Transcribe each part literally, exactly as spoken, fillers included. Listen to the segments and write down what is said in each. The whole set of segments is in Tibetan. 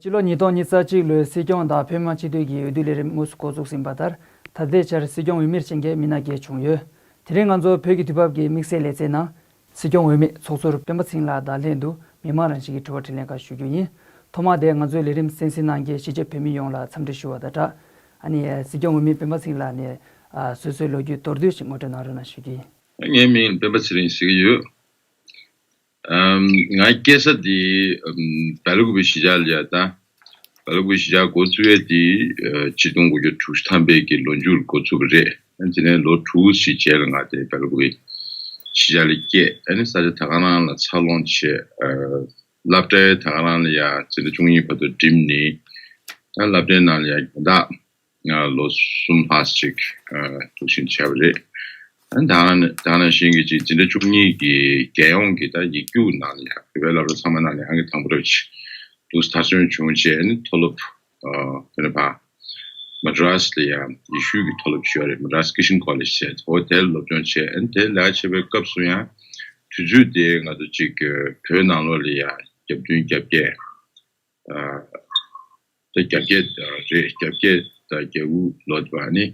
སྤྱི་ལོ་ཉིས་སྟོང་ཉི་ཤུ་རྩ་གཅིག་ལོའི་སྲིད་སྐྱོང་དང་བོད་མི་མང་སྤྱི་འཐུས་ཀྱི་འོས་བསྡུ་ལས་རིམ་དངོས་སུ་འགོ་འཛུགས་ཟིན་པ་ལྟར། ད་ལྟའི་ཆར་སྲིད་སྐྱོང་འོས་མིར་བྱིན་མཁན་མི་སྣ་བརྒྱད་བྱུང་ཡོད། དེ་རིང་ང་ཚོ་བོད་ཀྱི་དུས་བབ་ཀྱི་དམིགས་བསལ་ལེ་ཚན་ནང་། སྲིད་སྐྱོང་འོས་མི་ཚོགས་ཟུར་སྤེན་པ་ཚེ་རིང་ལགས་དང་ལྷན་དུ་མི་མང་རང་བཞིན་གྱི་དྲི་བ་དྲིས་ལན་ཁག་ཞུ་རྒྱུ་ཡིན། ཐོག་མར་དེ་ང་ཚོའི་ལས་རིམ་གསན་གཟིགས་གནང་མཁན་གཞིས་བྱེས་བོད་མི་ཡོངས་ལ་འཚམས་འདྲི་ཞུ་བ་དང་སྦྲགས། ཨ་ནི་སྲིད་སྐྱོང་འོས་མི་སྤེན་པ་ཚེ་རིང་ལགས་ནས་ཨ་སོ་སོའི་ལོ་རྒྱུས་མདོར་བསྡུས་ཤིག་ངོ་སྤྲོད་གནང་རོགས་གནང་ཞུ་རྒྱུ་ཡིན། ངའི་མིང་སྤེན་པ་ཚེ་རིང་ཟེར་གྱི་ཡོད། ཨམ། ང་སྐྱེས་ས་དེ་ཨམ། སྦེལ་ཀོབ་གཞིས་ཆགས་ལ་ཡ་ད། སྦེལ་ཀོབ་གཞིས་ཆགས་འགོ་བཙུགས་ཡས་དེ་ཨ། ཆིག་སྟོང་དགུ་བརྒྱ་དྲུག་ཅུ་ཐམ་པའི་གི་ལོ་མཇུག་ལ་འགོ་བཙུགས་པ་རེད། ཨ། དེ་ནས་ལོ་དྲུག་ཅིག་རྗེས་ལ་ང་དེ་སྦེལ་ཀོབ་གཞིས་ཆགས་ལ་སྐྱེས། ཨ་ནི་ས་ཆ་ད་ག་རང་ལ་འཚར་ལོངས་བྱས། ཨ། སློབ་གྲྭའི་ད་ག་རང་ལ་ཡ་འཛིན་གྲྭ་བཅུ་གཉིས་བར་དུ་འགྲིམས་ནས། ད་སློབ་གྲྭའི་ནང་ལ་ཡ་དགོན་བདག་ང་ལོ་གསུམ་ལྷག་ཅིག་ཨ། འདུག་བཞིན་བྱས་པ་རེད། ཨ། ད་ནང་ད་ནང་བཞིན་གྱི་ཅིག་འཛིན་གྲྭ་བཅུ་གཉིས་ཀྱི་རྒྱལ་ཡོངས་ཀྱི་ད་ཡིག་རྒྱུགས་ནང་ལ་ཡང་བོད་པའི་སློབ་གྲྭ་ཚང་མ་ནང་ལ་ཡང་གི་དང་པོ་རེད། འདུག་མཐར་སོན་བྱུང་རྗེས་ནི་མཐོ་སློབ་ཨ། དེ་ནས་ཕར་མ་ཌི་རཱས་ལ་ཡང་ཡེ་ཤུའི་གི་མཐོ་སློབ་ཞུ་བ་རེད། མ་ཌི་རཱས་ཀི་ཤན་ཀོ་ལེཇ་ཟེར། འོ་དེར་སློབ་སྦྱོང་བྱས། ཨ་ནི་དེར་ལས་ཀ་བྱེད་པའི་སྐབས་སུ་ཡང་དུས་ཚོད་དེ་ང་ཚོ་ཅིག་བོད་ནང་ལོགས་ལ་ཡང་བརྒྱ་བདུན་བརྒྱ་བརྒྱད། ཨ། ད་བརྒྱ་བརྒྱད་རེད། བརྒྱ་བརྒྱད་དང་བརྒྱད་དགུ་ལོ་དེ་བར་ནི་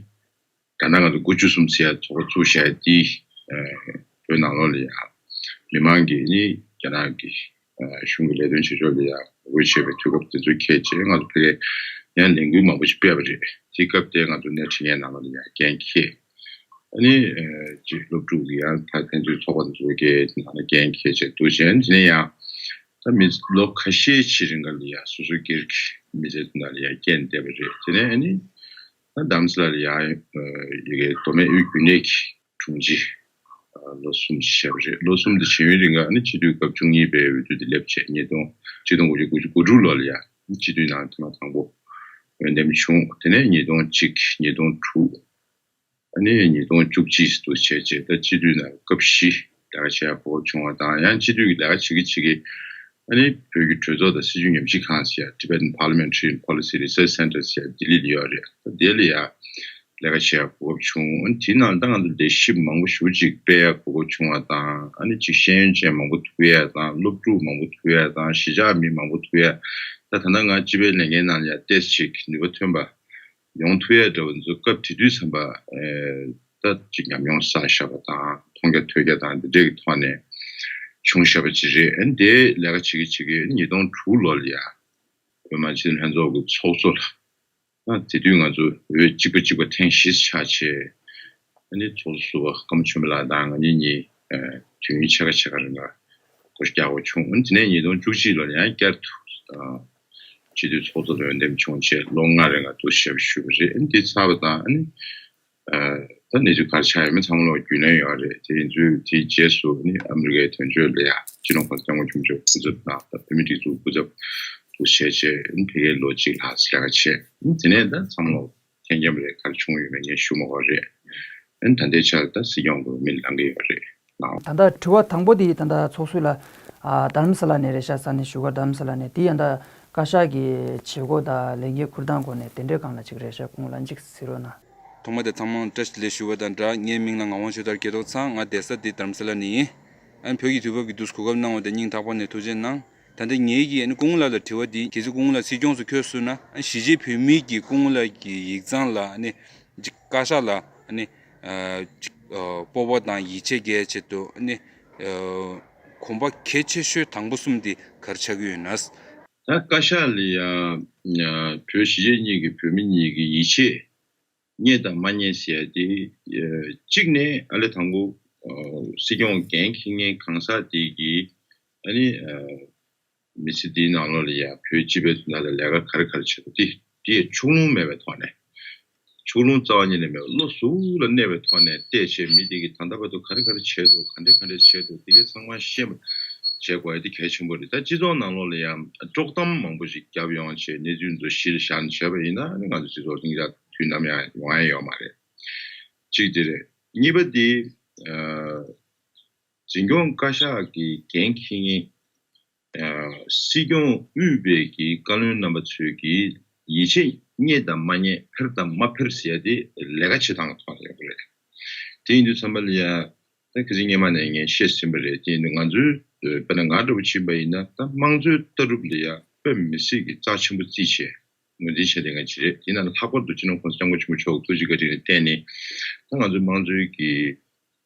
ད་ནང་ང་ཚོ་དགུ་བཅུ་གསུམ་ཟེར་ཡ་ཚོགས་པ་བཙུགས་བཞག་ཡ་དེ། ཨ། བོད་ནང་ལོགས་ལ་ཡང་མི་མང་གིས་ནི་རྒྱ་ནག་གི་ཨ། གཞུང་གི་ལས་དོན་བྱེད་ཕྱོགས་ལ་ཡང་ངོ་རྒོལ་བྱེད་པའི་དུས་སྐབས་དེ་ཚོ་འཁེལ་བྱས་ང་ཚོ་ཕ་གིར་ཡང་ལས་འགུལ་མང་པོ་ཞིག་སྤེལ་བ་རེད། དེ་སྐབས་དེ་ང་ཚོ་སྣེ་ཁྲིད་མཁན་ནང་ལོགས་ལ་ཡང་འགན་འཁྱེར། ཨ་ནི་ཨ། ཅིག་སློབ་ཕྲུག་གི་ཡང་ད་ཕན་ཚུན་ཚོགས་པ་དེ་ཚོ་གི་ནང་ལ་འགན་འཁྱེར་བྱས་འདུག་བྱས། དེ་ནས་ཡང་ད་མི་ལོ་ཁ་ཤས་ཤིག་རིང་ག་ལ་ཡ་སོ་སོའི་སྒེར་གྱི་མི་ཚེ་དེ་ནང་ལ་ཡ་བསྐྱལ་བསྡད་པ་རེད། དེ་ནས་ཨ་ནི་ད་རྡ་རམ་ས་ལ་ལ་ཡ་ཡི་གེ་མདོ་སྨད་དབུས་རྒྱུན་ལས་ཀྱི་དྲུང་ཆེ་ལོ་གསུམ་ཞིག་བྱས་པ་རེད། ལོ་གསུམ་དེ་བྱས་པའི་རིང་ག་ཨ་ནི་སྤྱི་འཐུས་སྐབས་བཅུ་གཉིས་པའི་འོས་བསྡུ་དེ་སླེབས་བྱས། ཉིས་སྟོང་ཆིག་སྟོང་དགུ་བརྒྱ་དགུ་བཅུ་གོ་དྲུག་ལོ་ལ་ཡ་སྤྱི་འཐུས་ནང་ཐེངས་མ་དང་པོ་འོས་འདེམས་བྱུང་། དེ་ནས་ཉིས་སྟོང་གཅིག་ཉིས་སྟོང་དྲུག་ཨ་ནི་ཉིས་སྟོང་བཅུ་གཅིག་ཏུ་བྱས་རྗེས་ད་སྤྱི་འཐུས་ནང་སྐབས་བཞི་ལས་ཀ་བྱེད་ཡག་གོ་སྐབས་བྱུང་བ་དང་། ཡང་སྤྱི་འཐུས་ཀྱི་ལས་ཀ་བྱེད་ཀྱི་བྱེད་ཀྱི་ཨ་ནི་བོད་ཀྱི་གྲོས་ཚོགས་དང་སྲིད་བྱུས་ཉམས་ཞིབ་ཁང་ཟེར་ཡ། Tibetan Parliamentary and Policy Research Center ཟེར་ཡ་ལྡི་ལི་ལ་ཡོད་རེད། ད་དེ་ལ་ཡ་ལས་ཀ་བྱེད་ཡག་གོ་སྐབས་བྱུང་། ཨ་ནི་དེའི་ནང་ད་ང་ཚོ་ལས་གཞི་མང་པོ་ཞེ་པོ་ཅིག་སྤེལ་ཡག་གོ་སྐབས་བྱུང་བ་དང་། ཨ་ནི་ཅིག་ཤེས་ཡོན་ཅན་མང་པོ་ཐུག་ཡག་དང་། སློབ་ཕྲུག་མང་པོ་ཐུག་ཡག་དང་། གཞིས་ཆགས་མི་མང་པོ་ཐུག་ཡག་ད་ད་ལྟ་ང་སྤྱི་པའི་ལས་འགན་ནང་ལ་ཡ་ཏོག་ཙམ་ཅིག་ནུས་པ་ཐོན་པ་ཡོང་ཐུབ་ཡ་འདྲ་བོ་འདི་ཚོ་སྐབས་དེ་དུས་ཙམ་པ་ཨེ། ད་ཅིག་ཉམས་མྱོང་བསགས་བཞག་པ་དང་མཐོང་རྒྱ་ཐོས་རྒྱ་དང་འདི་འདྲའི་གི་ཐོག་ནས་བྱུང་བཞག་པ་ཅིག་རེད། ཨ་ནི་དེ་ལས་ཀ་བྱེད་ཀྱི་བྱེད་ཀྱི་ཉིས་སྟོང་དྲུག་ལོ་ལ་ཡ་བོད་མི་མང་སྤྱི་འཐུས་ལྷན་ཚོགས་ཀྱི་ཚོགས་གཙོ་ལ། ཨ། དེ་དུས་ང་ཚོ་འོས་གཅིག་པ་གཅིག་པ་ཐེངས་བཞི་ཆགས་བྱས། ཨ་ནི་ཚོགས་གཙོ་ཟུར་པ་ཀརྨ་ཆོས་འཕེལ་ལགས་དང་ང་གཉིས་གཉིས་ཨ། དུས་ཡུན་ཕྱེད་ཀ་ཕྱེད་ཀ་རིང་ལ་སྒོ་རྒྱག་དགོས་བྱུང་། ཨ་ནི་དེ་ནས་ཉིས་སྟོང་བཅུ་གཅིག་ལོ་ལ་ཡང་བསྐྱར་དུ་ཨ། སྤྱི་འཐུས་ཚོགས་གཙོ་ལ་འོས་འདེམས་བྱུང་རྗེས་ལོ་ལྔ་རིང་ལ་འདུ་ཤེས་ཞུས་པ་རེད། ཨ་ནི་དེ་ཚར་བ་དང་ཨ་ནི་ཨ། ད་གནས་ཚུལ་ག་རེ་ཆགས་ཡོད་མེད་ཚང་མ་ལོག་རྒྱུས་ལོན་ཡོད་རེད། དེ་ཡིན་ཚུལ་དེའི་རྗེས་སུ་ནི་ཨ་མི་རི་ཀའི་དོན་གཅོད་ལ་ཡ་སྤྱི་ནོར་གོང་ས་སྐྱབས་མགོན་ཆེན་པོ་མཆོག་སྐུ་ཚབ་དང་ད་བོད་མིའི་སྒྲིག་འཛུགས་སྐུ་ཚབ་དུ་བྱས་རྗེས་ནི་ཕ་གིར་ལོ་གཅིག་ལྷག་ཙམ་ལས་ཀ་བྱས། དེ་ནས་ད་ཚང་མ་ལོག་ཐེངས་མཉམ་རེད། ག་རེ་བྱུང་ཡོད་མེད་ངས་ཞུ་མ་དགོས་རེད། ཨ་ནི་ད་ལྟའི་ཆར་ད་སྲིད་སྐྱོང་གི་འོས་མི་ལངས་ཀྱི་ཡོད་རེད་ལགས། ད་ལྟ་དྲི་བ་དང་པོ་དེ་ད་ལྟ་ཚོགས་ཟུར་ལ་ཨ། རྡ་རམ་ས་ལ་ནས་རེད་ཤག་ས་གནས་བཞུགས་སྒར་རྡ་རམ་ས་ལ་ནས། དེ་ཡང་ད་བཀའ་ཤག་གི་བྱེད་སྒོ་དང་ལས་འགན་འཁུར་སྟངས་སྐོར་ནས་དེ་འདྲའི་སྒང་ལ་ཅིག་རེད་ཤག་སྐུ་ངོ་ལ་གཅིག་གཟིགས་རོགས་གནང་། ཐོག་མ་དེ་ཚང་མ་བཀྲ་ཤིས་བདེ་ལེགས་ཞུ་བ་དང་སྦྲགས། ངའི་མིང་ལ་ངག་དབང་ཆོས་དར་སྐྱེས་ཐོག་ཚང་། ང་བསྡད་ས་འདི་རྡ་རམ་ས་ལ་ནས་ཡིན། ཨ་ནི་བོད་ཀྱི་དུས་གོ་སྐབས་གནང་བ་དེ་སྙིང་ཐག་པ་ནས་ཐུགས་རྗེ་གནང་། ད་ལྟ་ངེད་ཀྱིས་ཨ་ནི་སྐུ་ངོ་ལགས་ལ་དྲི་བ་འདི། གལ་སྲིད་སྐུ་ངོ་ལགས་སྲིད་སྐྱོང་སུ་འཁོད་སོང་ན། ཨ་ནི་གཞིས་བྱེས་བོད་མི་གིས་སྐུ་ངོ་ལགས་ཀྱི་ཡིག་ཚང་ལ་ཨ་ནི་ཅིག་བཀའ་ཤག་ལ་ཨ་ནི་ཨ་ཅིག་ཨ་སྤོབས་པ་དང་ཡིད་ཆེས་རྒྱས་ཆེད་དུ་ཨ་ནི་ཨ་གོམ་པ་གལ་ཆེ་ཤོས་དང་པོ་གསུམ་འདི་ག་རེ་ཆགས་ཀྱི་ཡོད་ན། ད་བཀའ་ཤག་ལ་ཡ་ཨ་བོད་གཞིས་བྱེས་གཉིས་ཀྱི་བོད་མི་གཉིས་ཀྱི་ཡིད་ཆེས་རྙེད་དང་མ་རྙེད་ཟེར་ཡ་དེ། ཨ་གཅིག་ནས་ཨ་ལས་དང་པོ་ཨ་སྲིད་སྐྱོང་འགན་འཁྱེར་མཁན་གང་ཟག་དེ་གིས་ཨ་ནི་ཨ་མི་ཚེ་འདིའི་ནང་ལོགས་ལ་ཡ་བོད་སྤྱི་པའི་དོན་དག་ལ་ལས་ཀ་ག་རེ་ག་རེ་བྱེད་དགོས། དེ་དེ་ཡ་ཕྱོགས་ལྷུང་མེད་པའི་ཐོག་ནས། ཕྱོགས་ལྷུང་རྩ་བ་ཉིད་ནས་མེད་པ། བློ་གཟུ་ལ་གནས་པའི་ཐོག་ནས་བལྟས་བྱས་མི་དེ་གིས་ད་ལྟ་བར་དུ་ག་རེ་ག་རེ་བྱས་འདུག་ག་འདྲས་ག་འདྲས་བྱས་འདུག་དེ་གའི་ཚང་མ་ཤེས་པ་བྱེད་དགོས་ཡ་དེ་གལ་ཆེན་པོ་རེད། ད་སྤྱི་ཚོགས་ནང་ལོགས་ལ་ཡང་དཀྲོག་གཏམ་མང་པོ་ཞིག་བརྒྱབ་ཡོང་བྱས་གནས་ཚུལ་ཚོ་གཞི་ལ་བཞག་ནས་བྱས་པ་ཡིན་ན་ནི་ང་ཚོ་སྤྱི་ཚོགས་ལྷིང་འཇགས་དུས་ནམ་ཡང་ཡོང་ཡ་ཡོད་མ་རེད། གཅིག་དེ་རེད། གཉིས་པ་དེ་ཨ་འཛིན་སྐྱོང་བཀའ་ཤག་གི་འགན་འཁྱེར་མཁན་ཨ་སྲིད་སྐྱོང་དབུས་པའི་གི་བཀའ་བློན་རྣམ་པ་ཚོས་ཀྱི་ཡིད་ཆེས་རྙེད་དང་མ་རྙེད་འཕེར་དང་མ་འཕེར་ཟེར་ཡ་དེ་ལས་ཀ་བྱེད་སྟངས་ཐོག་ནས་ཡོང་གི་རེད། དེ་ཡིན་དུས་ཙམ་པ་ལ་ཡ་ད་གལ་སྲིད་སྔོན་མ་ནས་ངས་བཤད་ཟིན་པ་རེད། དེ་ཡིན་དུས་ང་ཚོའི་དཔེར་ན་ང་འདྲ་བོ་ཕྱིན་པ་ཡིན་ན་ད་དམངས་གཙོའི་ལྟ་གྲུབ་ལ་ཡ་ དཔེ་མི་སྲིད་ཀྱི་རྩ་ཆེན་པོ་བརྩིས་བྱས་ངོས་འཛིན་བྱས་ཏེ་ང་བྱེད་རེད། དེ་ནང་ལྷག་པར་དུ་སྤྱི་ནོར་༸གོང་ས་༸སྐྱབས་མགོན་ཆེན་པོ་མཆོག་ཐུགས་རྗེ་བཀའ་དྲིན་ལ་བརྟེན་ནས་ད་ང་ཚོའི་དམངས་གཙོའི་གི་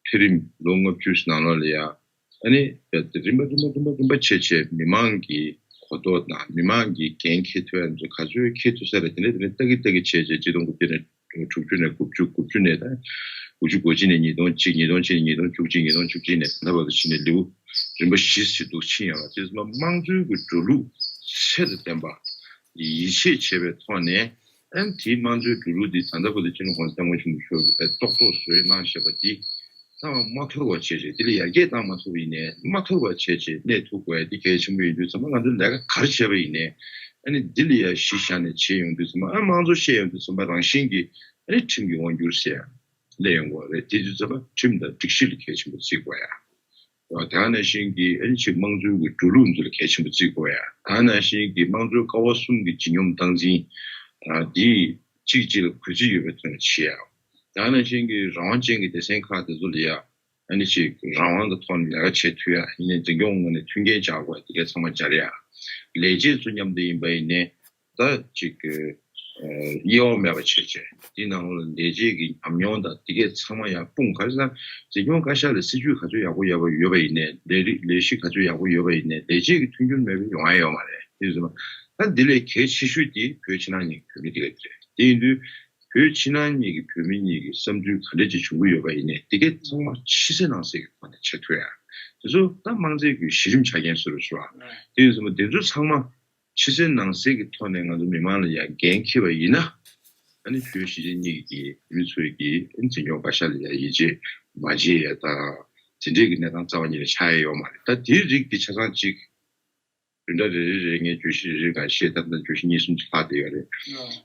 འཕེལ་རིམ་ལོ་ལྔ་བཅུ་ནང་ལོགས་ལ་ཡ་ཨ་ནི་རིམ་པ་རིམ་པ་རིམ་པ་རིམ་པ་བྱས་བྱས་མི་མང་གི་གོ་རྟོགས་དང་མི་མང་གི་འགན་འཁྱེར་ཐུབ་ཡ་ཚོ་ག་ཚོད་འཁྱེར་ཐུབ་ས་རེད། དེ་འདྲ་དེ་འདྲ་ལྟ་གི་ལྟ་གི་བྱས་བྱས་ཆིག་སྟོང་དགུ་བརྒྱ་ནས་དྲུག་ཅུ་ནས་དགུ་བཅུ། དགུ་བཅུ་ནས་ད་དགུ་བཅུ་གོ་གཅིག་ནས་ཉིས་སྟོང་གཅིག་ཉིས་སྟོང་གཅིག་ནས་ཉིས་སྟོང་བཅུ་གཅིག་ཉིས་སྟོང་བཅུ་གཅིག་ནས་ད་ལྟ་བར་དུ་ཕྱིན་ནས་ལེའུ་རིམ་པ་བཞི་ཞིག་འདུག་ཕྱིན་ཡོད་ལ། དེ་ཚོ་དམངས་གཙོའི་གི་འགྲོ་ལུགས་ཚད་དང་ལྡན་པ་ཡིད་ཆེས་བྱེད་པའི་ཐོག་ནས་ཨ་ནི་དེའི་དམངས་གཙོའི་འགྲོ་ལུགས་འདི་ད་ལྟ་བར་དུ་སྤྱི་ནོར་༸གོང་ས་༸སྐྱབས་མགོན་ཆེན་པོ་མཆོག་གིས་ཏོག་ཏོག་བཟོས་གནང་བཞག་པ་འདི་ཚང་མ་མ་དོར་བ་བྱས་བྱས། དེ་ལ་ཡར་རྒྱས་བཏང་མ་ཐུབ་པ་ཡིན་ནའི་མ་དོར་བ་བྱས་བྱས་གནས་ཐུབ་དགོས་ཡ་འདི་གལ་ཆེན་པོ་ཡིན་དུས་ཙམ་པ་ང་ཚོ་ལས་ཀ་ག་རེ་བྱས་པ་ཡིན་ནའི་ཨ་ནི་འདི་ལ་ཡ་གཞི་བཞག་ནས་བྱས་ཡོང་དུས་ཙམ་པ་ཨ་དམངས་གཙོ་བཤད་ཡོང་དུས་ཙམ་པ་རང་བཞིན་གྱིས་ཨ་ནི་ཁྲིམས་ཀྱི་དབང་སྒྱུར་ཟེར་ཡ་སླེབས་ཡོང་གི་རེད། དེ་དུས་ཙམ་པ་ཁྲིམས་དང་སྒྲིག་གཞི་ལ་གལ་ཆེན་པོ་བརྩི་དགོས་ཡ། ད་ག་ནང་བཞིན་གྱི་ཨ་ནི་ཅིག་དམངས་གཙོའི་གི་འགྲོ་ལུགས་འདི་ལ་གལ་ཆེན་པོ་བརྩི་དགོས་ཡ། ད་ག་ནང་བཞིན་གྱི་དམངས་གཙོའི་ཀ་བ་གསུམ་གྱི་ལྗིད་སྙོམས་སྟངས་འཛིན་ཨ་འདི་གཅིག་གཅིག་ལ་གུས་བརྩི་ཡོད་པའི་ཐོག་ནས་བྱེད་ཡ། ད་ག་ནང་བཞིན་གྱི་རང་དབང་ཅན་གྱི་སྡེ་ཚན་ཁག་དེ་ཚོ་ལ་ཡ་ཨ་ནི་ཅིག་རང་དབང་དང་ཐོག་ནས་ལས་ཀ་བྱེད་ཐུབ་ཡ། ཡིན་ནའི་འཛིན་སྐྱོང་ངོས་ནས་མཐུན་རྐྱེན་སྦྱར་དགོས་ཡ་དེ་གའི་ཚང་མ་སྦྱར་ཡ། ལས་བྱེད་ཚོ་མཉམ་དུ་ཡིན་པ་ཡིན་ནའི་ད་ཅིག་གི་དབྱེ་བ་མེད་པ་བྱས་བྱས་དེའི་ནང་ལ་ལས་བྱེད་ཀྱི་ཉམས་མྱོང་དང་དེ་གའི་ཚང་མ་ཡང་སྤུངས། ག་རེ་ཟེར་ན་འཛིན་སྐྱོང་བཀའ་ཤག་ལ་སྲིད་ཇུས་ག་ཚོད་ཡག་པོ་ཡོད་པ་ཡོད་པ་ཡིན་ནའི་ལས་རིགས་ལས་གཞི་ག་ཚོད་ཡག་པོ་ཡོད་པ་ཡིན་ནའི་ལས་བྱེད་ཀྱི་མཐུན་འགྱུར་མེད་པ་ཡོང་ཡ་ཡོད་མ་རེད། དེ་ཡིན་ཙང་ད་འདི་ལས་གལ་ཆེ་ཤོས་དེ་བོད་ཕྱི་ནང་གཉིས་ཀྱི་བོད་མི་དེ་ག་དེ་རེད། དེ་ཡིན་དུས་བོད་ཕྱི་ནང་གཉིས་ཀྱི་བོད་མི་གཉིས་ཀྱི་བསམ་ཚུལ་ག་འདྲ་ཅིག་བྱུང་གི་ཡོད་པ་ཡིན་ནའི་དེ་གའི་ཚང་མ་ཕྱི་གསལ་ནང་གསལ་གྱི་ཐོག་ནས་བྱེད་ཐུབ་ཡ། དེ་ཚོ་ད་དམངས་གཙོའི་གི་གཞི་རིམ་ཆ་རྐྱེན་ཟེར་བ་ཞུ་བ། དེ་ཡིན་ཙང་དེ་ཚོ་ཚང་མ་ཕྱི་གསལ་ནང་གསལ་གྱི་ཐོག་ནས་ང་ཚོ་མི་མང་ལ་ཡང་འགན་འཁྱེར་བ་ཡིན་ན། ཨ་ནི་བོད་གཞིས་བྱེས་གཉིས་ཀྱི་མི་ཚོས་ཀྱིས་ཨ་ནི་འཛིན་སྐྱོང་བཀའ་ཤག་ལ་ཡང་ཡིད་ཆེས་མ་བྱེད་ཡ་དང་། དེ་འདྲའི་གི་གནས་སྟངས་རྩ་བ་ཉིད་ནས་ཆགས་ཡ་ཡོད་མ་རེད། ད་དེའི་རིགས་དེ་ཆ་ཚང་གཅིག་བདུན་ཕྲག་རེ་རེ་རེ་ངས་བརྗོད་གཞི་རེ་རེ་གང་བཤད་ད་ལྟ་བརྗོད་གཞི་གཉིས་གསུམ་ཅིག་ལྷག་བསྡད་ཡོད་རེད།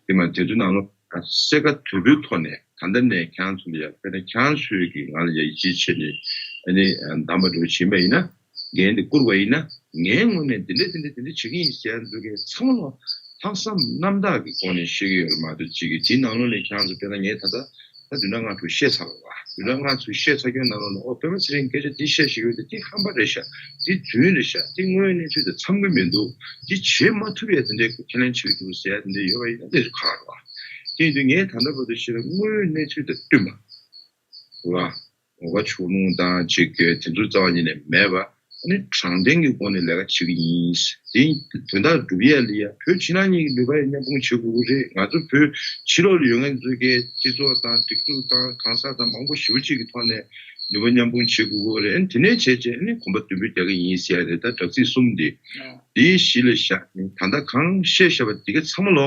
དེ་མ་དེ་ཚོའི་ནང་ལོགས་གསལ་ཁ་དོད་པོའི་ཐོག་ནས་ད་ལྟ་ནས་ཁྱེད་རང་ཚོ་ལ་ཡ་དཔེར་ན་ཁྱེད་རང་ཚོས་ཀྱིས་ང་ལ་ཡ་ཡིད་ཆེས་བྱས་ནས་ཨ་ནི་གདམས་པ་འདྲ་བོ་བྱིན་པ་ཡིན་ན། འགན་དེ་བསྐུར་བ་ཡིན་ན། ངའི་ངོས་ནས་འདི་འདྲ་འདི་འདྲ་འདི་འདྲ་བྱེད་ཀྱི་ཡིན་ཟེར་ཡ་འདུག་གས་ཚང་མ་ལ་ལྷག་བསམ་རྣམ་དག་གི་སྒོ་ནས་བཤད་ཀྱི་ཡོད་རེད་མ་གཏོགས་གཅིག་གིས་དེའི་ནང་ལོགས་ནས་ཁྱེད་རང་ཚོ་དཔེར་ན་ངས་ད་ལྟ་ད་བདུན་ཕྲག་ལྔ་དྲུག་བཤད་ཚར་བ་རེད་བ། བདུན་ཕྲག་ལྔ་དྲུག་བཤད་ཚར་རྒྱུའི་ནང་ལོགས་ནས་ཨོ་པད་མ་ཚེ་རིང་སྐད་ཆ་འདི་བཤད་བཞག་ཡོད་དེ་འདི་ཧམ་པ་རེད་ཤག་འདི་རྫུན་རེད་ཤག་འདི་དངོས་གནས་ཚུལ་དང་འཚམ་གྱི་མི་འདུག་འདི་བྱེད་མ་ཐུབ་ཡ་དེ་འདྲའི་ཁས་ལེན་བྱེད་ཀྱི་འདུག་ཟེར་ཡ་དེ་འདྲ་ཡོད་པ་ཡིན་ན་དེ་ཚོ་ཁག་རེད་བ། དེ་ཡིན་དུས་ངས་ད་ལྟ་བར་དུ་བཤད་ན་དངོས་ཡོད་གནས་ཚུལ་དང་བསྟུན་པ་རེད་བ། འོ་ག་ཕྱོགས་ལྷུང་དང་ཅིག་དེ་ཚོ་རྩ་བ་ཉིད་ནས་མེད་པ། ཨ་ནི་དྲང་བདེན་གྱི་སྒོ་ནས་ལས་ཀ་བྱེད་ཀྱི་ཡིན། དེ་དོན་དག་སྒྲུབ་ཡ་ལ་ཡ་བོད་ཕྱི་ནང་གཉིས་ཀྱི་ནུས་པ་ཡང་མཉམ་སྤུངས་བྱེད་དགོས་ཀྱི་རེད། ང་ཚོ་བོད་ཕྱི་ལོགས་ལ་ཡོད་མཁན་ཚོ་གའི་སྤྱི་ཚོགས་དང་སྒྲིག་འཛུགས་དང་གང་ཟག་དང་མང་པོ་ཞེ་པོ་ཅིག་གི་ཐོག་ནས་ནུས་པ་མཉམ་སྤུངས་བྱེད་དགོས་ཀྱི་རེད། ཨ་ནི་དེ་ནས་བྱས་རྗེས་ཨ་ནི་གོམ་པ་མདུན་སྤོས་རྒྱག་གི་ཡིན་ཟེར་ཡ་རེད། ད་དྲ་ཚིགས་གསུམ་འདི་འདིའི་གཞི་ལ་བཞག་ནས་ད་ལྟ་གང་བཤད་བཞག་པ་འདི་ག་ཚང་མ་ལོ།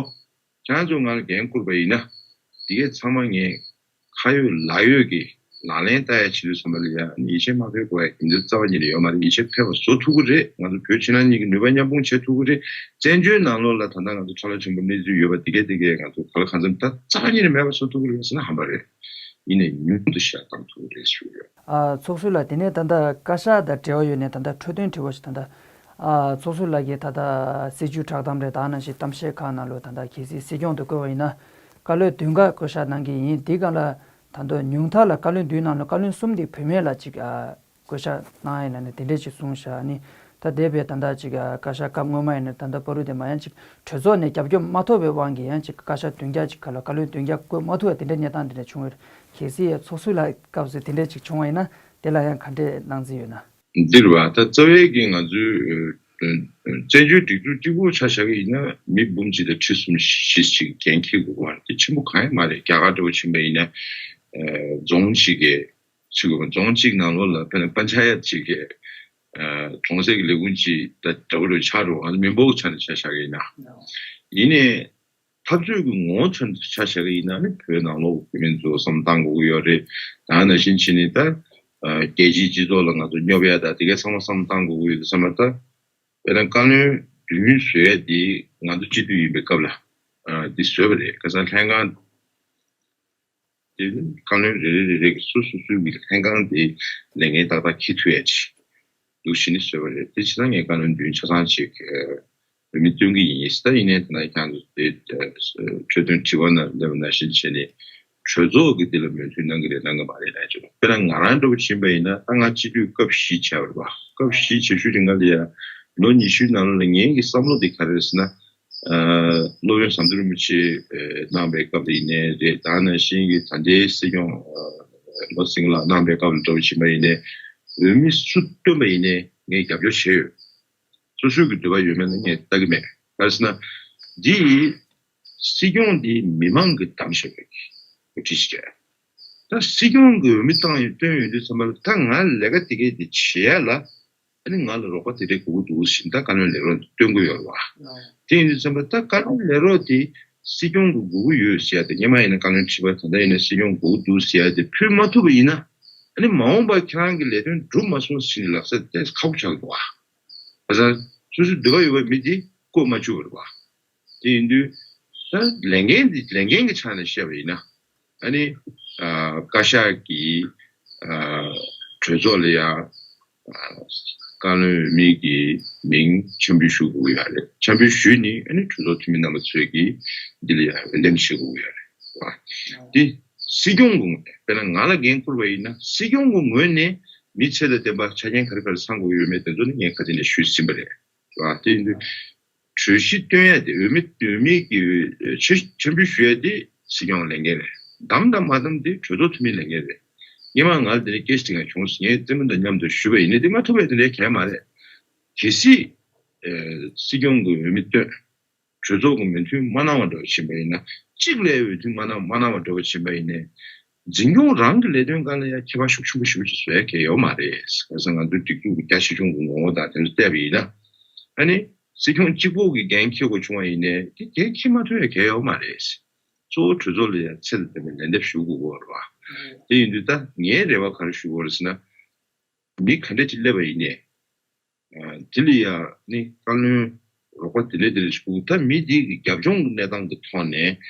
ཁྱེད་རང་ཚོ་ང་ལ་འགན་བསྐུར་བ་ཡིན་ན། འདི་གས་ཚང་མ་ངས་ཁ་ཡོད་ལག་ཡོད་ཀྱི་ལག་ལེན་བསྟར་ཡ་བྱེད་དུས་ཙམ་པ་ལ་ཡ་ཡིད་ཆེས་མ་འཕེར་དགོས་ཡ་འདི་རྩ་བ་ཉིད་ནས་ཡོད་མ་རེད། ཡིད་ཆེས་འཕེར་བ་བཟོ་ཐུབ་ཀྱི་རེད། ང་ཚོ་བོད་ཕྱི་ནང་གཉིས་ཀྱི་ནུས་པ་མཉམ་སྤུངས་བྱེད་ཐུབ་ཀྱི་རེད། བཙན་བྱོལ་ནང་ལོགས་ལ་ད་ལྟ་ང་ཚོ་ཁྲ་ལ་ཆེན་པོ་གནས་ཚུལ་ཡོད་པ་འདི་གས་འདི་གས་ང་ཚོ་ག་ལ་གང་འཚམ་ད་རྩ་བ་ཉིད་ནས་མེད་པ་བཟོ་ཐུབ་ཀྱི་རེད་ཟེར་ན་ཧམ་པ་རེད། ཡིན་ནའི་ཉུང་དུ་བཤད་བཏང་ཐུབ་ཀྱི་རེད་ཞུ་གི་ཡོད། ཨ་ཚོགས་གཙོ་ལགས་དེ་ནས་ད་ལྟ་བཀའ་ཤག་དང་འབྲེལ་བ་ཡོད་ནས་ད་ལྟ་འཕྲོས་དོན་དྲི་བ་ཞིག་ད་ལྟ་ཨ་ཚོགས་གཙོ་ལགས་ཀྱིས་ད་ལྟ་སྲིད་བྱུས་བསྒྲགས་གཏམ་རེད། ད་ནང་བཞིན་གཏམ་བཤད་ཁག་ནང་ལོགས་ད་ལྟ་གལ་སྲིད་སྲིད་སྐྱོང་དུ་བསྐོས་པ་ཡིན་ན་བཀའ་བློན་བདུན་ག་བསྐོ་བཞག་གནང་གི་ཡིན། དེ་སྒང་ལ་ད་ལྟ་ཉུང་མཐའ་ལ་བཀའ་བློན་བདུན་ནང་ལོགས་བཀའ་བློན་གསུམ་དེ་བུད་མེད་ལ་ཅིག་ཨ་བསྐོ་བཞག་གནང་ཡིན་ན་ནི་དེ་འདྲས་ཅིག་གསུངས་བཞག་ནི་ད་འདས་པའི་ད་ལྟ་ཅིག་ཨ་བཀའ་ཤག་སྐབས་སྔོན་མ་ཡིན་ན་ད་ལྟ་བར་དུ་དེ་མ་ཡང་ཅིག་གྲོས་ཚོགས་ནས་རྒྱབ་སྐྱོར་མ་ཐོབ་པའི་དབང་གིས་ཡང་ཅིག་བཀའ་ཤག་བདུན་བརྒྱ་ཅིག་ག་ལ་བཀའ་བློན་བདུན་བརྒྱ་བསྐོ་མ་ཐུབ་པ་དེ་འདྲའི་གནས་སྟངས་དེ་འདྲ་བྱུང་བའི་གལ་སྲིད་ཚོགས་གཙོ་ལགས་སྐབས་སུ་དེ་འདྲ་ཅིག་བྱུང་བ་ཡིན་ན་དེ་ལ་ཡང་ག་འདྲས་གནང་རྩིས་ཡོད་ན། འདིར་བ་ད་རྩ་བའི་གི་ང་ཚོའི་ཨ་བཙན་བྱོལ་སྒྲིག་འཛུགས་གཅིག་པོ་ཆ་བཞག་གི་ཡིན་ན་མི་འབུམ་གཅིག་དང་ཁྲི་གསུམ་བཞི་ཞིག་འགན་འཁྱེར་དགོས་པ་དེ་ཆེན་པོ་གང་ཡང་མ་རེད། རྒྱ་གར་འདྲ་བོ་ཕྱིན་པ་ཡིན་ན་ཨ་རྫོང་གཅིག་གི་ཚུད་དགོས་པ། རྫོང་གཅིག་ནང་ལོགས་ལ་དཔེར་ན་པན་ཆ་ཡ་གཅིག་གི་ཨ་གྲོང་གསེབ་ཀྱི་ལས་ཁུངས་གཅིག་ད་འདྲ་བོ་འདྲ་བོ་ཆགས་འགྲོ། ང་ཚོ་མི་འབོར་གྱི་ཆ་ནས་ཆ་བཞག་གི་ཡིན་ན། ཡིན་ནའི་འཐབ་རྩོད་ཀྱི་ངོ་བོ་ཚོ་ཆ་བཞག་གི་ཡིན་ན་ནི་བོད་ནང་ལོགས་ཀྱི་བོད་མི་ཚོ་བསམ་བཏང་དགོས་ཀྱི་ཡོད་རེད། ད་ནང་བཞིན་བྱས་ནས་ད་ཨ་རྒྱལ་སྤྱིའི་སྤྱི་ཚོགས་ལ་ང་ཚོ་སྙོབ་ཡ་ད་དེ་གའི་ཚང་མ་བསམ་བཏང་དགོས་ཀྱི་ཡོད་དུས་ཙམ་པ་ད་དཔེར་ན་བཀའ་བློན་བདུན་བཟོ་ཡ་དེ་ང་ཚོ་སྤྱི་འཐུས་ཡིན་པའི་སྐབས་ལ་ཨ་དེ་བཟོས་པ་རེད། ཁ་སང་ལྷན་ཁང་དེ་བཀའ་བློན་རེ་རེ་རེ་རེ་གི་སོ་སོ་སོའི་གི་ལྷན་ཁང་དེ་ལས་འགན་ཏག་ཏག་འཁྱེར་ཐུབ་ཡ་ཅིག་འདུག་བྱས་ནས་བཟོས་པ་རེད། དེ་བྱས་ཙང་ངས་བཀའ་བློན་བདུན་ཆ་ཚང་ཅིག་ཨ་འོས་མི་བཏོན་གི་ཡིན། ད་ཡིན་ནའི་དེ་ན་ཁྱེད་ཚོ་དེ་ཨ་འཕྲོས་དོན་དྲི་བ་ནང་སླེབས་པ་ནང་བཞིན་བྱས་ནས་གྲོས་ཚོགས་ཀྱི་དེ་ལ་མོས་མཐུན་གནང་གི་རེད་གནང་གི་མ་རེད་ལབ་ཀྱི་འདུག་དཔེར་ན་ང་རང་འདྲ་བོ་ཕྱིན་པ་ཡིན་ན་ད་ང་སྤྱི་འཐུས་སྐབས་བཞི་བྱས་པ་རེད་བ། སྐབས་བཞི་བྱས་ཤུལ་རིང་ང་ལ་ཡ་ ལོ་ཉི་ཤུའི་ནང་ལ་ངའི་གི་བསམ་བློ་དེ་ག་རེ་རེད་ཟེར་ན། ཨ། སློབ་དཔོན་ཟམ་གདོང་རིན་པོ་ཆེ་ཨ་གནང་བའི་སྐབས་དེ་ཡིན་ནའི་རེད། ད་ནང་བཞིན་གྱི་ད་ལྟའི་སྲིད་སྐྱོང་ཨ་བློ་སེང་ལགས་གནང་བའི་སྐབས་ལ་འདྲ་བོ་ཕྱིན་པ་ཡིན་ནའི། འོས་མི་སུ་བཏོན་པ་ཡིན་ནའི་ངས་རྒྱབ་སྐྱོར་བྱས་ཡོད། སོ་སོའི་གི་འདོད་པ་ཡོད་མེད་ལ་ངས་ལྟ་གི་མེད། ག་རེ་ཟེར་ན། འདི་སྲིད་སྐྱོང་འདི་མི་མང་གིས་བདམས་བཞག་པའི་འགོ་ཁྲིད་ཅིག་རེད། ད་སྲིད་སྐྱོང་གི་འོས་མི་བཏང་ཡོད་བཏོན་ཡོད་དུས་ཙམ་པ་ལ། ད་ང་ལས་ཀ་དེ་གས་དེ་བྱེད་ཡ་ལ། ཨ་ནི་ང་ལ་རོགས་པ་དེ་འདྲས་དགོས་ཀྱི་འདུག་ཟེར། ད་བཀའ་བློན་ལས་རོགས་བཏོན་གྱི་ཡོད་རེད་བ། དེ་ཡིན་དུས་ཙམ་པ་ད་བཀའ་བློན་ལས་རོགས་དེ་སྲིད་སྐྱོང་གི་དགོས་ཀྱི་ཡོད་ཟེར་ཡ་དེ། སྔོན་མ་ཡིན་ན་བཀའ་བློན་ཁྲི་པ། ད་ལྟ་ཡིན་ན་སྲིད་སྐྱོང་དགོས་ཀྱི་འདུག་ཟེར་ཡ་དེ་ཕུལ་མ་ཐུབ་པ་ཡིན་ན། ཨ་ནི་མ་འོངས་པར་ཁྱེད་རང་གི་ལས་དོན་འགྲུབ་མ་སོང་ཟེར་ནས་ལབ་ས་དེ་ཁག་པོ་ཆགས་འདུག་བ། བྱས་ཙང་སོ་སོའི་འདོད་པ་ཡོད་པའི་མི་དེ་བསྐོ་མ་བཅུག་པ་རེད་བ། དེ་ཡིན་དུས་ད་ལས་འགན་འདི་ལས་འགན་གྱི་ཆ་ནས་བཤད་པ་ཡིན་ན། ཨ་ནི་ཨ་བཀའ་ཤག་གིས་ཨ་གྲོས་ཚོགས་ལ་ཡ་ཨ་བཀའ་བློན་འོས་མི་གི་མིང་འཆམ་འབུལ་ཞུ་དགོས་ཀྱི་ཡོད་རེད། འཆམ་འབུལ་ཞུས་ནས་ཨ་ནི་གྲོས་ཚོགས་འཐུས་མི་རྣམ་པ་ཚོས་ཀྱིས་འདི་ལ་ཡ་འོས་འདེམས་བྱེད་དགོས་ཀྱི་ཡོད་རེད་བ། འདི་སྲིད་སྐྱོང་གི་ངོས་ནས། དཔེར་ན་ང་ལ་འགན་འཁུར་བ་ཡིན་ན། སྲིད་སྐྱོང་གི་ངོས་ནས་མི་ཚད་དང་ལྡན་པ་ཆ་རྐྱེན་ག་རེ་ག་རེ་ཚང་དགོས་ཀྱི་ཡོད་མེད་དེ་ཚོ་ནི་ངས་ཁ་སྟོན་ནས་ཞུས་ཟིན་པ་རེད་བ། དེ་ཡིན་དུས་གྲོས་གཞི་བཏོན་ཡ་དེ། འོས་མི་འོས་མི་གི་འཆམ་འཆམ་འབུལ་ཞུ་ཡ་དེ་སྲིད་སྐྱོང་ལས་འགན་རེད། བདམས་དང་མ་བདམས་དེ་གྲོས་ཚོགས་འཐུས་མིའི་ལས་འགན་རེད། སྔོན་མ་ང་ལ་དེ་འདྲའི་སྐད་ཆ་དེ་འདྲ་བྱུང་ཟེར། ངས་རྩེད་མོ་དང་མཉམ་དུ་ཞུས་པ་ཡིན་ནའི་དེ་མ་ཐུབ་པ་དེ་འདྲའི་གང་ཡང་མ་རེད། གལ་སྲིད་ཨ་སྲིད་སྐྱོང་གི་འོས་མི་བཏོན། གྲོས་ཚོགས་ཀྱི་མོས་མཐུན་མ་གནང་བ་འདྲ་བ་ཕྱིན་པ་ཡིན་ན། གཅིག་ལ་འོས་མཐུན་མ་གནང་མ་གནང་བ་འདྲ་བ་ཕྱིན་པ་ཡིན་ནའི། འཛིན་སྐྱོང་རང་གི་ལས་དོན་སྒང་ལ་ཡང་ཁྱད་པར་ཤུགས་ཆེན་པོ་ཞེ་པོ་ཅིག་བཟོ་ཡ་གང་ཡང་ཡོད་མ་རེད། ག་རེ་ཟེར་ན་ང་ཚོའི་སྒྲིག་འཛུགས་ཀྱི་རྒྱ་ཆེ་ཆུང་གི་ངོ་བོ་དང་དེ་ཚོ་བལྟས་པ་ཡིན་ན། ཨ་ནི་སྲིད་སྐྱོང་གཅིག་པོ་གིས་འགན་འཁྱེར་དགོས་བྱུང་བ་ཡིན་ནའི་དེ་འགན་འཁྱེར་མ་ཐུབ་ཡ་གང་ཡང་ཡོད་མ་རེད། གཙོ་བོ་གྲོས་ཚོགས་ལ་ཡང་ཚད་དང་ལྡན་པའི་ལན་འདེབས་ཞུ་དགོས་ཀྱི་ཡོད་རེད་བ། དེ་ཡིན་དུས་ད་ངའི་རེ་བ་ག་རེ་ཞུ་དགོས་རེད་ཟེར་ན། མི་ག་འདྲ་ཅིག་སླེབས་པ་ཡིན་ནའི། ཨ་དེ་ལ་ཡ་ནི་བཀའ་བློན་རོགས་པ་དེ་འདྲ་དེ་འདྲ་ཞིག་དགོས། ད་མི་དེ་གི་རྒྱབ་ལྗོངས་ཀྱི་གནས་སྟངས་ཀྱི་ཐོག་ནས་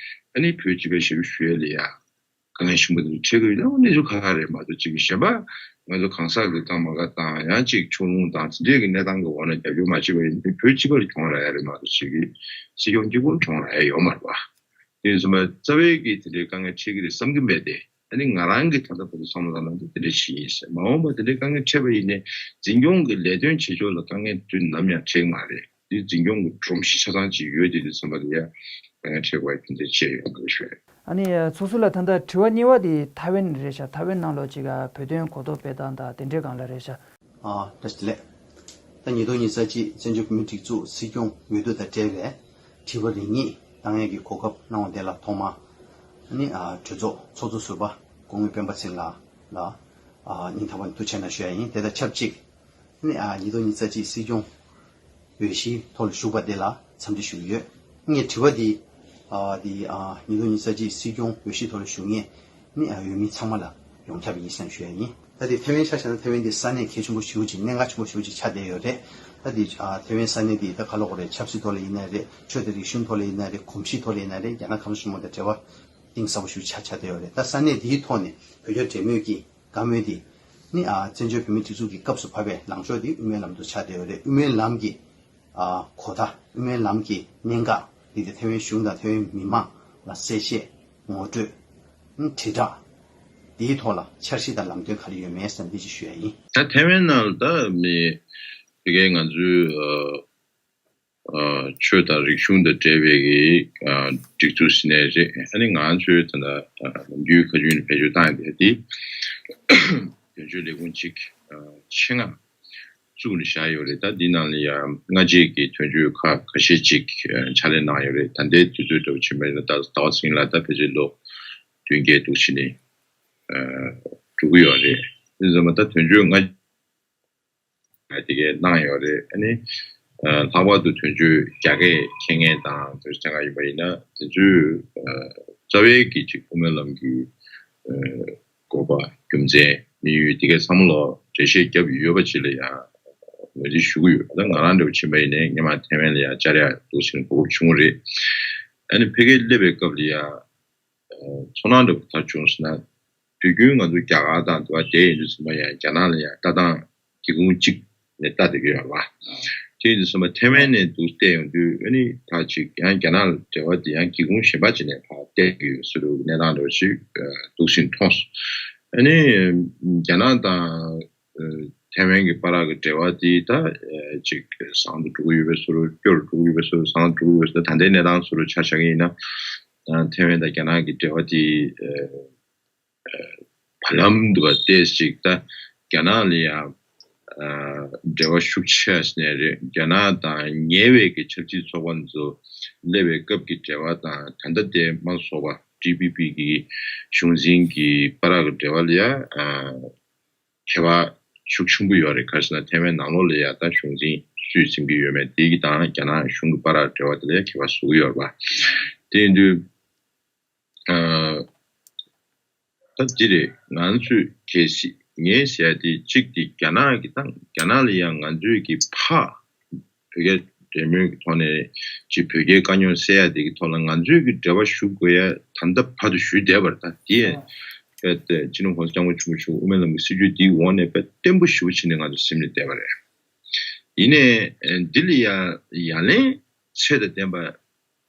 ཨ་ནི་བོད་སྤྱི་པའི་ཞབས་ཞུ་ཞུ་ཡ་ལ་ཡ་དཀའ་ངལ་ཆེན་པོ་དེ་འཕྲད་ཀྱི་ཡོད་ན། གནས་ཚུལ་ཁག་ཁག་རེད་མ་གཏོགས། གཅིག་གི་གཞན་པ་ང་ཚོ་གང་ཟག་གི་རྐང་མ་ཁ་དང་། ཡང་གཅིག་ཕྱོགས་ལྷུང་དང་དེ་འདྲས་ཀྱི་གནས་སྟངས་ཀྱི་འོག་ནས་རྒྱབ་སྐྱོར་མ་བྱས་པ་ཡིན་ན་བོད་སྤྱི་པ་ལ་གྱོང་རག་ཡ་རེད་མ་གཏོགས། གཅིག་གི་སྲིད་སྐྱོང་གཅིག་པོ་ལ་གྱོང་རག་ཡ་ཡོད་མ་རེད་པ། དེ་ཡིན་ཙང་རྩ་བའི་གི་དེ་འདྲའི་དཀའ་ངལ་འཕྲད་ཀྱི་རེད་བསམ་གྱི་མེད་དེ། ཨ་ནི་ང་རང་གིས་ད་ལྟ་བར་དུ་བསམ་བློ་བཏང་ན་དེ་འདྲ་ཞིག་ཡིན་ཟེར། མ་འོངས་པ་དེ་འདྲའི་དཀའ་ངལ་འཕྲད་པ་ཡིན་ནའི་འཛིན་སྐྱོང་གི་ལས་དོན་བྱེད་ཕྱོགས་ལ་དཀའ་ངལ་དུས་ནམ་ཡང་འཕྲད་ཀྱི་མ་རེད། དེ་འཛིན་སྐྱོང་གི་སྒྲོམ་གཞི་ཆ་ཚང་ཅིག་ཡོད་དེ། དེ་ཚང་མ་ལ་ཡ་དཀའ་ངལ་འཕྲད་དགོས་པའི་རྒྱུ་མཚན་བཤད་ཡོད་པ་ཞུ་ཡ། ཨ་ནི་ཚོགས་ཟུར་ལགས། ད་ལྟ་དྲི་བ་གཉིས་པ་དེ་ཐའེ་ཝན་རེད་ཤག་ཐའེ་ཝན་ནང་ལོགས་ཅིག་ག་བོད་དོན་གོ་རྟོགས་སྤེལ་སྟངས་དང་དེ་འདྲའི་སྒང་ལ་རེད་ཤག་ཨ། བཀྲ་ཤིས་བདེ་ལེགས། ད་ཉིས་སྟོང་ཉི་ཤུ་རྩ་གཅིག་བཙན་བྱོལ་བོད་མིའི་སྒྲིག་འཛུགས་སྲིད་སྐྱོང་འོས་བསྡུ་དང་འབྲེལ་བའི་དྲི་བ་རེ་གཉིས་བཏང་ཡས་ཀྱི་གོ་སྐབས་གནང་བ་དེ་ལ་ཐོག་མར་ཨ་ནི་ཨ་གྲོས་ཚོགས་ཚོགས་གཙོ་ཟུར་པ་སྐུ་ངོ་སྤེན་པ་ཚེ་རིང་ལགས་ལ་ཨ་སྙིང་ཐག་པ་ནས་ཐུགས་རྗེ་གནང་ཞུ་ཡ་ཡིན། དེ་དང་ཆབས་ཅིག་ཨ་ནི་ཨ་ཉིས་སྟོང་ཉི་ཤུ་རྩ་གཅིག་སྲིད་སྐྱོང་འོས་གཞིའི་ཐོག་ལ་ཞུགས་པ་དེ་ལ་འཚམས་འདྲི་ཞུ་གི་ཡོད། ངས་དྲི་བ་འདི་ཨ་འདི་ཨ་ཉིས་སྟོང་ཉི་ཤུ་རྩ་གཅིག་སྲིད་སྐྱོང་འོས་གཞིའི་ཐོག་ལ་ཞུགས་མཁན་ནི་ཨ་འོས་མི་ཚང་མ་ལ་ཡོངས་ཁྱབ་ཡིན་ཟེར་ཞུ་ཡ་ཡིན། ད་དེ་ཐའེ་ཝན་ཆ་བཞག་ན་ཐའེ་ཝན་དེ་ས་གནས་གལ་ཆེན་པོ་ཞེ་པོ་ཅིག་གནད་འགག་ཆེན་པོ་ཞེ་པོ་ཅིག་ཆགས་བསྡད་ཡོད་རེད། ད་དེ་ཨ་ཐའེ་ཝན་ས་གནས་དེ་ད་ག་ལབ་དགོས་རེད། ཆབ་སྲིད་ཐོག་ལ་ཡིན་ན་རེད། ཆོས་དང་རིག་གཞུང་ཐོག་ལ་ཡིན་ན་རེད། གོམས་གཤིས་ཐོག་ལ་ཡིན་ན་རེད། རྒྱ་ནག་གང་ཤུ་མོ་དང་འབྲེལ་བ་གཏིང་ཟབ་པོ་ཞེ་པོ་ཆགས་ཆགས་བསྡད་ཡོད་རེད། ད་ས་གནས་དེའི་ཐོག་ནས་བོད་རྒྱ་འབྲེལ་མོལ་གྱི་བཀའ་མོལ་དེ་ནི་ཨ་བཙན་བྱོལ་བོད་མིའི་སྒྲིག་འཛུགས་ཀྱི་སྐབས་སུ་བབས་པའི་ལངས་ཕྱོགས་དེ་དབུ་མའི་ལམ་དུ་ཆགས་བསྡད་ཡོད་རེད། དབུ་མའི་ལམ་གྱི་ཨ་གོ་བརྡ། དབུ་མའི་ལམ་གྱི་གནད་འགག་འདི་དེ་ཐའེ་ཝན་གཞུང་དང་ཐའེ་ཝན་མི་མང་ལ་གསལ་བཤད། ངོ་སྤྲོད། དྲིལ་བསྒྲགས། དེའི་ཐོག་ལ་འཆར་གཞི་དང་ལམ་སྟོན་ག་རེ་ཡོད་མེད་བསམ་འདི་ཅིག་ཞུ་ཡ་ཡིན། ད་ཐའེ་ཝན་ནང་ལ་ད་མི་དེ་གའི་ང་ཚོའི་ཨ་ཨ་ཆོས་དང་རིག་གཞུང་དང་འབྲེལ་བའི་གི་ཨ་སྒྲིག་འཛུགས་ཟེར་ནའི་རེད། ཨ་ནི་ང་ཚོའི་ད་ལྟ་ཨ་ནམ་རྒྱུན་ཁ་རྒྱུན་ནས་བེད་སྤྱོད་བཏང་ཡོད་དེ། དོན་གཅོད་ལས་ཁུངས་གཅིག་ཨ་ཆེད་མངགས་བཙུགས་ནས་བཞག་ཡོད་རེད། ད་འདི་ནང་ལ་ཡང་སྔ་རྗེས་ཀྱི་དོན་གཅོད་ཁག་ཁ་ཤས་ཅིག་ཨ་ཕྱག་ལས་གནང་ཡོད་རེད། ད་ལྟའི་དུས་ཚོད་འདྲ་བོ་ཕྱིན་པ་ཡིན་ན་ད་ཟླ་བ་ཚེ་རིང་ལགས་ད་ཕལ་ཆེར་ལོ་བདུན་བརྒྱད་འདུག་ཕྱིན་ནས་ཨ་འགྲོ་གི་ཡོད་རེད། དེ་ཙམ་མ་ད་དོན་གཅོད་སྔ་དེ་གས་གནང་ཡོད་རེད། ཨ་ནི་ཨ་ལྷག་པར་དུ་དོན་གཅོད་རྒྱ་སྐད་མཁྱེན་མཁན་དང་དེ་འདྲ་ཅིག་ཡིན་པ་ཡིན་ན་དེ་ཚོའི་ཨ་རྩ་བའི་གི་ཅིག་དབུ་མའི་ལམ་གྱི་ཨ་དགོས་པ། རྒྱུ་མཚན། དམིགས་ཡུལ་དེ་གས་ཚང་མ་ལ་འགྲེལ་བཤད་བརྒྱབ་ཡོད་པ་ཅིག་ལ་ཡང་ངོས་འཛིན་ཞུ་གི་ཡོད། ད་ང་རང་འདྲ་བོ་ཕྱིན་པ་ཡིན་ནའི་སྔོན་མ་ཐའེ་ཝན་ལ་ཡང་བཅར་ཡག་འདུག་ཟེར་ནས་གོ་སྐབས་བྱུང་བ་རེད། ཨ་ནི་ཕ་གིར་སླེབས་པའི་སྐབས་ལ་ཡང་ཚོར་སྣང་འདྲ་བོ་ག་རེ་བྱུང་ཟེར་ན། དུས་རྒྱུན་ང་ཚོ་རྒྱ་གར་དང་དེ་བ་དེ་ཡིན་དུས་ཙམ་པ་ཡང་རྒྱ་ནག་ལ་ཡང་ལྟ་སྟངས་སྒེའུ་ཁུང་གཅིག་ནས་ལྟ་བསྡད་ཀྱི་ཡོད་རེད་བ། དེ་ཡིན་དུས་ཙམ་པ་ཐའེ་ཝན་ནས་འདུག་བལྟས་ཡོང་དུས་ཨ་ནི་ད་ཅིག་ཡང་རྒྱ་ནག་ལ་འབྲེལ་བ་དེ་ཡང་སྒེའུ་ཁུང་གཞན་པ་ཅིག་ནས་ཕར་བལྟས་ཀྱི་ཡོད་ཟེར་བའི་གནས་སྟངས་འདྲ་བོ་ཅིག་འདུག་སེ་མཐོང་སོང་། ཨ་ནི་རྒྱ་ནག་དང་ཨ་ ཐའེ་ཝན་གྱི་བར་གྱི་འབྲེལ་བ་དེ་ད་ཅིག་བཟང་དུ་འགྲོ་གི་ཡོད་པའི་བཟོ་འདྲ། སྐྱོ་རུ་འགྲོ་གི་ཡོད་པའི་བཟོ་འདྲ། བཟང་དུ་འགྲོ་གི་ཡོད་པའི་བཟོ་འདྲ། ད་ལྟའི་གནས་སྟངས་བཟོ་འདྲ་ཆ་བཞག་གི་ཡིན་ན། ཐའེ་ཝན་དང་རྒྱ་ནག་གི་འབྲེལ་བ་དེ་བར་ལམ་དུ་བ་ཏོག་ཙམ་ཅིག་ད་རྒྱ་ནག་ལ་ཡང་འབྲེལ་བ་ཤུགས་ཆེ་ཟེར་ནས་རེད། རྒྱ་ནག་དང་ཉེ་བའི་གི་ཆབ་སྲིད་ཚོགས་པ་ཚོ་སླེབས་པའི་སྐབས་ཀྱི་འབྲེལ་བ་དང་། ད་ལྟ་དེ་མ་སོགས་པ་ཊི་པི་པི་གི་གཞུང་འཛིན་གྱི་བར་གྱི་འབྲེལ་བ་ལ་ཡང་ཁྱད་པར་ཤུགས་ཆེན་པོ་ཡོད་རེད། ག་རེ་ཟེར་ན་ཐའེ་ཝན་ནང་ལོགས་ལ་ཡང་ད་གཞུང་འཛིན་སུས་འཛིན་གྱི་ཡོད་མེད་དེ་གི་དང་རྒྱ་ནག་གཞུང་གི་བར་གྱི་འབྲེལ་བ་དེ་ལ་ཡང་ཁྱད་པར་བཟོ་གི་ཡོད་རེད་པ། དེ་ཡིན་དུས། ད་འདི་རེད། ང་ཚོས་གལ་སྲིད་ངས་ཟེར་ཡ་དེ་གཅིག་དེ་རྒྱ་ནག་གི་དང་རྒྱ་ནག་ལ་ཡང་ང་ཚོས་ཀྱི་ཕ་བོད་རྒྱ་འབྲེལ་མོལ་གྱི་ཐོག་ནས་ཅིག་བོད་རྒྱའི་དཀའ་རྙོག་སེལ་ཡ་དེ་གི་ཐོག་ལ་ང་ཚོས་ཀྱི་འབྲེལ་བ་ཞུ་དགོས་ཡ་ད་ལྟ་བར་དུ་ཞུས་བསྡད་པ་རེད། ད་དེ་ཨ། དཔེ་སྤྱི་ནོར་༸གོང་ས་༸སྐྱབས་མགོན་ཆེན་པོ་མཆོག་དབུ་མའི་ལམ་གྱི་སྲིད་བྱུས་འདིའི་འོག་ནས་དཔེ་བརྟན་པོ་ཞེ་པོ་བྱས་ནས་ང་ཚོ་སེམས་ནས་བསྡད་པ་རེད། ཡིན་ནའི་འདི་ལ་ཡ་ཡ་ལན་ཚད་དང་ལྡན་པ་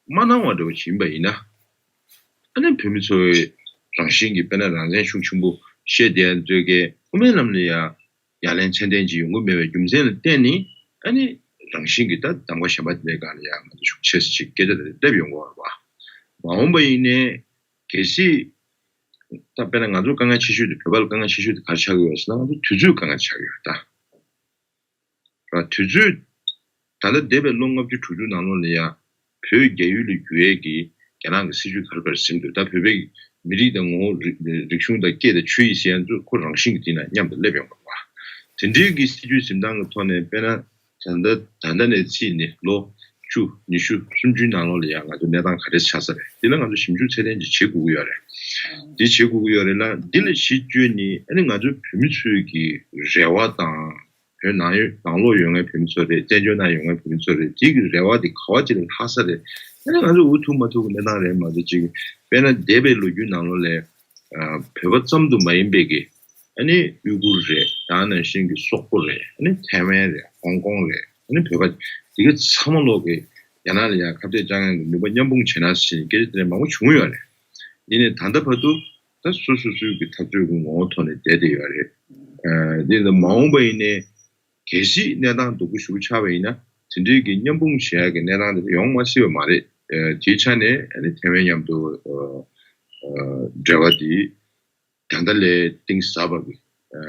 མ་གནང་བ་འདྲ་བོ་ཞིག་ཡིན་པ་ཡིན་ན། ཨ་ནི་བོད་མི་ཚོ་རང་བཞིན་གྱིས་དཔེར་ན་རང་བཙན་ཤུགས་ཆེན་པོ་བཤད་བསྡད་ཚོད་ཀྱིས་དབུ་མའི་ལམ་ལ་ཡ་ཡ་ལན་ཚད་ལྡན་ཅིག་ཡོང་གི་མེད་པའི་རྒྱུ་མཚན་ལ་བརྟེན་ནས། ཨ་ནི་རང་བཞིན་གྱིས་ད་གདམ་ག་གཞན་པ་དེ་འདྲའི་སྒང་ལ་ཡ་ང་ཚོ་ཤུགས་ཆེ་ཙམ་ཅིག་སྐད་ཆ་དེ་སླེབས་ཡོང་གི་ཡོད་རེད་པ། མ་འོངས་པ་ཡིན་ནའི་གལ་སྲིད་ད་དཔེར་ན་ང་ཚོ་དཀའ་ངལ་ཆེ་ཤོས་དེ། བོད་པ་ལ་དཀའ་ངལ་ཆེ་ཤོས་དེ་ག་རེ་ཆགས་ཀྱི་ཡོད་ཟེར་ན། ང་ཚོ་དུས་ཚོད་དཀའ་ངལ་ཆགས་ཀྱི་ཡོད་རེད་ད། ར་དུས་ཚོད། ད་ལྟ་འདས་པའི་ལོ་ལྔ་བཅུ་དྲུག་ཅུ་ནང་ལོགས་ལ་ཡ་བོད་རྒྱ་ཡུལ་ལ་བསྒྱུར་ཡས་ཀྱི་རྒྱ་ནག་གི་སྲིད་བྱུས་ག་རེ་ག་རེ་ཟིན་འདུག་ད་བོད་པའི་མི་རིགས་དང་ངོ་བོ། རིག་རིག་གཞུང་དང་སྐད་དང་ཆོས་ཡིག་ཟེར་ཡ་ཚོ་ཁོ་རང་བཞིན་གྱིས་དེ་ན་མཉམ་དུ་སླེབས་ཡོང་བ་རེད་པ། དེ་འདྲའི་གི་སྲིད་བྱུས་འཛིན་སྟངས་ཀྱི་ཐོག་ནས་དཔེར་ན་ད་ལྟ་ད་ལྟ་ནས་བརྩིས་ནས་ལོ་བཅུ་ཉི་ཤུ་སུམ་ཅུའི་ནང་ལོགས་ལ་ཡ་ང་ཚོ་གནས་སྟངས་ག་རེ་ཆགས་ས་རེད། འདི་ལ་ང་ཚོ་ཞིབ་འཇུག་ཚད་ལྡན་ཅིག་བྱེད་དགོས་ཀྱི་ཡོད་རེད། འདི་བྱེད་དགོས་ཀྱི་ཡོད་རེད་ལ། འདི་ལ་གཞི་བཅོལ་ནས་ཨ་ནི་ང་ཚོའི་བོད་མི་ཚོའི་གི་རེ་བ་དང་། བོད་ནང་ཡོད། ནང་ལོགས་ཡོད་མཁན་བོད་མི་ཚོ་རེད། བཙན་བྱོལ་ནང་ཡོད་མཁན་བོད་མི་ཚོ་རེད། དེ་གི་རེ་བ་དེ་ག་བ་ཅིག་ལ་ལྷག་ས་རེད། ཨ་ནི་ང་ཚོ་འུ་ཐུག་མ་ཐུག་གི་གནས་སྟངས་རེད་མ་གཏོགས་ཅིག་དཔེར་ན་འདས་པའི་ལོ་རྒྱུས་ནང་ལོགས་ལ་ཨ་བོད་པ་ཙམ་དུ་མ་ཡིན་པའི་གི་ཨ་ནི་ཡུ་གུར་རེད། ད་ནང་བཞིན་གི་སོག་པོ་རེད། ཨ་ནི་ཐའེ་ཝན་རེད། ཧོང་ཀོང་རེད། ཨ་ནི་བོད་པ་དེ་ག་ཚང་མ་ལོག་གི་རྒྱ་ནག་ལ་ཡང་ཁ་གཏད་གཅོག་མཁན་གི་ནུས་པ་མཉམ་སྤུངས་བྱས་ན་ཟེར་སྐད་ཆ་དེ་འདྲ་མང་པོ་བྱུང་ཡོད་རེད། ཡིན་ནའི་ད་ལྟ་བར་དུ་ད་སོ་སོ་སོའི་གི་འཐབ་རྩོད་ཀྱི་ངོ་བོ་ཐོག་ནས་བསྡད་བསྡད་ཡོད་རེད། ཨ་འདི་ནི་མ་འོངས་པ་ཡིན་ནའི་གལ་སྲིད་གནས་སྟངས་སྡུག་པོ་ཞེ་པོ་ཆགས་པ་ཡིན་ན། དེ་འདྲའི་གི་མཉམ་སྤུངས་བྱེད་ཡག་གི་གནས་སྟངས་དེ་ཡོང་མ་སྲིད་པ་མ་རེད། ཨ་དེའི་ཆ་ནས་ཨ་ནི་ཐའེ་ཝན་མཉམ་དུ་ཨ་ཨ་འབྲེལ་བ་དེ་ད་ལྟ་ལས་གཏིང་ཟབ་པ་གི་ཨ་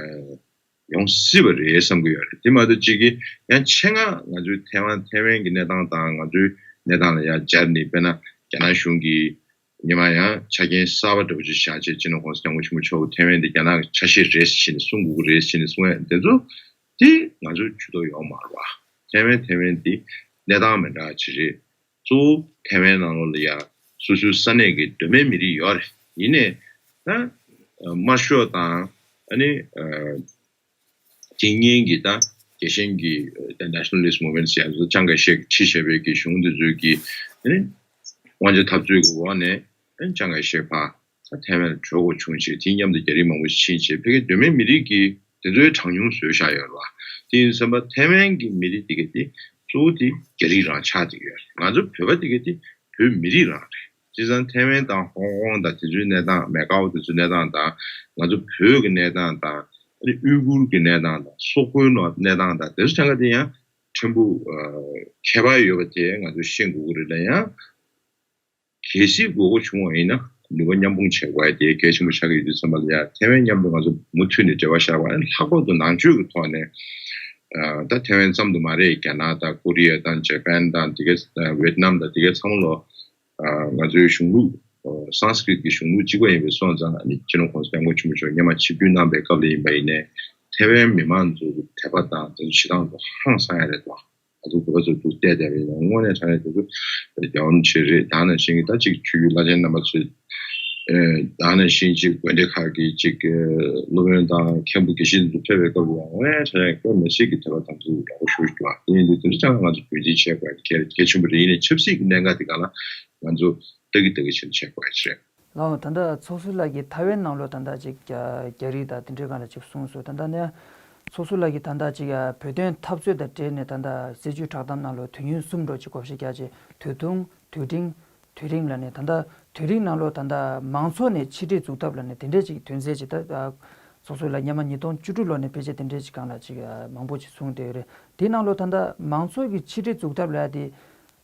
ཡོང་སྲིད་པ་རེད་བསམ་གྱི་ཡོད་རེད། དེ་མ་གཏོགས་གཅིག་གི་ཡང་ཆེད་མངགས་ང་ཚོའི་ཐའེ་ཝན་ཐའེ་ཝན་གྱི་གནས་སྟངས་དང་ང་ཚོའི་གནས་སྟངས་ལ་ཡང་སྦྱར་ནས། དཔེར་ན་རྒྱ་ནག་གཞུང་གིས་སྔོན་མ་ཡང་ཆ་རྐྱེན་གསར་པ་འདྲ་པོ་ཅིག་བཞག་བྱས། སྤྱི་ནོར་༸གོང་ས་༸སྐྱབས་མགོན་ཆེན་པོ་མཆོག་གིས་ཐའེ་ཝན་དེ་རྒྱ་ནག་གི་ཆ་ཤས་རེད་ཟེར་ནས་གསུང་དགོས་ཀྱི་རེད་ཟེར་ནས་གསུང་ཡ་དེ་ཚོ་དེ་ང་ཚོའི་ཇུས་གཏོགས་ཡོད་མ་རེད་པ། ཐའེ་ཝན་ཐའེ་ཝན་དེ་གནས་སྟངས་མི་འདྲ་ཅིག་རེད། གཙོ་བོ་ཐའེ་ཝན་ནང་ལོགས་ལ་ཡ་སོ་སོའི་ས་གནས་ཀྱི་གདོད་མའི་མི་རིགས་ཡོད་རེད། ཡིན་ནའི་ད་དམར་ཤོག་དང་ཨ་ནི་ཨ་དེ་སྔོན་གྱི་ད་རྒྱལ་ཞེན་གྱི་ད་Nationalist Movement ཟེར་ཡ་ཚོ་ཅང་ཀའེ་ཤེག་ཁྲིད་བྱས་པའི་གི་གཞུང་དེ་ཚོའི་གི་ཨ་ནི་དབང་ཆ་འཐབ་རྩོད་ཀྱི་འོག་ནས་ཨ་ནི་ཅང་ཀའེ་ཤེག་ཕར་ད་ཐའེ་ཝན་ལ་འགྲོ་དགོས་བྱུང་བྱས། དེ་མཉམ་དུ་རྒྱ་རིགས་མང་པོ་ཕྱིན་བྱས་ཕ་གིའི་གདོད་མའི་མི་རིགས་ཀྱི་དེ་ཚོའི་གྲངས་ཉུང་བཟོས་བཞག་ཡོད་རེད་པ། དེ་ཡིན་དུས་ཙམ་པ་ཐའེ་ཝན་གྱི་མི་རིགས་དེ་ག་དེ་གཙོ་བོ་དེ་རྒྱ་རིགས་རང་ཆགས་བསྡད་ཡོད་རེད། ང་ཚོ་བོད་པ་དེ་ག་དེ་བོད་མི་རིགས་རང་རེད། བྱས་ཙང་ཐའེ་ཝན་དང་ཧོང་ཀོང་དང་དེ་ཚོའི་གནས་སྟངས། མེ་ཀའོ་དེ་ཚོའི་གནས་སྟངས་དང་། ང་ཚོ་བོད་ཀྱི་གནས་སྟངས་དང་། ཨ་ནི་ཨུའི་གུར་གྱི་གནས་སྟངས་དང་། སོག་པོའི་ནང་གནས་སྟངས་དང་། དེ་ཚོ་གྲངས་ཀ་དེ་ཡང་ཕྲན་བུ་ཨ་ཁྱད་པར་ཡོད་པ་དེ་ང་ཚོས་ཤེས་དགོས་ཀྱི་རེད་ལ། ཡང་གལ་སྲིད་དགོས་མཁོ་བྱུང་བ་ཡིན་ན་ནུས་པ་མཉམ་སྤུངས་བྱེད་དགོས་ཡ་དེ་གལ་ཆེན་པོ་ཆགས་ཀྱི་ཡོད་དུས་ཙམ་པ་ལ། ཡ་ཐའེ་ཝན་མཉམ་དུ་ང་ཚོ་མུ་མཐུད་ནས་འབྲེལ་བ་བཞག་པ། ཨ་ནི་ལྷག་པར་དུ་ནང་ཆོས་ཀྱི་ཐོག་ནས་ཨ་ད་ཐའེ་ཝན་ཙམ་དུ་མ་རེད། རྒྱ་ནག་དང་ཀོ་རི་ཡ་དང་ཇ་པན་དང་དེ་ག་ཝེ་ཏི་ནམ་དང་དེ་ག་ཚང་མ་ལོ། ཨ་ང་ཚོའི་གཞུང་ལུགས་ཨ་སཾ་སྐྲྀཏ་ཀྱི་གཞུང་ལུགས་གཅིག་པ་ཡིན་པ་སོང་ཙང་། ཨ་ནི་སྤྱི་ནོར་༸གོང་ས་༸སྐྱབས་མགོན་ཆེན་པོ་མཆོག་སྔོན་མ་ཆིབས་བསྒྱུར་གནང་པའི་སྐབས་ལ་ཡིན་པ་ཡིན་ནའི་ཐའེ་ཝན་མི་མང་ཚོ་གི་དད་པ་དང་དེ་ཚོ་བྱེད་སྟངས་ཚོ་ཧང་སང་ཡ་རེད་དོ། ང་ཚོ་བོད་པ་ཚོ་འདུག་བལྟས་བསྡད་པ་ཡིན་ན་དངོས་གནས་དྲང་གནས་དེ་ཚོ་རྒྱལ་བ་རིན་པོ་ཆེ་རེད། ད་ནང་བཞིན་གྱི་ད་ཅིག་ཆོས་བརྒྱུད་བླ་ཆེན་རྣམ་པ་ཚོས། ཨེ་ད་ནང་བཞིན་ཅིག་དགོན་སྡེ་ཁག་གི་ཅིག་ཨེ་སློབ་དཔོན་དང་མཁན་པོ་དགེ་བཤེས་ཚོ་ཕེབས་པའི་སྐབས་ལ་ཡང་དངོས་གནས་དྲང་གནས་དཔེ་མི་སྲིད་ཀྱི་དད་པ་དམ་ཚིག་ཡག་པོ་ཞེ་པོ་ཞིག་འདུག་པ། དེ་ཡིན་དུས་དེ་འདྲ་ཅང་ང་ཚོ་རྒྱུན་འཛིན་བྱེད་དགོས་ཡ་དེ་གལ་གལ་ཆེན་པོ་རེད། ཡིན་ནའི་ཆབ་སྲིད་ཀྱི་གནད་འགག་དེ་སྒང་ལ་ང་ཚོ་ལྟ་གི་ལྟ་གི་བྱས་ནས་བྱེད་དགོས་ཡ་ཅིག་རེད། ལགས་འོང་། ད་ལྟ་ཚོགས་ཟུར་ལགས་ཀྱིས་ཐའེ་ཝན་ནང་ལོགས་ད་ལྟ་ཅིག་རྒྱ་རྒྱ་རིགས་དང་དེ་འདྲའི་སྒང་ལ་ཅིག་གསུངས་སོང་། ད་ལྟ་ནས་ཚོགས་ཟུར་ལགས་ཀྱིས་ད་ལྟ་ཅིག་བོད་དོན་འཐབ་རྩོད་དང་འབྲེལ་ནས་ད་ལྟ་སྲིད་བྱུས་བསྒྲགས་གཏམ་ནང་ལོགས་དུས་ཡུན་གསུམ་འགྲོ་ཅིག་དགོངས་བཞེས་རྒྱག་ཅིག་དུས་ཐུང་། དུས་འབྲིང་། དུས་རིང་ལབ་ནས། ད་ལྟ་དུས་རིང་ནང་ལོགས་ད་ལྟ་མང་ཚོགས་ནས་ཕྱི་དྲིལ་འཛུགས་ཐབས་ལབ་ནས་དེ་འདྲས་ཅིག་དོན་ཚན་ཅིག་ད་ སོ་སོ་ལ་སྔོན་མ་ཉིས་སྟོང་བཅུ་དྲུག་ལོ་ནས་ཕལ་ཆེར་དེ་འདྲའི་ཅིག་སྒང་ལ་ཅིག་ཨ་མང་པོ་ཅིག་གསུངས་བསྡད་ཡོད་རེད། དེའི་ནང་ལོ་ད་ལྟ་མང་ཚོགས་ཀྱི་ཕྱི་དྲིལ་འཛུགས་ཐབས་ལ་དེ་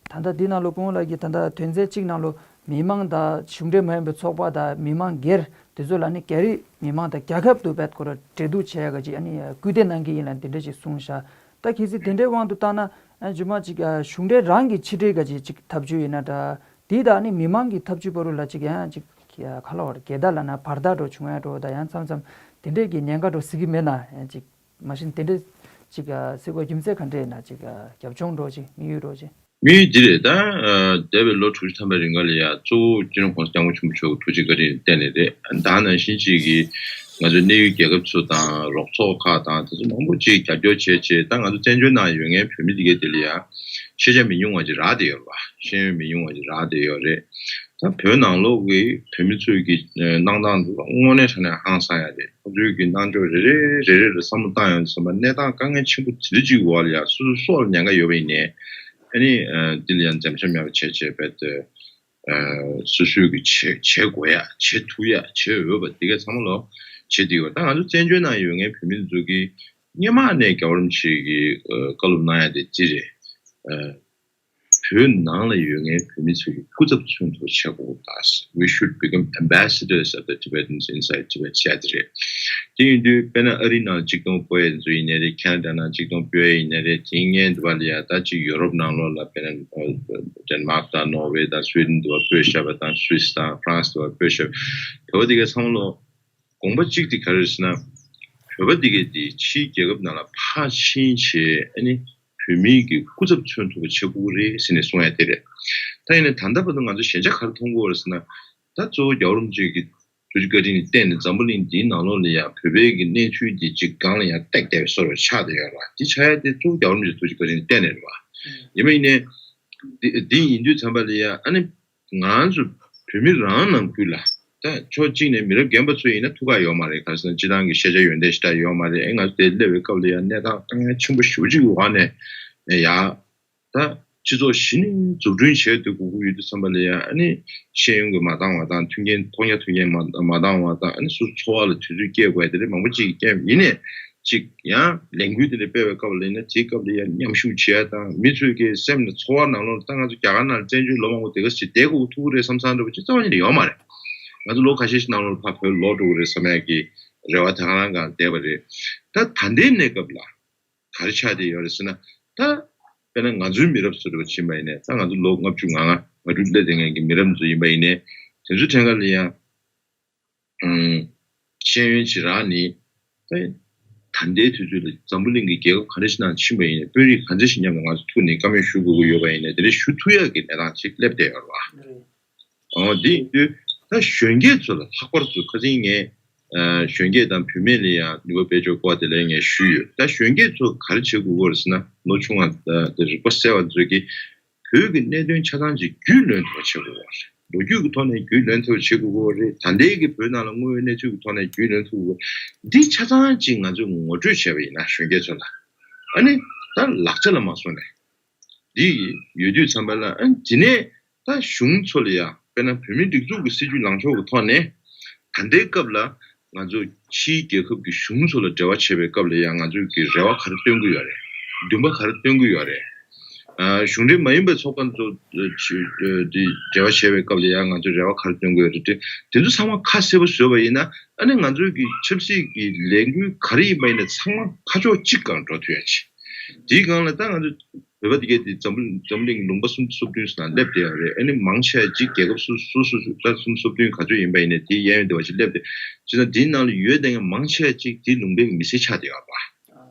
ད་ལྟ་འདི་ནང་ལོ་སྐུ་ངོ་ལགས་ཀྱིས་ད་ལྟ་དོན་ཚན་གཅིག་ནང་ལོ་མི་མང་དང་གཞུང་འབྲེལ་མ་ཡིན་པའི་ཚོགས་པ་དང་མི་མང་སྒེར་དེ་ཚོ་ལ་ནི་རྒྱ་རིགས་མི་མང་དང་རྒྱལ་ཁབ་ཏུ་བེད་ཁོ་ར་འབྲེལ་གཏུག་བྱེད་ཡ་ག་ཅིག་ཨ་ནི་སྐུལ་འདེད་གནང་གི་ཡིན་ལ་འདི་འདྲ་ཅིག་གསུངས་ཤག་ད་གལ་སྲིད་དེ་འདྲའི་དབང་དུ་བཏང་ན་ཨ་རྗེས་མ་ཅིག་ཨ་གཞུང་འབྲེལ་རང་གི་ཕྱི་དྲིལ་ག་ཅིག་ཅིག་ཐབས་ཇུས་ཡིན་ན་འདྲ། དེ་དང་ནི་མི་མང་གི་ཐབས་ཇུས་བར་དུ་ལ་ཅིག་ཡང་ཅིག་ག་ལ་བར་འགལ་ཟླ་ལ་ན་བར་ཐག་འགྲོ་བྱུང་ཡ་འགྲོ་ད་ཡང་མཚམས་མཚམས་དེ་འདྲས་ཀྱི་ཉེན་ཁ་འགྲོ་སྲིད་ཀྱི་མེད་ན་ཡང་ཅིག་མ་གཞི་དེ་འདྲས་ཅིག་སྲིད་གོ་རྒྱུ་མཚན་ག་འདྲས་ཡིན་ན་ཅིག་རྒྱབ་ལྗོངས་འགྲོ་ཅིག་དམིགས་ཡུལ་འགྲོ་ཅིག་དམིགས་ཡུལ་འདི་རེད་ད། འདས་པའི་ལོ་དྲུག་ཅུ་ཐམ་པའི་རིང་ག་ལ་ཡ་གཙོ་བོ་སྤྱི་ནོར་༸གོང་ས་༸སྐྱབས་མགོན་ཆེན་པོ་མཆོག་གི་ཐུགས་རྗེ་བཀའ་དྲིན་བརྟེན་ནས་རེད། ད་ནང་བཞིན་ཅིག་གི་ང་ཚོའི་གནས་ཡུལ་རྒྱལ་ཁབ་ཚོ་དང་རོགས་ཚོགས་ཁག་དང་དེ་ཚོ་མང་པོ་ཅིག་རྒྱབ་སྐྱོར་བྱས་བྱས་ད་ང་ཚོ་བཙན་བྱོལ་ནང་ཡོད་མཁན་བོད་མི་དེ་གའི་དེ་ལ་ཡ་ཤེས་བྱ་མི་ཉུང་བ་ཅིག་རག་བསྡད་ཡོད་རེད་བ། ཤེས་ཡོན་མི་ཉུང་བ་ཅིག་རག་བསྡད་ཡོད་རེད། ད་བོད་ནང་ལོགས་ཀྱི་བོད་མི་ཚོའི་གི་གནང་སྟངས་འདི་དངོས་གནས་དྲང་གནས་ཧང་སང་ཡ་རེད། ཁོ་ཚོའི་གི་གནང་ཕྱོགས་རེ་རེ་རེ་རེ་ལ་བསམ་བློ་བཏང་ཡོང་དུས་ཙམ་པ་གནས་སྟངས་དཀའ་ངལ་ཆེན་པོ་དེ་འདྲ་ཅིག་འོག་ལ་ཡ་སོ་སོ་སྲོག་ལ་ཉེན་ཁ་ཡོད་པ་ཡིན་ནའི་ཨ་ནི་འདི་ལ་ཡང་འཛེམ་ཟོན་མེད་པ་བྱས་བྱས་བས་ཏེ་སོ་སོའི་གི་བྱེད་བྱེད་དགོས་ཡ་བྱེད་ཐུབ་ཡ་བྱེད་འོས་པ་འདི་ག་ཚང་མ་ལོ་བྱེད་བསྡད་ཡོད། ད་ང་ཚོ་བཙན་བྱོལ་ནང་ཡོད་མཁན་བོད་མི་ཚོ་གི་སྔོན་མ་ནས་རྒྱལ་བ་རིན་པོ་ཆེ་གི་བཀའ་སློབ་གནང་ཡ་དེ་འདི་རེད། བོད་ནང་ལ་ཡོད་མཁན་བོད་མི་ཚོ་གི་སྐུ་ཚབ་མཚོན་ཐུབ་བྱེད་དགོས་པ་དང་། We should become ambassadors of the Tibetans inside Tibet བྱས་ཏེ་རེད། དེ་ཡིན་དུས་དཔེར་ན་ཨ་རི་ནང་གཅིག་སྟོང་སྤོ་ཡ་ཚོ་ཡིན་ནའི་རེད། ཁེ་ན་ཌ་ནང་གཅིག་སྟོང་སྤོ་ཡ་ཡིན་ནའི་རེད། དེ་སྔོན་དུ་བ་ལ་ཡ་ད་གཅིག་ཡོ་རོབ་ནང་ལོགས་ལ་དཔེར་ན་ཌེན་མཱག་དང་ནོར་ཝེ་དང་སུའི་ཌེན་དུ་བ་སྤོས་བཞག་པ་དང་སུད་སི་དང་ཧྥ་རན་སི་དུ་བ་སྤོས་བཞག་པ་བོད་པ་དེ་གའི་ཚང་མ་ལོ། དགོངས་པ་གཅིག་དེ་ག་རེ་རེད་ཟེར་ན། བོད་པ་འདི་གས་འདི་ཕྱིའི་རྒྱལ་ཁབ་ནང་ལ་ཕར་ཕྱིན་བྱས་ཨ་ནི་བོད་མིའི་གི་སྐུ་ཚབ་མཚོན་ཐུབ་པ་བྱེད་དགོས་ཀྱི་རེད་ཟེར་ནས་གསུང་ཡ་དེ་རེད། ད་ཡིན་ན་ད་ལྟ་བར་དུ་ང་ཚོ་ཞན་ཆ་ག་རེ་མཐོང་གི་ཡོད་རེད་ཟེར་ན། ད་གཙོ་བོ་རྒྱལ་བ་རིན་པོ་ཆེ་གི་ཐུགས་རྗེ་བཀའ་དྲིན་གྱིས་བརྟེན་ནས་འཛམ་བུ་གླིང་འདིའི་ནང་ལོགས་ལ་ཡང་བོད་པའི་གི་གནས་ཚུལ་འདི་གཅིག་སྒང་ལ་ཡང་བཏེགས་བསྡད་པའི་བཟོ་འདྲ་ཆགས་བསྡད་ཡོད་རེད་བ། འདི་ཆགས་ཡ་དེ་གཙོ་བོ་རྒྱལ་བ་རིན་པོ་ཆེའི་ཐུགས་རྗེ་བཀའ་དྲིན་གྱིས་བརྟེན་ནས་རེད་བ། ཡིན་པ་ཡིན་ནའི། འདི་འདི་ཡིན་དུས་ཙམ་པ་ལ་ཡ་ཨ་ནི། ང་ཚོ་བོད་མི་རང་ནང་ཁུལ་ལ་ད་ཕྱོགས་གཅིག་ནས་མི་རབས་རྒན་པ་ཚོ་ཡིན་ན་ཐུགས་ཁག་ཡོད་མ་རེད། ག་རེ་ཟེར་ན་སྤྱི་བཏང་གི་ཤེས་བྱ་ཡོན་ཏན་ཞེ་དྲག་ཡོད་མ་རེད། ཨེ་ང་ཚོ་དེ་སླེབས་པའི་སྐབས་ལ་ཡང་གནས་སྟངས་དཀའ་ངལ་ཆེན་པོ་ཞེ་པོ་ཅིག་གི་འོག་ནས་ནས་ཡ་ད་སྤྱི་ཚོགས་གཞི་ནས་འཛུགས་སྐྲུན་བྱས་སྡོད་དགོས་ཀྱི་ཡོད་དུས་ཙམ་པ་ལ་ཡང་ཨ་ནི་ཤེས་ཡོན་གྱི་མ་འདང་བ་དང་མཐུན་རྐྱེན་མཐོང་རྒྱ་མཐུན་རྐྱེན་མ་མ་འདང་བ་དང་ཨ་ནི་སོ་སོ་འཚོ་བ་ལ་དུས་ཚོད་སྐྱེལ་དགོས་ཡ་དེ་འདྲ་མང་པོ་ཅིག་སྐྱེལ་ཡིན་ནས། ཅིག་ཡང་ལས་འགུལ་དེ་འདྲ་སྤེལ་བའི་སྐབས་ལ་ཡིན་ན་དེའི་སྐབས་ལ་ཡང་མཉམ་ཞུགས་བྱེད་ཡ་དང་མི་ཚོས་ཀྱི་སེམས་ནས་ཚོར་བ་ནང་ལོགས་ལ་ད་ང་ཚོ་རྒྱ་གར་ནང་ལ་བཙན་བྱོལ་ལོ་མང་པོ་དེ་ག་ཞིག་བསྡད་དགོས་ཐུག་གི་རེད་བསམ་བསམ་འདྲ་པོ་ཅིག་རྩ་བ་ཉིད་ནས་ཡོད་མ་རེད། ང་ཚོ་ལོ་ཁ་ཤས་ཤིག་ནང་ལོགས་ལ་ཕར་བོད་ལོག་འགྲོ་གི་རེད་བསམ་ཡ་གི་རེ་བ་དེ་ག་རང་སྒང་བསྡད་པ་རེད། ད་ད་ལྟའི་གནས་སྐབས་ལ་ག་རེ་ཆགས་བསྡད་ཡོད་རེད་ཟེར་ན། ད་དཔེར་ན་ང་ཚོའི་མི་རབས་ཚོ་འདྲ་པོ་ཕྱིན་པ་ཡིན་ནའི་ད་ང་ཚོ་ལོ་ལྔ་བཅུ་ང་ལྔ་ང་དྲུག་སླེབས་བསྡད་མཁན་གྱི་མི་རབས་ཚོ་ཡིན་པ་ཡིན་ནའི་དེ་ཚོའི་ཕྲན་ཁ་ལ་ཡང་། ཤེས་ཡོན་ཅིག་རག་ནི། ད་ད་ལྟའི་དུས་ཚོད་ལ་འཛམ་བུ་གླིང་གི་རྒྱལ་ཁབ་ག་འདྲ་ཞིག་ནང་ཕྱིན་པ་ཡིན་ནའི་དཔོན་རིགས་ག་འདྲ་ཞིག་མཉམ་དུ་ང་ཚོ་ཐུག་ནས་བཀའ་མོལ་ཞུ་དགོས་ཀྱི་ཡོད་པ་ཡིན་ནའི་དེ་འདྲ་ཞུ་ཐུབ་ཡག་གི་གནས་སྟངས་ཅིག་སླེབས་བསྡད་ཡོད་རེད་བ། འོ་དེ་ཡིན་དུས་ད་གཞོན་སྐྱེས་ཚོ་ལ་ལྷག་པར་དུ་ཁ་སང་ངས་གཞོན་སྐྱེས་དང་བུད་མེད་ལ་ཡང་ནུས་པ་སྤེལ་ཕྱོགས་སྐོར་དེ་ལ་ངས་ཞུས་ཡོད། ད་གཞོན་སྐྱེས་ཚོ་ག་རེ་བྱེད་དགོས་ཀྱི་ཡོད་རེད་ཟེར་ན་ལོ་ཆུང་བ་དང་རིག་པ་གསལ་བ་ཚོས་ཀྱིས། བོད་ཀྱི་གནད་དོན་ཆ་ཚང་ཅིག་རྒྱུས་ལོན་ཐུབ་པ་བྱེད་དགོས་པ་རེད། ལོ་རྒྱུས་ཀྱི་ཐོག་ནས་རྒྱུས་ལོན་ཐུབ་པ་བྱེད་དགོས་པ་རེད། ད་ལྟའི་གི་བོད་ནང་ལ་དངོས་ཡོད་གནས་ཚུལ་གྱི་ཐོག་ནས་རྒྱུས་ལོན་ཐུབ་དགོས་པ། འདི་ཆ་ཚང་ཅིག་ང་ཚོས་ངོ་སྤྲོད་བྱས་པ་ཡིན་ན་གཞོན་སྐྱེས་ཚོ་ལ། ཨ་ནི་ད་ལག་ཆ་ལ་མ་སོང་ནས། འདི་ཡོད་དུས་ཙམ་པ་ལ་ཨ་ནི་འདི་ནས་ད་གཞུང་ཚོ་ལ་ཡང་དཔེར་ན་བོད་མིའི་སྒྲིག་འཛུགས་ཀྱི་སྲིད་བྱུས་ལངས་ཕྱོགས་ཀྱི་ཐོག་ནས་ད་ལྟའི་སྐབས་ལ། ང་ཚོ་ཕྱིའི་རྒྱལ་ཁབ་ཀྱི་གཞུང་ཚོ་ལ་འབྲེལ་བ་བྱེད་པའི་སྐབས་ལ་ཡང་ང་ཚོས་ཀྱི་རེ་བ་ག་རེ་བཏོན་གྱི་ཡོད་རེད། འདུན་པ་ག་རེ་བཏོན་གྱི་ཡོད་རེད། ཨ་གཞུང་འབྲེལ་མ་ཡིན་པའི་ཚོགས་པ་ཚོ་འདི་འབྲེལ་བ་བྱེད་པའི་སྐབས་ལ་ཡང་ང་ཚོས་རེ་བ་ག་རེ་བཏོན་གྱི་ཡོད་རེད། དེ་དེ་ཚོ་ཚང་མ་ཁ་གསལ་པོ་བཟོས་པ་ཡིན་ན་ཨ་ནི་ང་ཚོའི་གི་ཆབ་སྲིད་ཀྱི་ལས་འགུལ་ག་རེ་ཡིན་པ་ཡིན་ན་ཚང་མ་ཁ་ཕྱོགས་གཅིག་སྒང་འགྲོ་ཐུབ་ཡ་ཆེད། དེའི་སྒང་ལ་ད་ང་ཚོ་བོད་པ་དེ་གས་དེ་འཛམ་བུ་འཛམ་གླིང་ལུང་པ་སུམ་ཅུ་སོ་བདུན་ནང་སླེབས་བསྡད་ཡོད་རེད། ཨ་ནི་མང་ཆེ་བ་ཅིག་རྒྱལ་ཁབ་སོ་སོ་སོ་སོ་ད་སུམ་ཅུ་སོ་བདུན་ག་ཚོད་ཡིན་པ་ཡིན་ནའི་དེའི་གཡས་གཡོན་དེ་བ་ཅིག་སླེབས་ཏེ་བྱས་ཙང་དེའི་ནང་ལ་ཡོད་བསྡད་མཁན་མང་ཆེ་བ་ཅིག་དེའི་ལུང་པའི་མི་སེར་ཆགས་བསྡད་ཡོད་རེད་པ།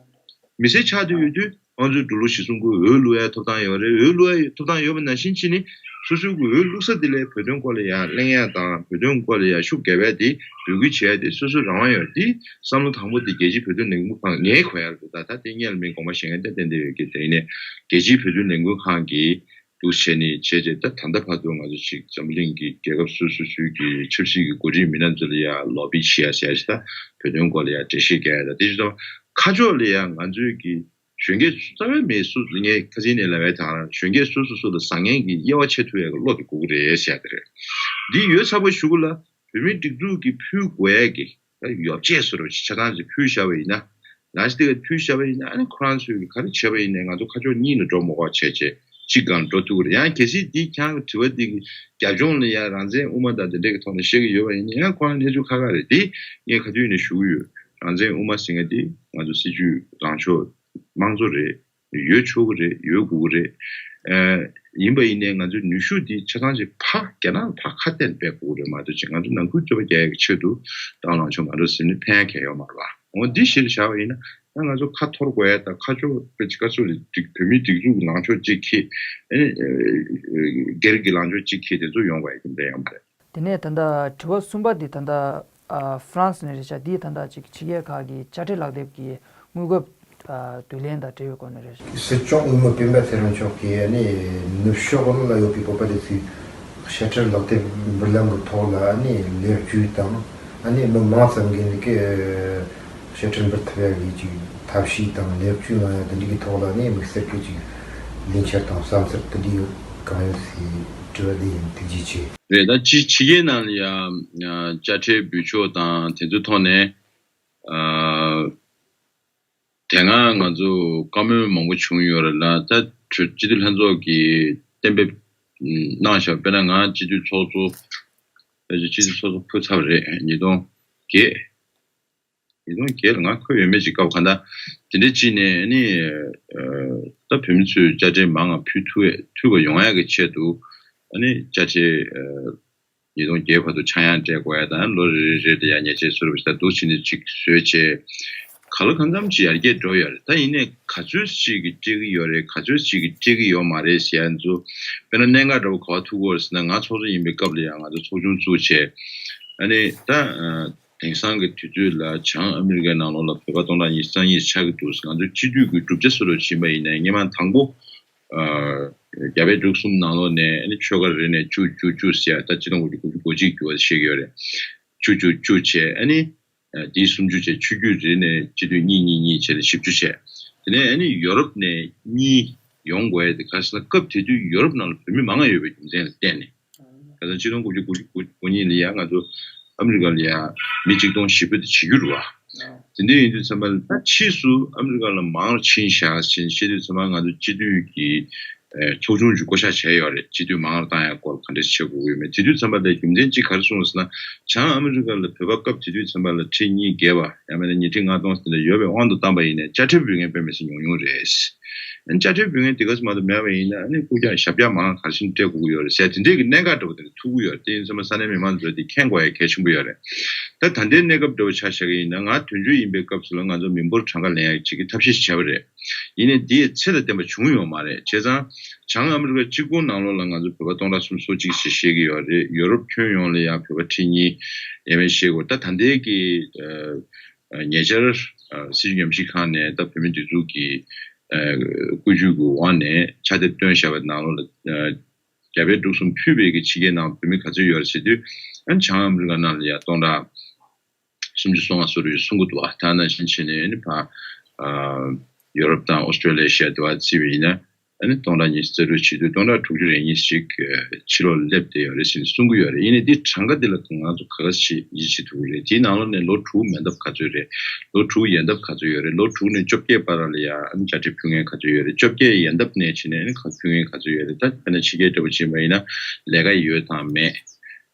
མི་སེར་ཆགས་བསྡད་ཡོད་དུས་ང་ཚོའི་འབྲུག་ལོ་གཞིར་བཟུང་གི་འོས་བླུག་ཡ་ཐོབ་ཐང་ཡོད་རེད། འོས་བླུག་ཡ་ཐོབ་ཐང་ཡོད་པ་ནང་བཞིན་བྱས་ནས་སོ་སོའི་གི་འོས་བླུག་ས་དེ་ལ་བོད་དོན་སྐོར་ལ་ཡ་གླེང་ཡ་དང་བོད་དོན་སྐོར་ལ་ཡ་ཤུགས་རྒྱབ་ཡ་དེ་འབོད་སྐུལ་བྱེད་ཡ་དེ་སོ་སོའི་རང་དབང་ཡོད་རེད། དེ་བསམ་བློ་དང་པོ་དེ་རྒྱལ་སྤྱིའི་བོད་དོན་ལས་འགུལ་ཁང་ངས་གོ་ཡ་རེད། ད་ད་དེ་སྔོན་ལ་མིང་དགོངས་པ་བཞེས་མཁན་ཏན་ཏན་དེ་ཡོད་ཀྱི་དེ་ཡིན་ནའི་རྒྱལ་སྤྱིའི་བོད་དོན་ལས་འགུལ་ཁང་གིས་འདུག་བྱས་ནས་བྱས་རྗེས་ད་ད་ལྟ་བར་དུ་ང་ཚོ་ཞིག་འཛམ་བུ་གླིང་གི་རྒྱལ་ཁབ་སོ་སོ་སོའི་གི་ཆབ་སྲིད་ཀྱི་འགོ་ཁྲིད་མི་སྣ་ཚོ་ལ་ཡ་ལོ་བི་བྱེད་ཡ་ཟེར་ཡ་ཞིག་ད་བོད་དོན་སྐོར་ལ་ཡ་འགྲེལ་བཤད་རྒྱག་ཡ་ད་དེ་བཞིན་ད་ཁ་ཕྱོགས་ལ་ཡ་ང་ཚོའི་གི་གཞོན་སྐྱེས་རྩ་བའི་མེད་སུ་ངས་ཁ་སང་ནས་ལབ་པའི་ཐང་གཞོན་སྐྱེས་སོ་སོ་སོ་ལ་བཟང་ངན་གྱི་དབྱེ་བ་ཕྱེ་ཐུབ་ཡ་གི་བློ་དེ་དགོས་ཀྱི་རེད་ཟེར་ཡ་དེ་རེད། འདི་ཡོད་ཚ་པོ་ཞུ་གི་ལ་བོད་མིའི་སྒྲིག་འཛུགས་ཀྱིས་ཕུལ་དགོས་ཡ་གི་ ད་ཡོ་བྱད་བཟོ་འདྲ་ཅིག་ཆ་ཚང་ཅིག་ཕུལ་བཞག་པ་ཡིན་ན། ལ་ཅི་དེ་ག་ཕུལ་བཞག་པ་ཡིན་ན། ཨ་ནི་ཁོ་རང་ཚོས་ག་རེ་བྱས་པ་ཡིན་ནའི་ང་ཚོ་ཁ་ཕྱོགས་གཉིས་ལ་འགྲོ་མི་དགོས་བྱས་བྱས་གཅིག་སྒང་འགྲོ་ཐུབ་ཀྱི་རེད། ཡང་གལ་སྲིད་འདི་ཁྱེད་རང་གི་དྲི་བ་འདི་གི་རྒྱབ་ལྗོངས་ལ་ཡང་རང་བཙན་དབུ་མ་དང་དེ་འདྲས་ཀྱི་ཐོག་ནས་བཤད་ཀྱི་ཡོད་པ་ཡིན་ན། ཡང་ཁོ་རང་གནས་ཚུལ་ཁག་ཁག་རེད། འདི་ངས་ག་དུས་ནས་ཞུ་གི་ཡོད། རང་བཙན་དབུ་མ་ཟེར་མཁན་འདི་ང་ཚོ་སྲིད་ཇུས་ལངས་ཕྱོགས་དམངས་གཙོ་རེད། ཡོད་ཆོག་གི་རེད། ཡོད་དགོས་ཀྱི་རེད། ཨ། ཡིན་པ་ཡིན་ནའི་ང་ཚོའི་ནུས་ཤུགས་འདི་ཆ་ཚང་ཞིག་ཕར་རྒྱ་ནག་ལ་ཕར་ཁ་གཏད་ནས་སྤེལ་དགོས་ཀྱི་རེད་མ་གཏོགས། ཅིག་ང་ཚོ་ནང་ཁུལ་རྩོད་པ་རྒྱག་ཡག་གི་ཆེད་དུ་བཏང་ལངས་ཕྱོགས་ང་ཚོ་ཟིན་ནས་ཕན་ཡག་གང་ཡང་ཡོད་མ་རེད་པ། འོ་འདི་གཞིར་བཞག་པ་ཡིན་ན། ད་ང་ཚོ་ཁ་འཐོར་དགོས་ཡ་དང་། ཁ་ཕྱོགས་དཔེ་ཅིག་སྐབས་སུ་ལ་སྒྲིག་བོད་མིའི་སྒྲིག་འཛུགས་ཀྱི་ལངས་ཕྱོགས་གཅིག་འཁྱེར། ཨ་ནི་སྒེར་གྱི་ལངས་ཕྱོགས་གཅིག་འཁྱེར། དེ་ཚོ་ཡོང་དགོས་ཡ་རྒྱུ་མཚན་ཡོད་མ་རེད། དེ་ནས་ད་ལྟ་དྲི་བ་གསུམ་པ་འདི་ད་ལྟ་ཨ་ཧྥ་རན་སི་ནས་རེད་ཤག་འདིས་ད་ལྟ་ཅིག་ཕྱི་རྒྱལ་ཁག་གི་དཔྱ་ཁྲལ་ལག་དེབ་ཀྱི་དངུལ་ཁབ་ཨ་བསྡུ་ལེན་དང་འབྲེལ་བའི་སྐོར་ནས་རེད་ཤག་སྲིད་སྐྱོང་འོས་མི་སྤེན་པ་ཚེ་རིང་མཆོག་གིས་ཨ་ནི་ནུབ་ཕྱོགས་ལ་ཡོད་པའི་བོད་པ་དེ་ཚོས་དཔྱ་ཁྲལ་ལག་དེབ་འབུལ་ལམ་གྱི་ཐོག་ལ་ཨ་ནི་ལེགས་བཅོས་དང་། ཨ་ནི་མི་མང་ཙམ་གྱིས་ནི་གི་དཔྱ་ཁྲལ་འབུལ་ཐུབ་ཡ་གི་ཅིག་ཐབས་ཤེས་དང་ལེགས་བཅོས་གནང་ཡ་དེ་འདྲ་གི་ཐོག་ལ་ནི་དམིགས་བསལ་གྱི་ཅིག་ལས་འཆར་དང་བསམ་ཚུལ་དེ་འདྲ་ཡོད་གང་ཡོད་ཟེར་དྲི་བ་འདི་ཡིན། ཐུགས་རྗེ་ཆེ། རེད། ད་ཕྱི་ཕྱི་རྒྱལ་ནང་ལ་ཡང་དཔྱ་ཁྲལ་འབུལ་ཕྱོགས་དང་དེ་ཚོའི་ཐོག་ནས། ཨ། དེ་སྔ་ང་ཚོ་བཀའ་མོལ་མང་པོ་བྱུང་ཡོད་རེད་ལ། ད་སྤྱི་འཐུས་ལྷན་ཚོགས་ཀྱིས་གཏན་འབེབས་གནང་བཞག་དཔེར་ན་ང་སྤྱི་འཐུས་ཚོགས་གཙོ། ཕལ་ཆེར་སྤྱི་འཐུས་ཚོགས་གཙོ་ཕུལ་ཚར་བ་རེད། ཉིས་སྟོང་བརྒྱད། ཉིས་སྟོང་བརྒྱད་ལ་ང་འཁོད་ཡོད་མེད་ཅིག་སྐབས་གང་ལྟར་དེ་འདྲ་ཅིག་ནས་ནི། ཨ། ད་བོད་མི་ཚོས་དཔྱ་ཁྲལ་མང་ང་ཕུལ་ཐུབ་ཐུབ་པ་ཡོང་ཡག་གི་ཆེད་དུ། ཨ་ནི་དཔྱ་ཁྲལ། ཨ། ཉིས་སྟོང་བརྒྱད་བར་དུ་ཆག་ཡང་སྤྲད་དགོས་ཡ་དང་། ལོ་རེ་རེ་རེ་ལ་ཡ་ཉེས་ཆད་སོ་རུ་ཞིག་ད་འདུག་བྱས་ནས་ཅིག་བཟོས་བྱས། གང་ལ་གང་འཚམ་ཅིག་ཡར་རྒྱས་འགྲོ་ཡོད་རེད། ད་ཡིན་ནའི་ག་ཚོད་ཅིག་གིས་སྤྲད་ཀྱི་ཡོད་རེད། ག་ཚོད་ཅིག་གིས་སྤྲད་ཀྱི་ཡོད་མ་རེད་ཟེར་ཡ་ཚོ། དཔེར་ན་གནད་འགག་འདྲ་བོ་ག་པར་ཐུག་གི་ཡོད་རེད་ཟེར་ན། ང་ཚོགས་གཙོ་ཡིན་པའི་སྐབས་ལ་ཡང་ང་ཚོ་ཚོགས་ཆུང་བཙུགས་བྱས། ཨ་ནི་ད་དེང་སང་གི་དུས་ཚོད་ལ་བྱང་ཨ་མི་རི་ཀའི་ནང་ལོགས་ལ་བོད་པ་སྟོང་ཕྲག་ཉི་ཤུ་རྩ་གཉིས་ཆགས་ཀྱི་འདུག་ཟེར། ང་ཚོའི་སྤྱི་འཐུས་ཀྱི་གྲུབ་ཆ་སོ་སོར་ཕྱིན་པ་ཡིན་ནའི་སྔོན་མ་དང་པོ། ཨ། རྒྱ་བལ་འབྲུག་གསུམ་ནང་ལོགས་ནས་ཨ་ནི་ཆོལ་ཁ་རེ་ནས་བཅུ་བཅུ་བཅུ་ཟེར་ཡ། ད་ཆིག་སྟོང་དགུ་བརྒྱ་དགུ་བཅུ་གོ་གཅིག་གི་བར་བཤད་ཀྱི་ཡོད་རེད། བཅུ་བཅུ་བཅུ་བྱས། ཨ་ནི་དེའི་སུམ་ཅུ་བྱས། ཆོས་བརྒྱུད་རེ་ནས་སྤྱི་འཐུས་གཉིས་གཉིས་གཉིས་བྱས་ནས་བཞི་བཅུ་བྱས། དེ་ནས་ཨ་ནི་ཡོ་རོབ་ནས་གཉིས་ཡོང་དགོས་ཡ་དེ་ག་རེ་ཟེར་ན། སྐབས་དེ་དུས་ཡོ་རོབ་ནང་ལ་བོད་མི་མང་ང་ཡོད་པའི་རྒྱུ་མཚན་ལ་བརྟེན་ནས། ཁ་སང་ཆིག་སྟོང་དགུ་བརྒྱ་དགུ་བཅུ་གོ་གཉིས་ལ་ཡ་ང་ཚོ་ཨ་མི་རི་ཀ་ལ་ཡ་མི་ཆིག་སྟོང་བཞི་བཅུ་དེ་བྱེད་རྒྱུ་རེད་བ། དེ་འདྲ་ཡིན་དུས་ཙམ་པ་ལ། ད་ཕྱིས་སུ་ཨ་མི་རི་ཀ་ལ་མང་རུ་ཕྱིན་བཞག་ཕྱིན་བཤད་དུས་ཙམ་པ། ང་ཚོ་སྤྱི་འཐུས་ཀྱི་ཚོགས་ཆུང་ཅིག་བསྐོ་བཞག་བྱས་ཡོད་རེད། སྤྱི་འཐུས་མང་རུ་བཏང་ཡག་སྐོར་ག་འདྲས་བྱེད་དགོས་ཀྱི་ཡོད་མེད། དེ་དུས་ཙམ་པ་ལ་རྒྱུ་མཚན་གཅིག་ག་རེ་གསུངས་ཟེར་ན། བྱང་ཨ་མི་རི་ཀ་ལ་བོད་པ་སྐབས་དེ་དུས་ཙམ་པ་ལ་ཁྲི་གཉིས་བརྒལ་བ། ཡང་མིན་ན་ཉིས་ཁྲི་ལྔ་སྟོང་དེ་འདྲ་ཡོད་པའི་དབང་དུ་བཏང་པ་ཡིན་ནའི་དཔྱ་ཁྲལ་འབུལ་མཁན་དཔེ་མི་སྲིད་ཉུང་ཉུང་རེད། ཨ་ནི་དཔྱ་ཁྲལ་འབུལ་མཁན་དེ་ག་ཚོད་མ་གཏོགས་མེད་པ་ཡིན་ན། ཨ་ནི་རྐུབ་བཀྱག་ཞབས་བཀྱག་མང་ག་རེ་བྱས་ནས་སྤྲད་དགོས་ཀྱི་ཡོད་རེད་ཟེར། དེ་འདྲས་ཀྱི་གནད་འགག་འདྲ་བོ་དེ་འདྲ་ཐུག་གི་ཡོད་རེད། དེ་ཡིན་ཙང་མ་ས་གནས་མི་མང་ཚོས་དེ་མཁྱེན་དགོས་ཡ་གལ་ཆེན་པོ་ཡོད་རེད། ད་ད་ལྟའི་གནས་སྐབས་འདྲ་བོ་ཆ་བཞག་གི་ཡིན་ན། ང་དོན་གཅོད་ཡིན་པའི་སྐབས་སུ་ལ་ང་ཚོ་མི་འབོར་གྲངས་ཀ་ལེན་ཡ་ཅིག་གི་ཐབས་ཤེས་ཤིག་བྱས་པ་རེད། ཡིན་ནའི་དེ་ཡི་ཚད་ལ་བརྟེན་པ་བྱུང་ཡོད་མ་རེད། བྱས་ཙང་བྱང་ཨ་མི་རི་ཀ་གཅིག་པོ་ནང་ལོགས་ལ་ང་ཚོ་བོད་པ་སྟོང་ཕྲག་སུམ་ཅུ་སོ་གཅིག་ཞིག་བཤད་ཀྱི་ཡོད་རེད། ཡོ་རོབ་ཁྱོན་ཡོངས་ལ་ཡང་བོད་པ་ཁྲི་གཉིས་ཡས་མས་བཤད་ཀྱི་ཡོད། ད་ད་ལྟའི་གི་ཨ་ཉེ་ཆར་ཨ་སྲིད་བྱུས་ཉམས་ཞིབ་ཁང་ནས་ད་བོད་མིའི་སྒྲིག་འཛུགས་ཀྱི་ཨ་བཀོད་ཇུས་ཀྱི་འོག་ནས་ཕྱག་དེབ་བཏོན་བཞག་པའི་ནང་ལོགས་ལ། ཨ་རྒྱ་བལ་འབྲུག་གསུམ་ཕུད་པའི་གི་ཕྱི་རྒྱལ་ནང་བོད་མི་ག་ཚོད་ཡོད་རེད་ཟེར་དུས། ཨ་བྱང་ཨ་མི་རི་ཀ་ནང་ལ་ཡ་སྟོང་ཕྲག་སུམ་ཅུ་སོ་ལྔ་སོ་རུ་ཡོད་གསུང་གི་འདུག་བ། ད་ནང་བཞིན་བྱས་ནས་ཨ་ནི་ཕར་ཨ་ཡོ་རོབ་དང་ཨོ་སི་ཀྲོ་ལི་ཡ་ཞེས་དེ་བ་བརྩིས་པ་ཡིན་ན། ཨ་ནི་སྟོང་ཕྲག་ཉི་ཤུ་རྩ་དྲུག་བྱེད་དུས་སྟོང་ཕྲག་དྲུག་ཅུ་རེ་གཉིས་ཤིག་ཨ་ཕྱི་ལོགས་ལ་སླེབས་བསྡད་ཡོད་རེད་ཟེར་ནས་གསུང་གི་ཡོད་རེད། ཡིན་ནའི་འདི་གྲངས་ཀ་འདི་ལ་ང་ཚོ་ག་ག་ཞིག་ཡིད་ཆེས་ཐུབ་ཀྱི་རེད། དེའི་ནང་ལོགས་ནས་ལོ་དྲུག་མེན་སྟབས་ག་ཚོད་རེད། ལོ་དྲུག་ཡན་སྟབས་ག་ཚོད་ཡོད་རེད། ལོ་དྲུག་ནས་བཅོ་བརྒྱད་བར་ལ་ཡ་ཨ་ནི་དཔྱ་ཁྲལ་ཕུལ་མཁན་ག་ཚོད་ཡོད་རེད། བཅོ་བརྒྱད་ཡན་སྟབས་ནས་བྱས་ནས་ཨ་ནི་ག་ཕུལ་མཁན་ག་ཚོད་ཡོད་རེད། ད་དཔེར་ན་ཕྱི་རྒྱལ་འདྲ་བོ་ཕྱིན་པ་ཡིན་ན་ལས་ཀ་ཡོད་དང་མེད།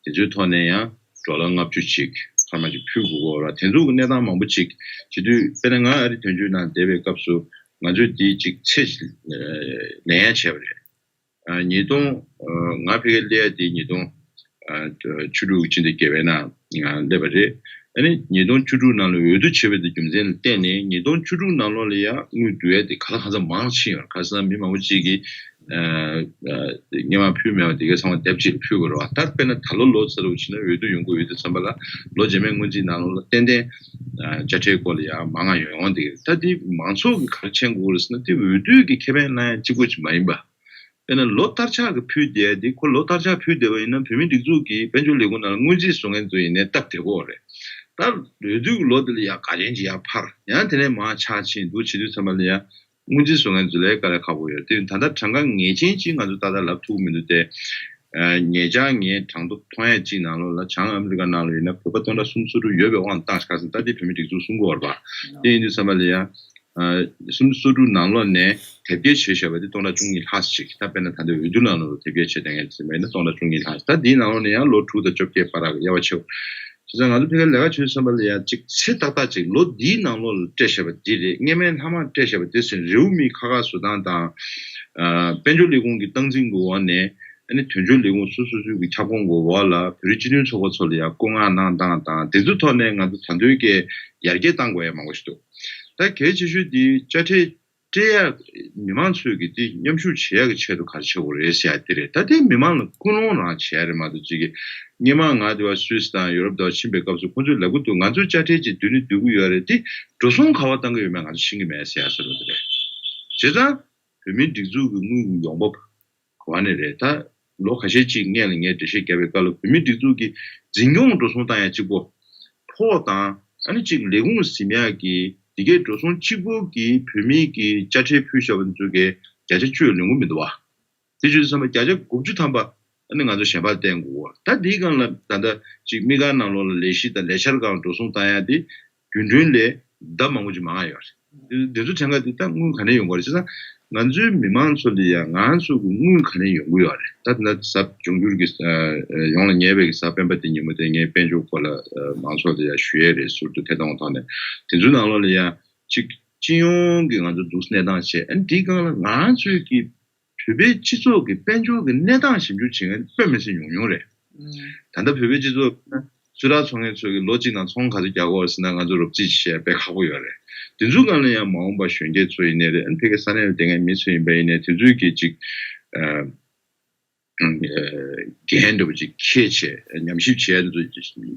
དེ་ཚོའི་ཐོག་ནས་ཡང་ཌོ་ལར་ལྔ་བཅུ་ཅིག་འཕར་མ་ཅིག་ཕུལ་དགོས་ཀྱི་ཡོད་རེད། དེ་ཚོ་གི་གནས་སྟངས་མང་པོ་ཅིག་བྱེད་དུས། དཔེར་ན་ང་ཨ་རི་དོན་གཅོད་ནང་བསྡད་པའི་སྐབས་སུ་ང་ཚོས་དེའི་ཅིག་ཚད་ལེན་ཡ་བྱས་པ་རེད། ཨ་ཉིས་སྟོང་། ཨ་ང་ཕ་གིར་སླེབས་ཡ་དེ་ཉིས་སྟོང་ཨ་བཅུ་དྲུག་གི་ཕྱི་ཟླ་བརྒྱད་པའི་ནང་ང་སླེབས་པ་རེད། ཨ་ནི་ཉིས་སྟོང་བཅུ་དྲུག་ནང་ལ་འོས་བསྡུ་བྱས་པ་དེ་རྒྱུ་མཚན་ལ་བརྟེན་ནས། ཉིས་སྟོང་བཅུ་དྲུག་ནང་ལོགས་ལ་ཡ་དངུལ་བསྡུ་ཡ་དེ་ག་ལ་གང་འཚམ་མང་ཕྱིན་ཡོད། ག་རེ་ཟེར་ན་མི་མང་པོ་ཅིག་གིས་ཨ་ཨ་སྔོན་མ་ཕུལ་མེད་པ་དེ་གའི་ཚང་མ་དེབ་གཅིག་ལ་ཕུལ་དགོས་རེད་བ། ད་དཔེར་ན་ད་ལོ་ལོ་ཙཱ་རུ་ཕྱིན་ན་འོས་བསྡུ་ཡོང་གི། འོས་བསྡུ་ཚན་པ་ལ་ལོ་རྗེས་མའི་སྔོན་རྩིས་ནང་ལོགས་ལ་ཏན་ཏན་ཨ་དཔྱ་ཁྲལ་སྐོར་ལ་ཡ་མང་ང་ཡོང་ཡོང་དེ། ད་དེ་མང་ཚོགས་ཀྱིས་ག་རེ་མཁྱེན་དགོས་རེད་ཟེར་ན། དེ་འོས་བསྡུ་གི་ཁེ་ཕན་བླང་ཡ་གཅིག་པོ་ཅིག་མ་ཡིན་པ། དཔེར་ན་ལོ་ལྟར་ཆགས་ཀྱི་ཕུལ་བསྡད་ཡ་དེ། ཁོ་ལོ་ལྟར་ཆགས་ཕུལ་བསྡད་པ་ཡིན་ན་བོད་མིའི་སྒྲིག་འཛུགས་ཀྱི་དཔལ་འབྱོར་ལས་ཁུངས་ནང་ལ་སྔོན་རྩིས་བཟོ་མཁན་ཚོ་ཡིན་ནའི་སྟབས་བདེ་པོ་རེད། ད་འོས་བསྡུ་གི་ལོ་དེ་ལ་ཡ་དགའ་ཆེན་ཅིག་ཡར་འཕར། ཡང་དེ་ནས་མར་ཆག་ཕྱིན་འདུག་བྱེད་དུས་ཙམ་པ་ལ་ཡ་སྔོན་རྩིས་བཟོ་མཁན་ཚོ་ལ་དཀའ་ལས་ཁག་པོ་ཡོད་རེད། དེ་ད་ལྟ་གྲངས་ཀ་ངེས་ཅན་ཅིག་ང་ཚོ་ཏག་ཏག་ལབ་ཐུབ་ཀྱི་མི་འདུག་སྟེ། ཉེ་ཆར་ངས་གྲངས་ཐོ་མཐོང་ཡ་གཅིག་ནང་ལོགས་ལ་བྱང་ཨ་མི་རི་ཀ་ནང་ལ་ཡིན་ན་བོད་པ་སྟོང་ཕྲག་སུམ་ཅུ་སོ་དྲུག་ཡོད་པའི་དབང་དུ་བཏང་ཤག་ཟིན། ད་དེ་བོད་མིའི་སྒྲིག་འཛུགས་གསུང་གི་ཡོད་རེད་པ། དེ་ཡིན་དུས་ཙམ་པ་ལ་ཡ། སུམ་ཅུ་སོ་དྲུག་ནང་ལོགས་ནས་དེབ་སྐྱེལ་བྱས་བཞག་པ་དེ་སྟོང་ཕྲག་བཅུ་གཉིས་ལྷག་ཅིག་ད་དཔེར་ན་ད་ལྟའི་འོས་བསྡུ་ནང་ལོགས་ལ་དེབ་སྐྱེལ་བྱས་བསྡད་མཁན་ཟིན་པ་ཡིན་ན་སྟོང་ཕྲག་བཅུ་གཉིས་ལྷག་ད་དེའི་ནང་ལོགས་ནས་ཡང་ལོ་དྲུག་དང་བཅོ་བརྒྱད་བར་ལ་དབྱེ་བ་ཕྱེ། བྱས་ཙང་ང་ཚོ་ཕ་གིར་ལས་ཀ་བྱེད་དུས་ཙམ་པ་ལ་ཡང་གཅིག་ཚེ་ཏག་ཏག་ཅིག་ལོ་འདིའི་ནང་ལོགས་ལ་སྤྲད་བཞག་པ་འདི་རེད། སྔས་མའི་ལྷག་མ་སྤྲད་བཞག་པ་འདི་ཟེར་རེའུ་མིག་ཁ་ཁ་བཟོ་སྟངས་དང་། དཔལ་འབྱོར་ལས་ཁུངས་ཀྱི་སྟངས་འཛིན་གྱི་འོག་ནས་ཨ་ནི་དོན་གཅོད་ལས་ཁུངས་སོ་སོ་སོའི་གི་ཁྱབ་ཁོངས་ཀྱི་འོག་ལ་བོད་རིགས་སྤྱི་མཐུན་ཚོགས་པ་ཚོ་ལ་ཡང་བཀོད་མངགས་གནང་སྟངས་དང་དེ་ཚོའི་ཐོག་ནས་ང་ཚོ་ད་དུང་གི་ཡར་རྒྱས་གཏང་དགོས་ཡ་མང་པོ་ཞིག་འདུག་ད་གལ་ཆེ་ཤོས་འདི་དཔྱ་ཁྲལ་སྤྲད་ཡག་མི་མང་ཚོས་ཀྱི་དེ་མཉམ་ཞུགས་བྱེད་ཡག་གི་ཆེད་དུ་ག་རེ་བྱེད་དགོས་རེད་ཟེར་ཡ་དེ་རེད། ད་དེ་མི་མང་ལ་ཀུན་སློང་རང་བྱེད་ཡ་རེད་མ་གཏོགས་ཅིག་གི་སྔོན་མ་ང་དེ་བ་སུད་སི་དང་ཡུ་རོབ་དང་ཕྱིན་པའི་སྐབས་སུ་ཁོང་ཚོས་ལབ་ཀྱི་འདུག་ང་ཚོས་དཔྱ་ཁྲལ་ཅིག་བསྡུ་ནི་བསྡུ་གི་ཡོད་རེད། དེ་འགྲོ་སོང་ག་པར་བཏང་གི་ཡོད་མེད་ང་ཚོ་ཤེས་ཀྱི་མེད་ཟེར་ཡ་ཟེར་བ་དེ་རེད། བྱས་ཙང་བོད་མིའི་སྒྲིག་འཛུགས་ཀྱི་དངུལ་གྱི་ཡོང་འབབ་ག་པ་ནས་རེད། ད་ལོ་ཁ་ཤས་ཅིག་སྔོན་ལ་ངས་འགྲེལ་བཤད་བརྒྱབ་པའི་སྐབས་ལ་བོད་མིའི་སྒྲིག་འཛུགས་ཀྱི་འཛིན་སྐྱོང་འགྲོ་སོང་བཏང་ཡ་གཅིག་པོ། ཕོགས་དང་ཨ་ནི་གཅིག་ལས་ཁུངས་ཟིན་ཡག་གི་འདི་གའི་འགྲོ་སོང་གཅིག་པོ་གིས་བོད་མིའི་གི་དཔྱ་ཁྲལ་ཕུལ་བཞག་པ་ཚོ་གི་བརྒྱ་ཆ་བཅུ་ལོན་གྱི་མི་འདུག་བ། དེ་བྱས་ཙང་བརྒྱ་ཆ་དགུ་བཅུ་ཐམ་པ་ཨ་ནི་ང་ཚོ་གཞན་པར་བརྟེན་དགོས། ད་འདིའི་སྒང་ལ་ད་ལྟ་གཅིག་དམིགས་བཀར་ནང་ལོགས་ལ་ལས་གཞི་དང་ལས་འཆར་སྒང་འགྲོ་སོང་བཏང་ཡ་དེ་རྒྱུན་གྲོན་ལས་ལྡབ་མང་པོ་ཅིག་མང་ང་ཡོད་རེད། དེ་ཚོ་དྲན་ག་དེ་ད་དངུལ་ག་ནས་ཡོང་གི་རེད་ཟེར་ན། ང་ཚོའི་མི་མང་ཚོ་ལ་ཡང་ང་ཚོ་གི་དངུལ་ག་ནས་ཡོང་གི་ཡོད་རེད། ད་ད་གཟའ་འབྱུང་འགྱུར་གྱི་ཡོངས་ལ་ཉེ་བའི་གི་གཟའ་སྤེན་པ་དེ་ཉིན་མོ་དེ་ངས་དཔལ་འབྱོར་སྐོར་ལ་མང་ཚོགས་ལ་ཡང་ཞུ་ཡས་རེད། ཟུར་དུ་ཐད་གཏོང་ཐོག་ནས་དེ་ཚོའི་ནང་ལོགས་ལ་ཡང་གཅིག་སྤྱི་ཡོངས་ཀྱི་ང་ཚོ་འདུག་གནས་སྟངས་བྱས། ཨ་ནི་དེའི་སྒང་ལ་ང་ཚོའི་གི་བོད་པའི་སྤྱི་ཚོགས་ཀྱི་དཔལ་འབྱོར་གྱི་གནས་སྟངས་ཞིབ་འཇུག་བྱེད་མཁན་དཔེ་མི་སྲིད་ཉུང་ཉུང་རེད། ད་ལྟ་བོད་པའི་སྤྱི་ཚོགས་ཚོད་ལྟ་ཚོང་མཁན་ཚོས་ཀྱི་ལོ་གཅིག་ནང་ཚོང་ག་ཚོད་རྒྱག་དགོས་ཟེར་ན་ང་ཚོ་རོབ་རྩིས་བྱེད་དཔེ་ཁག་པོ་ཡོད་རེད། དེ་ཚོའི་སྒང་ལ་ཡང་མ་འོངས་པ་གཞོན་སྐྱེས་ཚོ་ཡིན་ནའི་རེད། ཨ་ནི་ཕ་གི་ས་གནས་ལ་བསྡད་མཁན་མི་ཚོ་ཡིན་པ་ཡིན་ནའི་དེ་ཚོས་ཀྱི་ཅིག་འགན་འདྲ་པོ་ཅིག་འཁྱེར་བྱས་ཉམས་ཞིབ་བྱས་ཚོ་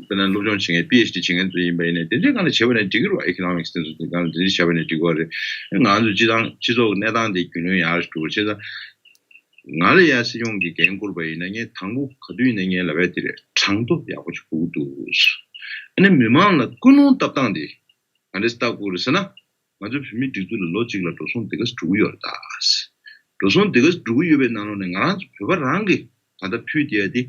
དཔེར་ན་སློབ་སྦྱོང་བྱེད་མཁན་པི་ཨེཆ་ཌི་བྱེད་མཁན་ཚོ་ཡིན་པ་ཡིན་ནའི་དེ་འདྲའི་སྒང་ལ་བྱས་པ་ནས་འགྲིག་གི་རེད་བ། ཨི་ཀོ་ནོ་མིག་སི་དེ་ཚོ་དེ་སྒང་ལ་དེ་འདྲ་བྱས་པ་ནས་འགྲིག་གི་རེད། ང་ཚོ་སྤྱི་བཏང་སྤྱི་ཚོགས་ཀྱི་གནས་སྟངས་དེ་རྒྱུས་ལོན་ཡག་ཞིག་འགྲོ་བྱས་ཙང་། ང་ལ་ཡང་སྲིད་སྐྱོང་གི་འགན་བསྐུར་བ་ཡིན་ན་ངས་དང་པོ་ག་དུས་ཡིན་ན་ངས་ལབ་ཡ་དེ་རེད། གྲངས་ཐོ་ཡག་པོ་ཞིག་དགོས་ཀྱི་འདུག་ཨ་ནི་མི་མང་ལ་ཀུན་སློང་བཏབ་སྟངས་དེ་ག་འདྲས་བལྟ་དགོས་རེད་ཟེར་ན། ང་ཚོའི་བོད་མིའི་སྒྲིག་འཛུགས་ལ་ལོ་གཅིག་ལ་འགྲོ་སོང་དེ་ག་ཙམ་འགྲོ་གི་ཡོད་རེད་ད། འགྲོ་སོང་དེ་ག་ཙམ་འགྲོ་གི་ཡོད་པའི་ནང་ལོགས་ནས་ང་རང་ཚོ་བོད་པ་རང་གིས་ད་ལྟ་ཕུལ་བསྡད་ཡ་དེ།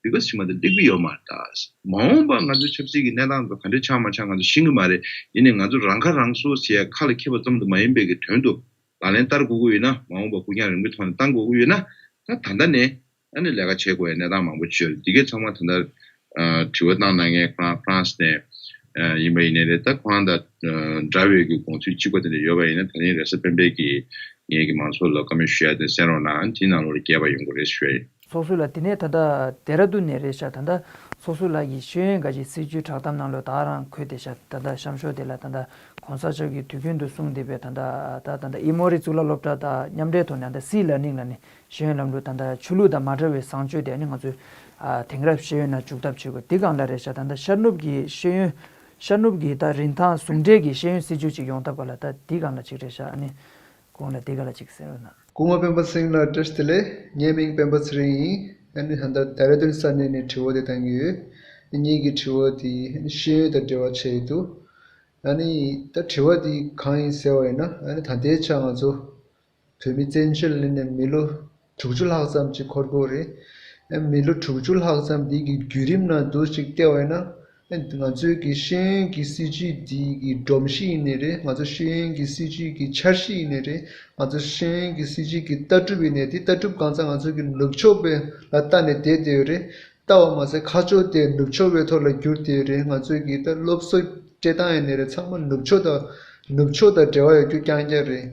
དེ་ག་ཙམ་མ་གཏོགས་ལེགས་པོ་ཡོད་མ་རེད་ད། མ་འོངས་པ་ང་ཚོའི་ཆབ་སྲིད་ཀྱི་གནས་སྟངས་དང་ག་འདྲ་ཆགས་མ་ཆགས་ང་ཚོ་ཤེས་ཀྱི་མ་རེད། ཡིན་ནའི་ང་ཚོ་རང་ཁ་རང་གསོ་ཟེར་ཡ་ཁ་ལ་འཁྱེར་བ་ཙམ་དུ་མ་ཡིན་པའི་གི་དོན་དུ་ལག་ལེན་བསྟར་དགོས་ཀྱི་ཡོད་ན། མ་འོངས་པ་སྐུ་ཁྱང་རིང་པོའི་ཐོག་ནས་བཏང་དགོས་ཀྱི་ཡོད་ན། ད་ད་ལྟ་ནས་ཨ་ནི་ལས་ཀ་བྱེད་དགོས་ཡ་གནས་སྟངས་མང་པོ་ཅིག་ཡོད་རེད། འདི་གའི་ཚང་མ་ད་ལྟ་དྲི་བ་བཏང་གནང་མཁན་ཁོ་རང་ཧྥ་རན་སི་ནས་ཡིན་པ་ཡིན་ནའི་རེད། ད་ཁོ་རང་དང་འདྲ་བའི་གི་དགོངས་ཚུལ་གཅིག་པ་དེ་འདྲ་ཡོད་པ་ཡིན་ན་ད་རིང་རེས་གཟའ་སྤེན་པའི་གི་ངེད་ཀྱི་མང་ཚོགས་ལ་བཀའ་མོལ་ཞུ་ཡ་དེ་གསན་རོགས་གནང་། དེའི་ནང་ལོགས་ལ་རྒྱས་པ་ཡོང་གི་རེད་ཞུ་ཡ་ཡིན། ཚོགས་ཟུར་ལགས་དེ་ནས་ད་ལྟ་ལྡེ་ར་ལྡུན་ནས་རེད་ཤག་ད་ལྟ་ཚོགས་ཟུར་ལགས་ཀྱིས་ཤེས་ཡོན་འགའ་ཞིག་སྲིད་བྱུས་བསྒྲགས་གཏམ་ནང་ལོགས་ད་རང་འཁོད་བསྡད་ཤག་ད་ལྟ་གཤམ་ཤོག་དེ་ལ་ད་ལྟ་གོང་ས་མཆོག་གིས་དུས་རྒྱུན་དུ་གསུངས་བསྡད་པའི་ད་ལྟ་ད་ད་ལྟ་ཨི་མོ་རི་གཙུག་ལག་སློབ་གྲྭ་དང་མཉམ་འབྲེལ་ཐོག་ནས་ད་སི་ལར་ནིང་ལ་ནི་ཤེས་ཡོན་ལམ་ལུགས་ད་ལྟ་ཆོས་ལུགས་དང་མ་འབྲེལ་བའི་བཟང་སྤྱོད་དེ་ནི་ང་ཚོས་ཨ་དེང་རབས་ཤེས་ཡོན་ནང་འཇུག་ཐབས་བྱེད་དགོས། འདི་སྒང་ལ་རེད་ཤག་ད་ལྟ་ཤར་ནུབ་ཀྱི་ཤེས་ཡོན་ཤར་ནུབ་ཀྱི་ད་རིན་ཐང་ཟུང་འབྲེལ་གྱི་ཤེས་ཡོན་སྲིད་བྱུས་ཅིག་ཡོང་ཐབས་སྒང་ལ་ད་འདི་སྒང་ལ་ཅིག་རེད་ཤག་ཨ་ནི་གོང་ལ་འདི་སྒང་ལ་ཅིག་གསན་རོགས་གནང་། སྐུ་ངོ་སྤེན་པ་ཚེ་རིང་ལགས་བཀྲ་ཤིས་བདེ་ལེགས། ངའི་མིང་སྤེན་པ་ཚེ་རིང་ཡིན། ཨ་ནི་ད་ལྟ་ལྡེ་ར་ལྡུན་ས་གནས་ནས་དྲི་བ་དེ་བཏང་གི་ཡོད། ངེད་ཀྱི་དྲི་བ་དེ་ཤེས་ཡོན་དང་འབྲེལ་བ་བྱས་ཡོད་འདུག་ཨ་ནི་ད་དྲི་བ་དེ་གང་ཡིན་ཟེར་བ་ཡིན་ན། ཨ་ནི་ད་ལྟའི་ཆ་ང་ཚོ་བོད་མི་བཙན་བྱོལ་ལ་སླེབས་ནས་མི་ལོ་དྲུག་ཅུ་ལྷག་ཙམ་ཅིག་འཁོར་གྱི་ཡོད་རེད། ཨ་མི་ལོ་དྲུག་ཅུ་ལྷག་ཙམ་འདི་གི་བརྒྱུད་རིམ་ནང་དུ་ཅིག་བལྟས་པ་ཡིན་ན། ཨ་ང་ཚོའི་གི་ཤེས་ཡོན་གྱི་སྲིད་བྱུས་འདི་གི་སྒྲོམ་གཞི་ཡིན་ནའི་རེད། ང་ཚོ་ཤེས་ཡོན་གྱི་སྲིད་བྱུས་ཀྱི་འཆར་གཞི་ཡིན་ནའི་རེད། ང་ཚོ་ཤེས་ཡོན་གྱི་སྲིད་བྱུས་ཀྱི་ལྟ་གྲུབ་ཡིན་ནའི་དེ་ལྟ་གྲུབ་གང་ཚང་ང་ཚོ་གི་ནུབ་ཕྱོགས་པའི་ལ་ལྟ་ནས་བསྡད་བསྡད་ཡོད་རེད། ལྟ་བ་མ་ཟད་ཁ་ཕྱོགས་དེ་ནུབ་ཕྱོགས་པའི་ཐོག་ལ་བསྒྱུར་བསྡད་ཡོད་རེད། ང་ཚོའི་གི་ད་སློབ་གསོ་སྤྲད་སྟངས་ཡིན་ནའི་རེད། ཚང་མ་ནུབ་ཕྱོགས་དང་ནུབ་ཕྱོགས་དང་འབྲེལ་བ་ཡོད་རྒྱུ་རྐྱང་རྐྱང་རེད།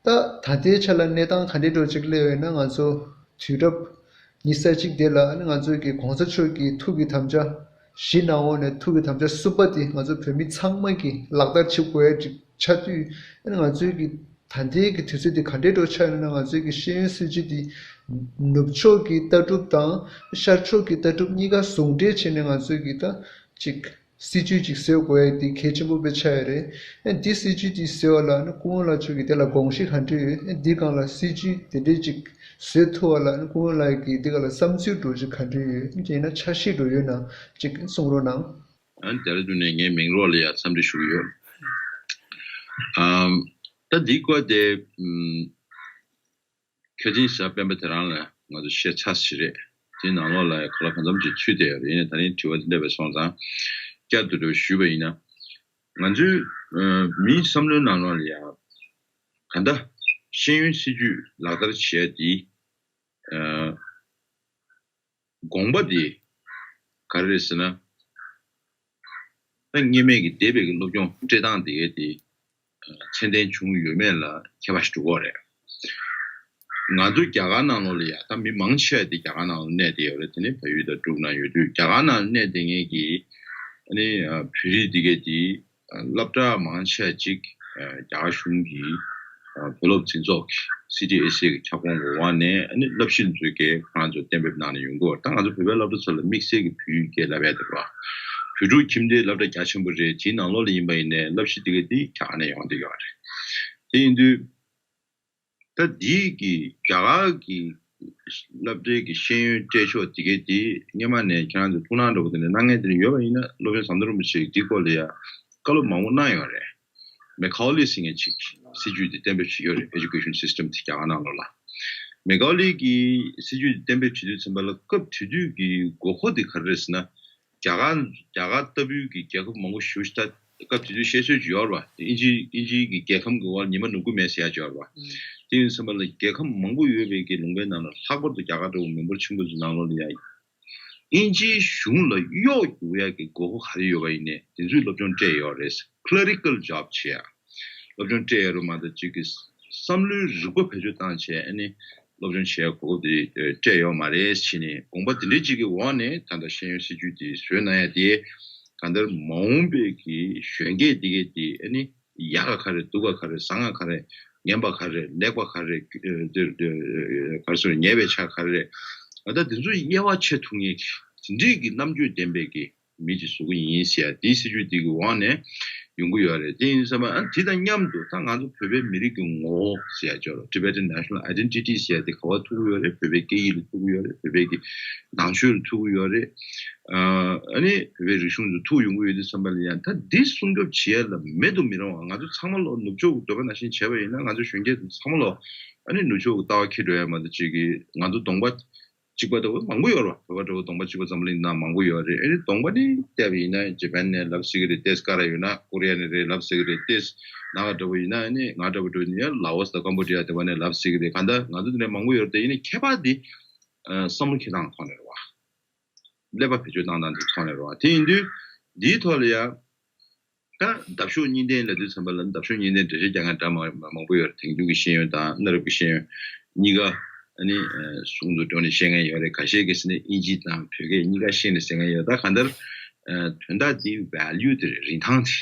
ད་ད་ལྟའི་ཆ་ལ་གནས་སྟངས་ག་འདྲའི་འགྲོ་ཅིག་སླེབས་ཡོད་ན། ང་ཚོ་དུས་རབས་ཉི་ཤུ་རྩ་གཅིག་དེ་ལ་ཨ་ནི་ང་ཚོའི་གི་གོང་ས་མཆོག་གི་ཐུགས་ཀྱི་དམ་བཅའ་བཞི་ནང་འོག་ནས་ཐུགས་ཀྱི་དམ་བཅའ་གསུམ་པ་དེ་ང་ཚོ་བོད་མི་ཚང་མ་གིས་ལག་བསྟར་བྱེད་དགོས་ཡ་ཅིག་ཆགས་དུས། ཨ་ནི་ང་ཚོའི་གི་ད་ལྟའི་གི་དུས་ཚོད་དེ་ག་འདྲའི་འགྲོ་ཆགས་ཡོད་ན། ང་ཚོའི་གི་ཤེས་ཡོན་སྲིད་བྱུས་དེ་ནུབ་ཕྱོགས་ཀྱི་ལྟ་གྲུབ་དང་ཤར་ཕྱོགས་ཀྱི་ལྟ་གྲུབ་གཉིས་ཀ་ཟུང་འབྲེལ་བྱས་ནས་ང་ཚོའི་གི་ད་ཅིག་སྲིད་བྱུས་ཅིག་བཟོ་དགོས་ཡ་དེ་གལ་ཆེན་པོ་དཔེ་ཆགས་ཡོད་རེད། ཨ་འདི་སྲིད་བྱུས་དེ་བཟོ་བ་ལ་ཨ་ནི་སྐུ་ངོ་ལགས་མཆོག་གིས་དེ་ལ་དགོངས་གཞི་ག་འདྲ་ཡོད། ཨ་འདི་སྒང་ལ་སྲིད་བྱུས་དེ་འདྲའི་ཅིག་བཟོ་ཐུབ་པ་ལ་ཨ་ནི་སྐུ་ངོ་ལགས་ཀྱིས་འདི་སྒང་ལ་བསམ་ཚུལ་འདྲ་ཅིག་ག་འདྲ་ཡོད། ཡིན་ན་འཆར་གཞི་འདྲ་ཡོད་ན་ཅིག་གསུང་རོགས་གནང་། ཨ་ནི་དེ་ལ་བརྟེན་ནས་ངའི་མིང་རོགས་ལ་ཡང་འཚམས་འདྲི་ཞུ་གི་ཡོད། ཨམ། ད་འདིའི་སྐོར་དེ་ཨམ། ཁ་ཆེན་ཞབས་སྤེན་པ་དེ་རང་ལ་ང་ཚོ་བཤད་ཚར་ཞིག་རེད། དེའི་ནང་ལོགས་ལ་ཡང་ག་ལ་གང་འཚམ་ཅིག་ཚུད་བསྡད་ཡོད་རེད། ཡིན་ནའི་ད་རིང་དྲི་བ་འདི་འདྲ་བས་སོང་ཙང་བསྐྱར་དུ་འགྲེལ་བཤད་ཞུས་པ་ཡིན་ན། ང་ཚོའི་ཨ་མིའི་བསམ་བློའི་ནང་ལོགས་ལ་ཡང་གང་ལྟར་ཤེས་ཡོན་སྲིད་བྱུས་ལག་བསྟར་བྱས་དེ། ཨ་དགོངས་པ་དེ་ག་རེ་རེད་ཟེར་ན། ད་སྔོན་མའི་གི་འདས་པའི་གི་སློབ་སྦྱོང་སྤྲད་སྟངས་དེ་གའི་དེ་ཚད་ལྡན་བྱུང་ཡོད་མེད་ལ་ཁྱད་པར་ཞིག་འགྲོ་གི་རེད། ང་ཚོ་རྒྱ་གར་ནང་ལོགས་ལ་ཡ་ད་མི་མང་ཆེ་བ་དེ་རྒྱ་གར་ནང་ལ་གནས་བསྡད་ཡོད་རེད། དེ་ནི་བལ་ཡུལ་དང་འབྲུག་ནང་ཡོད་དུས་རྒྱ་གར་ནང་ལ་གནས་བསྡད་མཁན་གྱི་ཨ་ནི་བོད་རིགས་དེ་གའི་དེ་སློབ་གྲྭ་མང་ཆེ་བ་ཅིག་རྒྱ་གར་གཞུང་གིས་བོད་སློབ་འཛིན་ཚོགས་ཀྱི་CTSA་གི་ཁྱབ་ཁོངས་ཀྱི་འོག་ནས་ཨ་ནི་བསླབ་གཞི་འཛུགས་སྐྱེལ་ཁོ་རང་ཚོ་གཏན་འབེབས་གནང་ནས་ཡོང་གི་ཡོད། ད་ང་ཚོ་བོད་པའི་སློབ་གྲྭ་ཚོ་ལ་དམིགས་བསལ་གྱི་བོད་ཡིག་སྐད་བསླབ་ཡ་དེ་རེད་བ། བོད་ཕྲུག་ཁྱིམ་སྡེའི་སློབ་གྲྭ་རྒྱ་ཆེན་པོ་རེད། དེའི་ནང་ལོགས་ལ་ཡིན་པ་ཡིན་ནའི་བསླབ་གཞི་དེ་ག་དེ་རྒྱ་གར་ནས་ཡོང་བསྡད་ཡོད་རེད། དེ་ཡིན་དུས་ད་འདིའི་གི་རྒྱ་གར་གྱི་སློབ་གྲྭའི་གི་ཤེས་ཡོན་སྤྲད་ཕྱོགས་དེ་གའི་དེ་སྔོན་མ་ནས་ཁྱེད་རང་ཚོ་ཐུགས་སྣང་འདྲ་པོ་དེ་འདྲ་གནང་མཁན་དེ་འདྲ་ཡོད་པ་ཡིན་ན། སློབ་དཔོན་ཟམ་གདོང་རིན་པོ་ཆེ་གིས་འདིའི་སྐོར་ལ་ཡ་བཀའ་སློབ་མང་པོ་གནང་ཡོད་རེད། མེ་ཁའོ་ལི་ཟེར་མཁན་ཅིག་སྲིད་བྱུས་དེ་གཏན་འབེབས་བྱེད་ཀྱི་ཡོད་རེད། Education System་དེ་རྒྱ་གར་ནང་ལོགས་ལ། མེ་ཁའོ་ལི་གིས་སྲིད་བྱུས་དེ་གཏན་འབེབས་བྱེད་དུས་ཙམ་པ་ལ་སྐབས་དེ་དུས་ཀྱི་དགོས་མཁོ་དེ་ག་རེ་རེད་ཟེར་ན། རྒྱ་གར་རྒྱ་གར་ལྟ་བུའི་གི་རྒྱལ་ཁབ་མང་པོ་ཞེ་པོ་ཞིག་ད་སྐབས་དེ་དུས་བཤད་སྲོལ་ཅིག་ཡོད་རེད་བ། དབྱིན་ཇི་དབྱིན་ཇིའི་གི་རྒྱལ་ཁམས་ཀྱི་འོག་ཉི་མ་ནུབ་ཀྱི་མེད་ཟེར་ཡ་ཅིག་ཡོད་རེད་བ། དེ་ཡིན་ཙམ་པ་ལ་རྒྱལ་ཁམས་མང་པོ་ཡོད་པའི་གི་ལུང་པའི་ནང་ལ་ལྷག་པར་དུ་རྒྱ་གར་འདྲ་བོ་མི་འབོར་ཆེན་པོ་ཚོའི་ནང་ལོགས་ལ་ཡ་དབྱིན་ཇིའི་གཞུང་ལ་གཡོག་རྒྱུག་ཡ་གི་དགོས་མཁོ་ག་རེ་ཡོད་པ་ཡིན་ནའི་དེ་ཚོའི་སློབ་སྦྱོང་སྤྲད་ཡོད་རེད། Clerical job་བྱེད་ཡ། སློབ་སྦྱོང་སྤྲད་ཡ་རུ་མ་གཏོགས་གཅིག་གི་བསམ་བློའི་རིག་པ་བེད་སྤྱོད་བཏང་བྱས་ཨ་ནི་སློབ་སྦྱོང་བྱེད་ཡ་གོ་སྐབས་དེ་སྤྲད་ཡོད་མ་རེད་ཟེར་ནས་དགོངས་པ་དེ་འདྲའི་གཅིག་གི་འོག་ནས་ད་ལྟ་ཤེས་ཡོན་སྲིད་བྱུས་དེ་བཟོས་གནང་ཡ་དེ་གང་ལྟར་མ་འོངས་པའི་གི་གཞོན་སྐྱེས་དེ་གས་དེ་ཨ་ནི་ཡག་ག་ག་རེ། སྡུག་ག་ག་རེ། བཟང་ང་ག་རེ། ངན་པ་ག་རེ། ལེགས་པ་ག་རེ། ཨ་དེ་དེ་ག་རེ་ཟེར། ཉེས་པའི་ཆ་ག་རེ། ད་དེ་ཚོ་དབྱེ་བ་ཕྱེ་ཐུབ་མཁན་གི་དེ་འདྲའི་གི་རྣམ་དཔྱོད་ལྡན་པའི་གི་མི་ཅིག་བཟོ་གི་ཡིན་ཟེར་ཡ་དེའི་སྲིད་བྱུས་དེ་གི་འོག་ནས་ཡོང་གི་ཡོད་རེད། དེ་ཡིན་ཙང་ཨ་དེ་དང་མཉམ་དུ་ད་ང་ཚོ་བོད་པའི་མི་རིགས་ཀྱི་ངོ་བོ་ཟེར་ཡ་ཅིག་ཡོད་རེད། Tibetan National Identity་ཟེར་ཡ་དེ་ག་པར་ཐུག་གི་ཡོད་རེད། བོད་པའི་སྐད་ཡིག་ལ་ཐུག་གི་ཡོད་རེད། བོད་པའི་གི་ནང་ཆོས་ལ་ཐུག་གི་ཡོད་རེད། ཨ་ནི་བོད་པའི་རིག་གཞུང་དུ་ཐུག་ཡོང་གི་ཡོད་དུས་ཙམ་པ་ལ་ཡང་ད་འདི་སྲུང་སྐྱོབ་བྱེད་ཡ་ལ་མེད་དུ་མི་རུང་བ། ང་ཚོ་ཚང་མ་ལོ་ནུབ་ཕྱོགས་ཀྱི་འདོད་པ་ནང་བཞིན་བྱས་པ་ཡིན་ན་ང་ཚོ་གཞོན་སྐྱེས་ཚང་མ་ལོ་ཨ་ནི་ནུབ་ཕྱོགས་ཀྱི་ལྟ་བ་འཁྱེར་འགྲོ་ཡ་མ་གཏོགས་ཅིག་གི་ང་ཚོ་གདོང་པ་གཅིག་པ་ལྟ་བུ་མང་པོ་ཡོད་རེད་བ། བོད་པ་འདྲ་བོ་གདོང་པ་གཅིག་པ་འཛམ་གླིང་ནང་མང་པོ་ཡོད་རེད། ཨ་ནི་གདོང་པ་ནི་བལྟས་པ་ཡིན་ན་ཇེ་པན་ནས་ལབ་སྲིད་ཀྱི་རེད། ཏེས་ཀ་ར་ཡོད་ན་ཀོ་རི་ཡ་ནས་རེད་ལབ་སྲིད་ཀྱི་རེད། ཏེས་ནག་འདྲ་བོ་ཡིན་ན་ཨ་ནི་ང་འདྲ་བོ་འདྲ་བོ་ཡིན་ན་ལ་ཨོ་སི་དང་ཀམ་བོ་ཌི་ཡ་དེ་བ་ནས་ལབ་སྲིད་ཀྱི་རེད། གང་ལྟར་ང་ཚོ་དེ་ནས་མང་པོ་ཡོད་རེད། དེ་ཡིན་ན་ཁྱད་པར་དེ་བསམ་བློ་འཁྱེར་སྟངས་ཐོག་ནས་རེད་བ། ཀླད་པ་བེད་སྤྱོད་བཏང་སྟངས་དེ་ཐོག་ནས་རེད་བ། དེ་ཡིན་དུས་འདིའི་ཐོག་ལ་ཡ། ད་འདབ་གཤོག་གཉིས་ལྡན་ལབ་དུས་ཙམ་པ་ལ་འདབ་གཤོག་གཉིས་ལྡན་འགྲེལ་བཤད་རྒྱག་མཁན་འདྲ་མ་མང་པོ་ཡོད་རེད། དེང་དུས་ཀྱི་ཤེས་ཡོན་དང་གནའ་རབས་ཀྱི་ཤེས་ཡོན་གཉིས་ཀ་ཨ་ནི་ཟུང་དུ་འབྲེལ་ནས་བཤད་མཁན་ཡོད་རེད། ཁ་ཤས་ཀྱིས་ཟེར་ན་དབྱིན་ཇི་དང་བོད་སྐད་གཉིས་ཀ་ཤེས་ནས་ཟེར་མཁན་ཡོད། ད་གང་ལྟར་དོན་དག་དེ་ཝེ་ལུ་དེ་རེད། རིན་ཐང་དེ།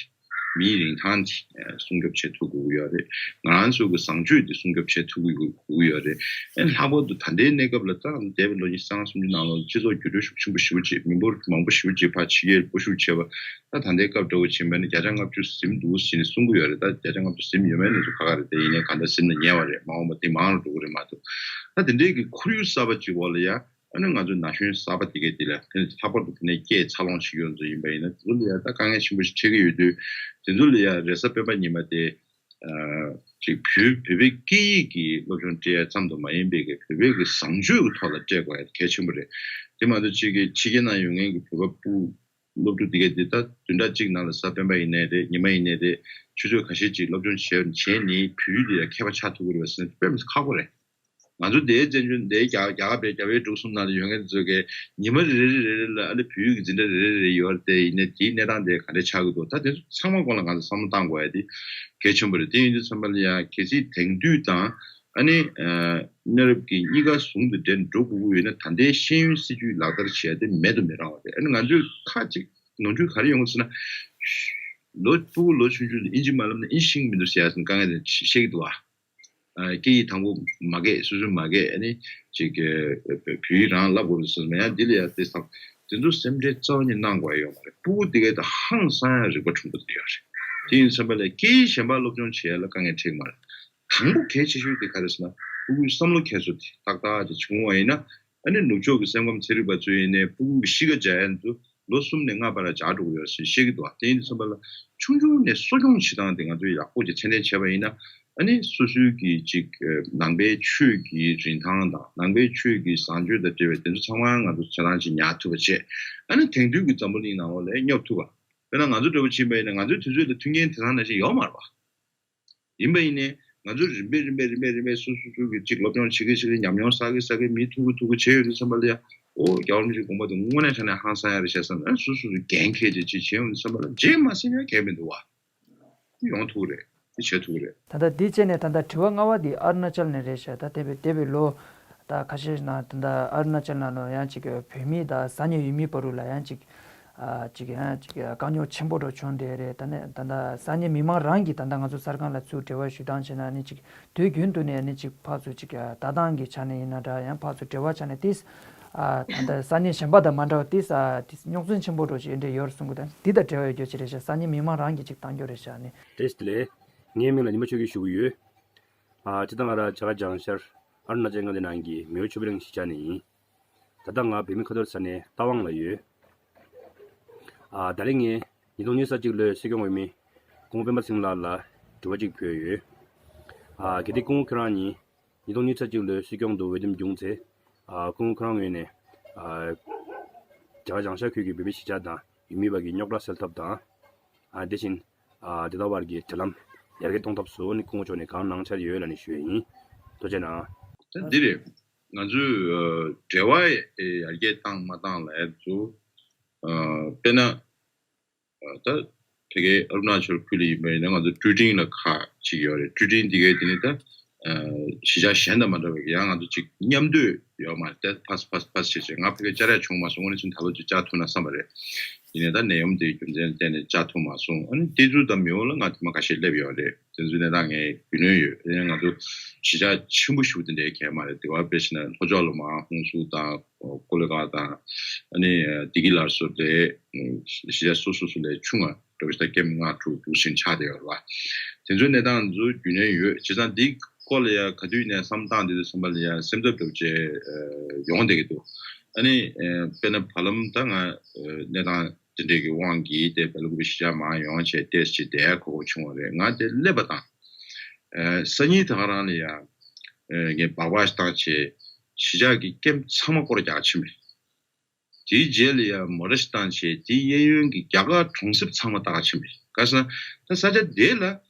མིའི་རིན་ཐང་དེ་སྲུང་སྐྱོབ་བྱེད་ཐུབ་དགོས་ཀྱི་ཡོད་རེད། ང་རང་ཚོ་གི་བཟང་སྤྱོད་དེ་སྲུང་སྐྱོབ་བྱེད་ཐུབ་དགོས་ཀྱི་ཡོད་རེད། ཨ་ནི་ལྷག་པར་དུ་ད་ལྟའི་གནས་སྐབས་ལ་ད་འདས་པའི་ལོ་ཉི་ཤུ་རྩ་ལྔ་སུམ་ཅུ་ནང་ལོགས་སྤྱི་ཚོགས་འགྱུར་འགྲོས་ཤུགས་ཆེན་པོ་ཞེ་པོ་ཅིག་མི་འབོར་མང་པོ་ཞེ་པོ་ཅིག་ཕར་ཕྱི་རྒྱལ་སྤོ་བཤུད་བྱས་པ། ད་ད་ལྟའི་སྐབས་འདྲ་བོ་ཕྱིན་པ་ནི་བརྒྱ་ཆ་ལྔ་བཅུ་ཟིན་འདུག་ཟེར་ནས་གསུང་གི་ཡོད་རེད། ད་བརྒྱ་ཆ་ལྔ་བཅུ་ཟིན་ཡོད་མེད་ནི་ཚོ་ཁག་ཁག་རེད། དེ་ཡིན་ནའི་གང་ལྟར་ཟིན་ན་ཉེ་བ་རེད། མ་འོངས་པ་དེ་མང་རུ་འགྲོ་གི་རེད་མ་གཏོགས། ད་དེ་འདྲའི་གི་ཁོར་ཡུག་གསར་པ་ཅིག་འོག་ལ་ཡ། ཨ་ནི་ང་ཚོ་ན་གཞོན་གསར་པ་དེ་གས་དེ་ལ་དེ་ནི་ལྷག་པར་དུ་དེ་ནས་སྐྱེས་འཚར་ལོངས་བྱེད་ཡོད་ཚོ་ཡིན་པ་ཡིན་ན། དེ་ཚོ་ལ་ཡ་ད་དཀའ་ངལ་ཆེན་པོ་ཞིག་འཕྲད་ཀྱི་ཡོད་དུས། དེ་ཚོ་ལ་ཡ་རེས་གཟའ་སྤེན་པ་ཉི་མ་དེ་ཨ་ཅིག་བོད་བོད་པའི་སྐད་ཡིག་གི་སློབ་སྦྱོང་སྤྲད་ཡ་ཙམ་དུ་མ་ཡིན་པའི་གི་བོད་པའི་གི་བཟང་སྤྱོད་ཀྱི་ཐོག་ལ་སྤྲད་དགོས་ཡ་གལ་ཆེན་པོ་རེད། དེ་མ་གཏོགས་ཅིག་གི་ཕྱི་རྒྱལ་ནང་ཡོད་མཁན་གི་བོད་པ་སྤུ་སློབ་ཕྲུག་དེ་གས་དེ་ད་བདུན་ཕྲག་གཅིག་ནང་ལ་གཟའ་སྤེན་པ་ཡིན་ནའི་རེད། ཉི་མ་ཡིན་ནའི་རེད། ཆུ་ཚོད་ཁ་ཤས་ཅིག་སློབ་སྦྱོང་བྱས་བྱས་ནས་བོད་ཡིག་དེ་ཡ་མཁས་པ་ཆགས་ཐུབ་ཀྱི་རེད་པ་ཟེར་ན་དཔེ་མི་སྲིད་ཁག་པོ་རེད། ང་ཚོ་འདིའི་བཙན་བྱོལ་འདིའི་རྒྱ་རྒྱ་གར་བའི་རྒྱ་བལ་འབྲུག་གསུམ་ནང་ལ་ཡོད་མཁན་ཚོ་གིས་ཉི་མ་རེ་རེ་རེ་རེ་ལ་ཨ་ནི་བོད་ཡིག་གི་འཛིན་གྲྭ་རེ་རེ་རེ་ཡོད་རེད། དེ་ཡིན་ནའི་དེའི་གནས་སྟངས་དེ་ག་འདྲ་ཆགས་ཀྱི་འདུག་ད་དེ་ཚོ་ཚང་མ་སྐོར་ལ་ང་ཚོ་བསམ་བློ་བཏང་དགོས་ཡ་དེ་གལ་ཆེན་པོ་རེད། དེ་ཡིན་དུས་ཙམ་པ་ལ་ཡང་གལ་སྲིད་དེང་དུས་དང་ཨ་ནི་ཨ་གནའ་རབས་ཀྱི་གཉིས་ཀ་ཟུང་དུ་འབྲེལ་འགྲོ་དགོས་ཀྱི་ཡོད་ན་ད་ལྟའི་ཤེས་ཡོན་སྲིད་བྱུས་ལག་བསྟར་བྱེད་ཡ་དེ་མེད་དུ་མི་རུང་བ་རེད། ཨ་ནི་ང་ཚོས་ཁག་ཅིག་ནོར་འཁྲུལ་ག་རེ་ཡོང་གི་ཟེར་ན། ལོ་ཕྲུ་གུ་ལོ་ཆུང་ཆུང་ལ་ཨིན་ཇི་མ་ལབ་ན་ཨིན་ཇི་ཤེས་ཀྱི་མི་འདུག་ཟེར་ཡ་དཀའ་ངལ་དེ་བཤད་ཀྱི་འདུག་བ། ཨ་སྐད་ཡིག་དང་པོ་མ་སྐད་སོ་སོས་མ་སྐད་ཨ་ནི་ཅིག་ཨ་བོད་ཡིག་རང་བསླབ་དགོས་རེད་ཟེར་ན་ཡང་འདི་ལ་ཡང་དེ་ཚོ་དེ་ཚོ་སེམས་ཁྲལ་རྩ་བ་ཉིད་གནང་དགོས་ཡ་ཡོད་མ་རེད། ཕྲུ་གུ་དེ་གའི་ད་ཧང་སང་ཡ་རིག་པ་ཆུང་པོ་དེ་ཡོད་རེད། དེ་ཡིན་ཙམ་པ་ལ་སྐད་ཡིག་གཞན་པ་སློབ་སྦྱོང་བྱེད་ཡ་ལ་དཀའ་ངལ་འཕྲད་ཀྱི་མ་རེད། དང་པོ་གལ་ཆེ་ཤོས་དེ་ག་རེ་ཟེར་ན་ཕྲུ་གུའི་བསམ་བློ་འཁྱེར་སོ་དེ་ཏག་ཏག་ཅིག་བྱུང་བ་ཡིན་ན་ཨ་ནི་ནུབ་ཕྱོགས་ཀྱི་སེམས་ཁམས་ཚན་རིག་པ་ཚོ་ཡིན་ནའི་ཕྲུ་གུ་གི་གཤིས་ཀ་འཇགས་ཡ་ཚོ། ལོ་གསུམ་ནས་ལྔ་བར་ལ་འཇགས་འགྲོ་གི་ཡོད་ཟེར་བཤད་ཀྱི་འདུག་བ། དེ་ཡིན་དུས་ཙམ་པ་ལ་ཆུང་ཆུང་ནས་གསོ་སྐྱོང་བྱེད་སྟངས་དེ་ང་ཚོས་ཡག་པོ་ཅིག་ཚད་ལྡན་བྱས་པ་ཡིན་ན། ཨ་ནི་སོ་སོའི་གི་ཅིག་ནང་པའི་ཆོས་ཀྱི་རིན་ཐང་དང་ནང་པའི་ཆོས་ཀྱི་བཟང་སྤྱོད་དང་འབྲེལ་བའི་དེ་ཚོ་ཚང་མ་ང་ཚོ་ཆ་ཚང་ཅིག་ཉར་ཐུབ་པ་བྱས། ཨ་ནི་དེང་དུས་ཀྱི་འཛམ་བུ་གླིང་ནང་ལོགས་ལ་སྙོབ་ཐུབ་པ། དཔེར་ན་ང་ཚོ་འདྲ་བོ་ཕྱིན་པ་ཡིན་ན་ང་ཚོའི་དུས་ཚོད་ལ་མཐུན་རྐྱེན་དེང་སང་ནང་བཞིན་ཡོད་མ་རེད་པ། ཡིན་པ་ཡིན་ནའི་ང་ཚོ་རིམ་པས་རིམ་པས་རིམ་པས་རིམ་པས་སོ་སོ་སོ་གི་ཅིག་སློབ་སྦྱོང་བྱེད་ཀྱི་བྱེད་ཀྱི་ཉམས་མྱོང་བསགས་ཀྱི་བསགས་ཀྱི་མི་ཐུག་གི་ཐུག་གི་བྱས་ཡོད་དུས་ཙམ་པ་ལ་ཡ། ཨོ་རྒྱལ་བ་རིན་པོ་ཆེའི་དགོངས་པ་དེ་དངོས་གནས་དྲང་གནས་ཧང་སང་ཡ་རེད་བྱས་བསམ་ན་སོ་སོ་སོ་འགན་འཁྱེར་བྱས་ཅིག་བྱས་ཡོང་དུས་ཙམ་པ་ལ་རྗེས་མ་སེམས་ཡ་གལ་མི་འདུག་བ། ཡོང་ཐུག་རེད། དེ་བྱེད་ཐུག་རེད། ད་ལྟ་འདི་བྱས་ནས་ད་ལྟ་དྲི་བ་ལྔ་པ་འདི་ཨ་རུ་ན་ཅལ་ནས་རེད་ཤག་ད་འདས་པའི་འདས་པའི་ལོ་ད་ཁ་ཤས་ནང་ད་ལྟ་ཨ་རུ་ན་ཅལ་ནང་ལ་ཡང་ཅིག་བོད་མི་དང་ས་གནས་ཡུལ་མི་བར་ལ་ཡང་ཅིག་ཨ་ཅིག་ཡང་ཅིག་དཀའ་རྙོག་ཆེན་པོ་འདྲ་བྱུང་བསྡད་རེད། ད་ནས་ད་ལྟ་ས་གནས་མི་མང་རང་གིས་ད་ལྟ་ང་ཚོ་གསར་ཁང་ལ་ཚུར་འབྲེལ་བ་ཞུ་སྟངས་བྱས་ན་ནི་ཅིག་དུས་རྒྱུན་དུ་ནས་ནི་ཅིག་ཕར་ཚུར་ཅིག་ལྟ་སྟངས་ཀྱི་ཆ་ནས་ཡིན་ན་འདྲ་ཡང་ཕར་ཚུར་འབྲེལ་བ་ཆ་ནས་ཏིས་ཨ་ད་ལྟ་ས་གནས་གཞན་པ་དང་མ་འདྲ་བ་ཏིས་ཨ་ཏིས་རྙོག་འཛིང་ཆེན་པོ་འདྲ་ཅིག་འདྲ་ཡོད་རེད་གསུང་གི། ད་འདི་དང་འབྲེལ་བ་ཡོད་རྒྱུ་ཅིག་རེད་ཤག་ས་གནས་མི་མང་རང་གིས་ཅིག་བཏང་རྒྱུ་རེད་ཤག་ནི། བཀྲ་ཤིས་བདེ་ལེགས། ངའི་མིང་ལ་ཉི་མ་ཆོས་སྐྱིད་ཞུ་གི་ཡོད། ཨ་སྤྱིར་བཏང་ང་རང་བྱ་དགའ་སྦྱང་ཤར་ཨ་རུ་ན་ཅལ་མངའ་སྡེ་ནང་གི་མེའོ་ཆུ་བེ་རིང་གཞིས་ཆགས་ནས་ཡིན། ད་ལྟ་ང་བོད་མི་ཁ་ཐོར་ས་གནས་རྟ་དབང་ལ་ཡོད། ཨ་ད་རེས་ངས་ཉིས་སྟོང་ཉི་ཤུ་རྩ་གཅིག་ལོའི་སྲིད་སྐྱོང་འོས་མི་སྐུ་ངོ་སྤེན་པ་ཚེ་རིང་ལགས་ལ་དྲི་བ་གཅིག་ཕུལ་ཡོད། ཨ་གལ་ཏེ་སྐུ་ངོ་ཁྱོད་རང་ཉིད་ཉིས་སྟོང་ཉི་ཤུ་རྩ་གཅིག་ལོའི་སྲིད་སྐྱོང་དུ་འོས་འདེམས་བྱུང་ཚེ། ཨ་སྐུ་ངོ་ཁྱོད་རང་ངོས་ནས་ཨ་བྱ་དགའ་སྦྱང་ཤར་ཁུལ་གྱི་བོད་མི་གཞིས་ཆགས་དང་ཡུལ་མི་བར་གྱི་རྙོག་དྲ་སེལ་ཐབས་དང་། ཨ་དེ་བཞིན་ཨ་དེ་དག་བར་གྱི་འབྲེལ་ལམ་ཡར་རྒྱས་གཏོང་ཐབས་སུ་ནི་སྐུ་ངོ་མཆོག་ནས་གང་གནང་འཆར་ཡོད་ལབ་ནས་ཞུ་ཡས་ཡིན། ཐུགས་རྗེ་གནང་། ད་འདི་རེད། ང་ཚོས་ཨ་འབྲེལ་བ་ཡར་རྒྱས་བཏང་མ་བཏང་ལ་ཡ་ཚོ་ཨ་དཔེར་ན། ད་ཕ་གིའི་ཨ་རུ་ན་ཅལ་ཁུལ་ལ་ཡིན་པ་ཡིན་ན་ང་ཚོ་ཀྲུའུ་ཀྲིང་ལ་ཁག་ཅིག་ཡོད་རེད། ཀྲུའུ་ཀྲིང་འདི་གའི་དེ་ནི་ད་གཞིས་ཆགས་གཞན་དང་མ་འདྲ་བའི་ཡང་ང་ཚོ་ཅིག་མཉམ་སྡོད་ཡོད་མ་རེད། ད་ཕར་ཕར་ཕར་བྱས་བྱས་ང་ཕ་གིར་བཅར་ཡ་བྱུང་མ་སོང་། དངོས་གནས་བྱུང་ད་ལོ་ཅིག་བཅར་ཐུབ་ན་བསམ་པ་རེད། ཡིན་ནའི་ད་ནད་ཡམས་དེའི་རྒྱུ་མཚན་བརྟེན་ནས་བཅར་ཐུབ་མ་སོང་། ཨ་ནི་ཏེ་ཛུ་དང་མེའོ་ལ་ང་ཐེངས་མ་ཁ་ཤས་སླེབས་ཡོད་རེད། དེ་ཚོའི་གནས་སྟངས་ངས་རྒྱུས་ལོན་ཡོད། དེ་ནས་ང་ཚོ་གཞིས་ཆགས་ཆེན་པོ་ཞེ་པོ་དེ་འདྲའི་གང་ཡང་མ་རེད། དེ་བ་དཔེ་བྱས་ན་ལྷོ་ཕྱོགས་ལ་མར་ཧུན་སུར་དང་ཀོ་ལི་གྷལ་དང་ཨ་ནི་བདེ་སྐྱིད་སླར་གསོ་དེ་གཞིས་ཆགས་སོ་སོ་སོ་ལས་ཆུང་ང་འགྲོ་བཞིན་ད་ཀེམ་ལྔ་དྲུག་དྲུག་ཟིན་ཆགས་བསྡད་ཡོད་རེད་བ། དེ་ཚོའི་གནས་སྟངས་ཚོ་རྒྱུས་ལོན་ཡོད། བྱས་ཙང་འདི་སྐོར་ལ་ཡ་ག་དུས་ནས་བསམ་བཏང་དེ་ཚོ་བསམ་པ་ལ་ཡ་སེམས་འཚབ་འགྲོ་བྱས་ཡོང་བསྡད་ཀྱི་འདུག་ཨ་ནི་དཔེར་ན་བར་ལམ་ད་ང་གནས་སྟངས་དེ་འདྲའི་གི་དབང་གིས་དེ་སྦེལ་ཀོབ་གཞིས་ཆགས་མར་ཡོང་བྱས་ཏོག་ཙམ་བསྡད་ཡ་གོ་སྐབས་བྱུང་བ་རེད། ང་དེ་སླེབས་པ་དང་། ཨ་སང་ཉིན་ད་ག་རང་ལ་ཡ། ཨ་ངས་སྦག་སྦག་ཞིག་བཏང་བྱས། གཞིས་ཆགས་ཀྱི་ཀེམ་ཚང་མ་སྐོར་རྒྱག་ཕྱིན་པ་རེད། དེའི་རྗེས་ལ་ཡ་མོ་ཊ་ཞིག་བཏང་བྱས་དེའི་གཡས་གཡོན་གྱི་རྒྱ་གར་གྲོང་གསེབ་ཚང་མ་བལྟ་ག་ཕྱིན་པ་རེད། ག་ཟེར་ན་ད་ས་ཆ་དེ་ལ་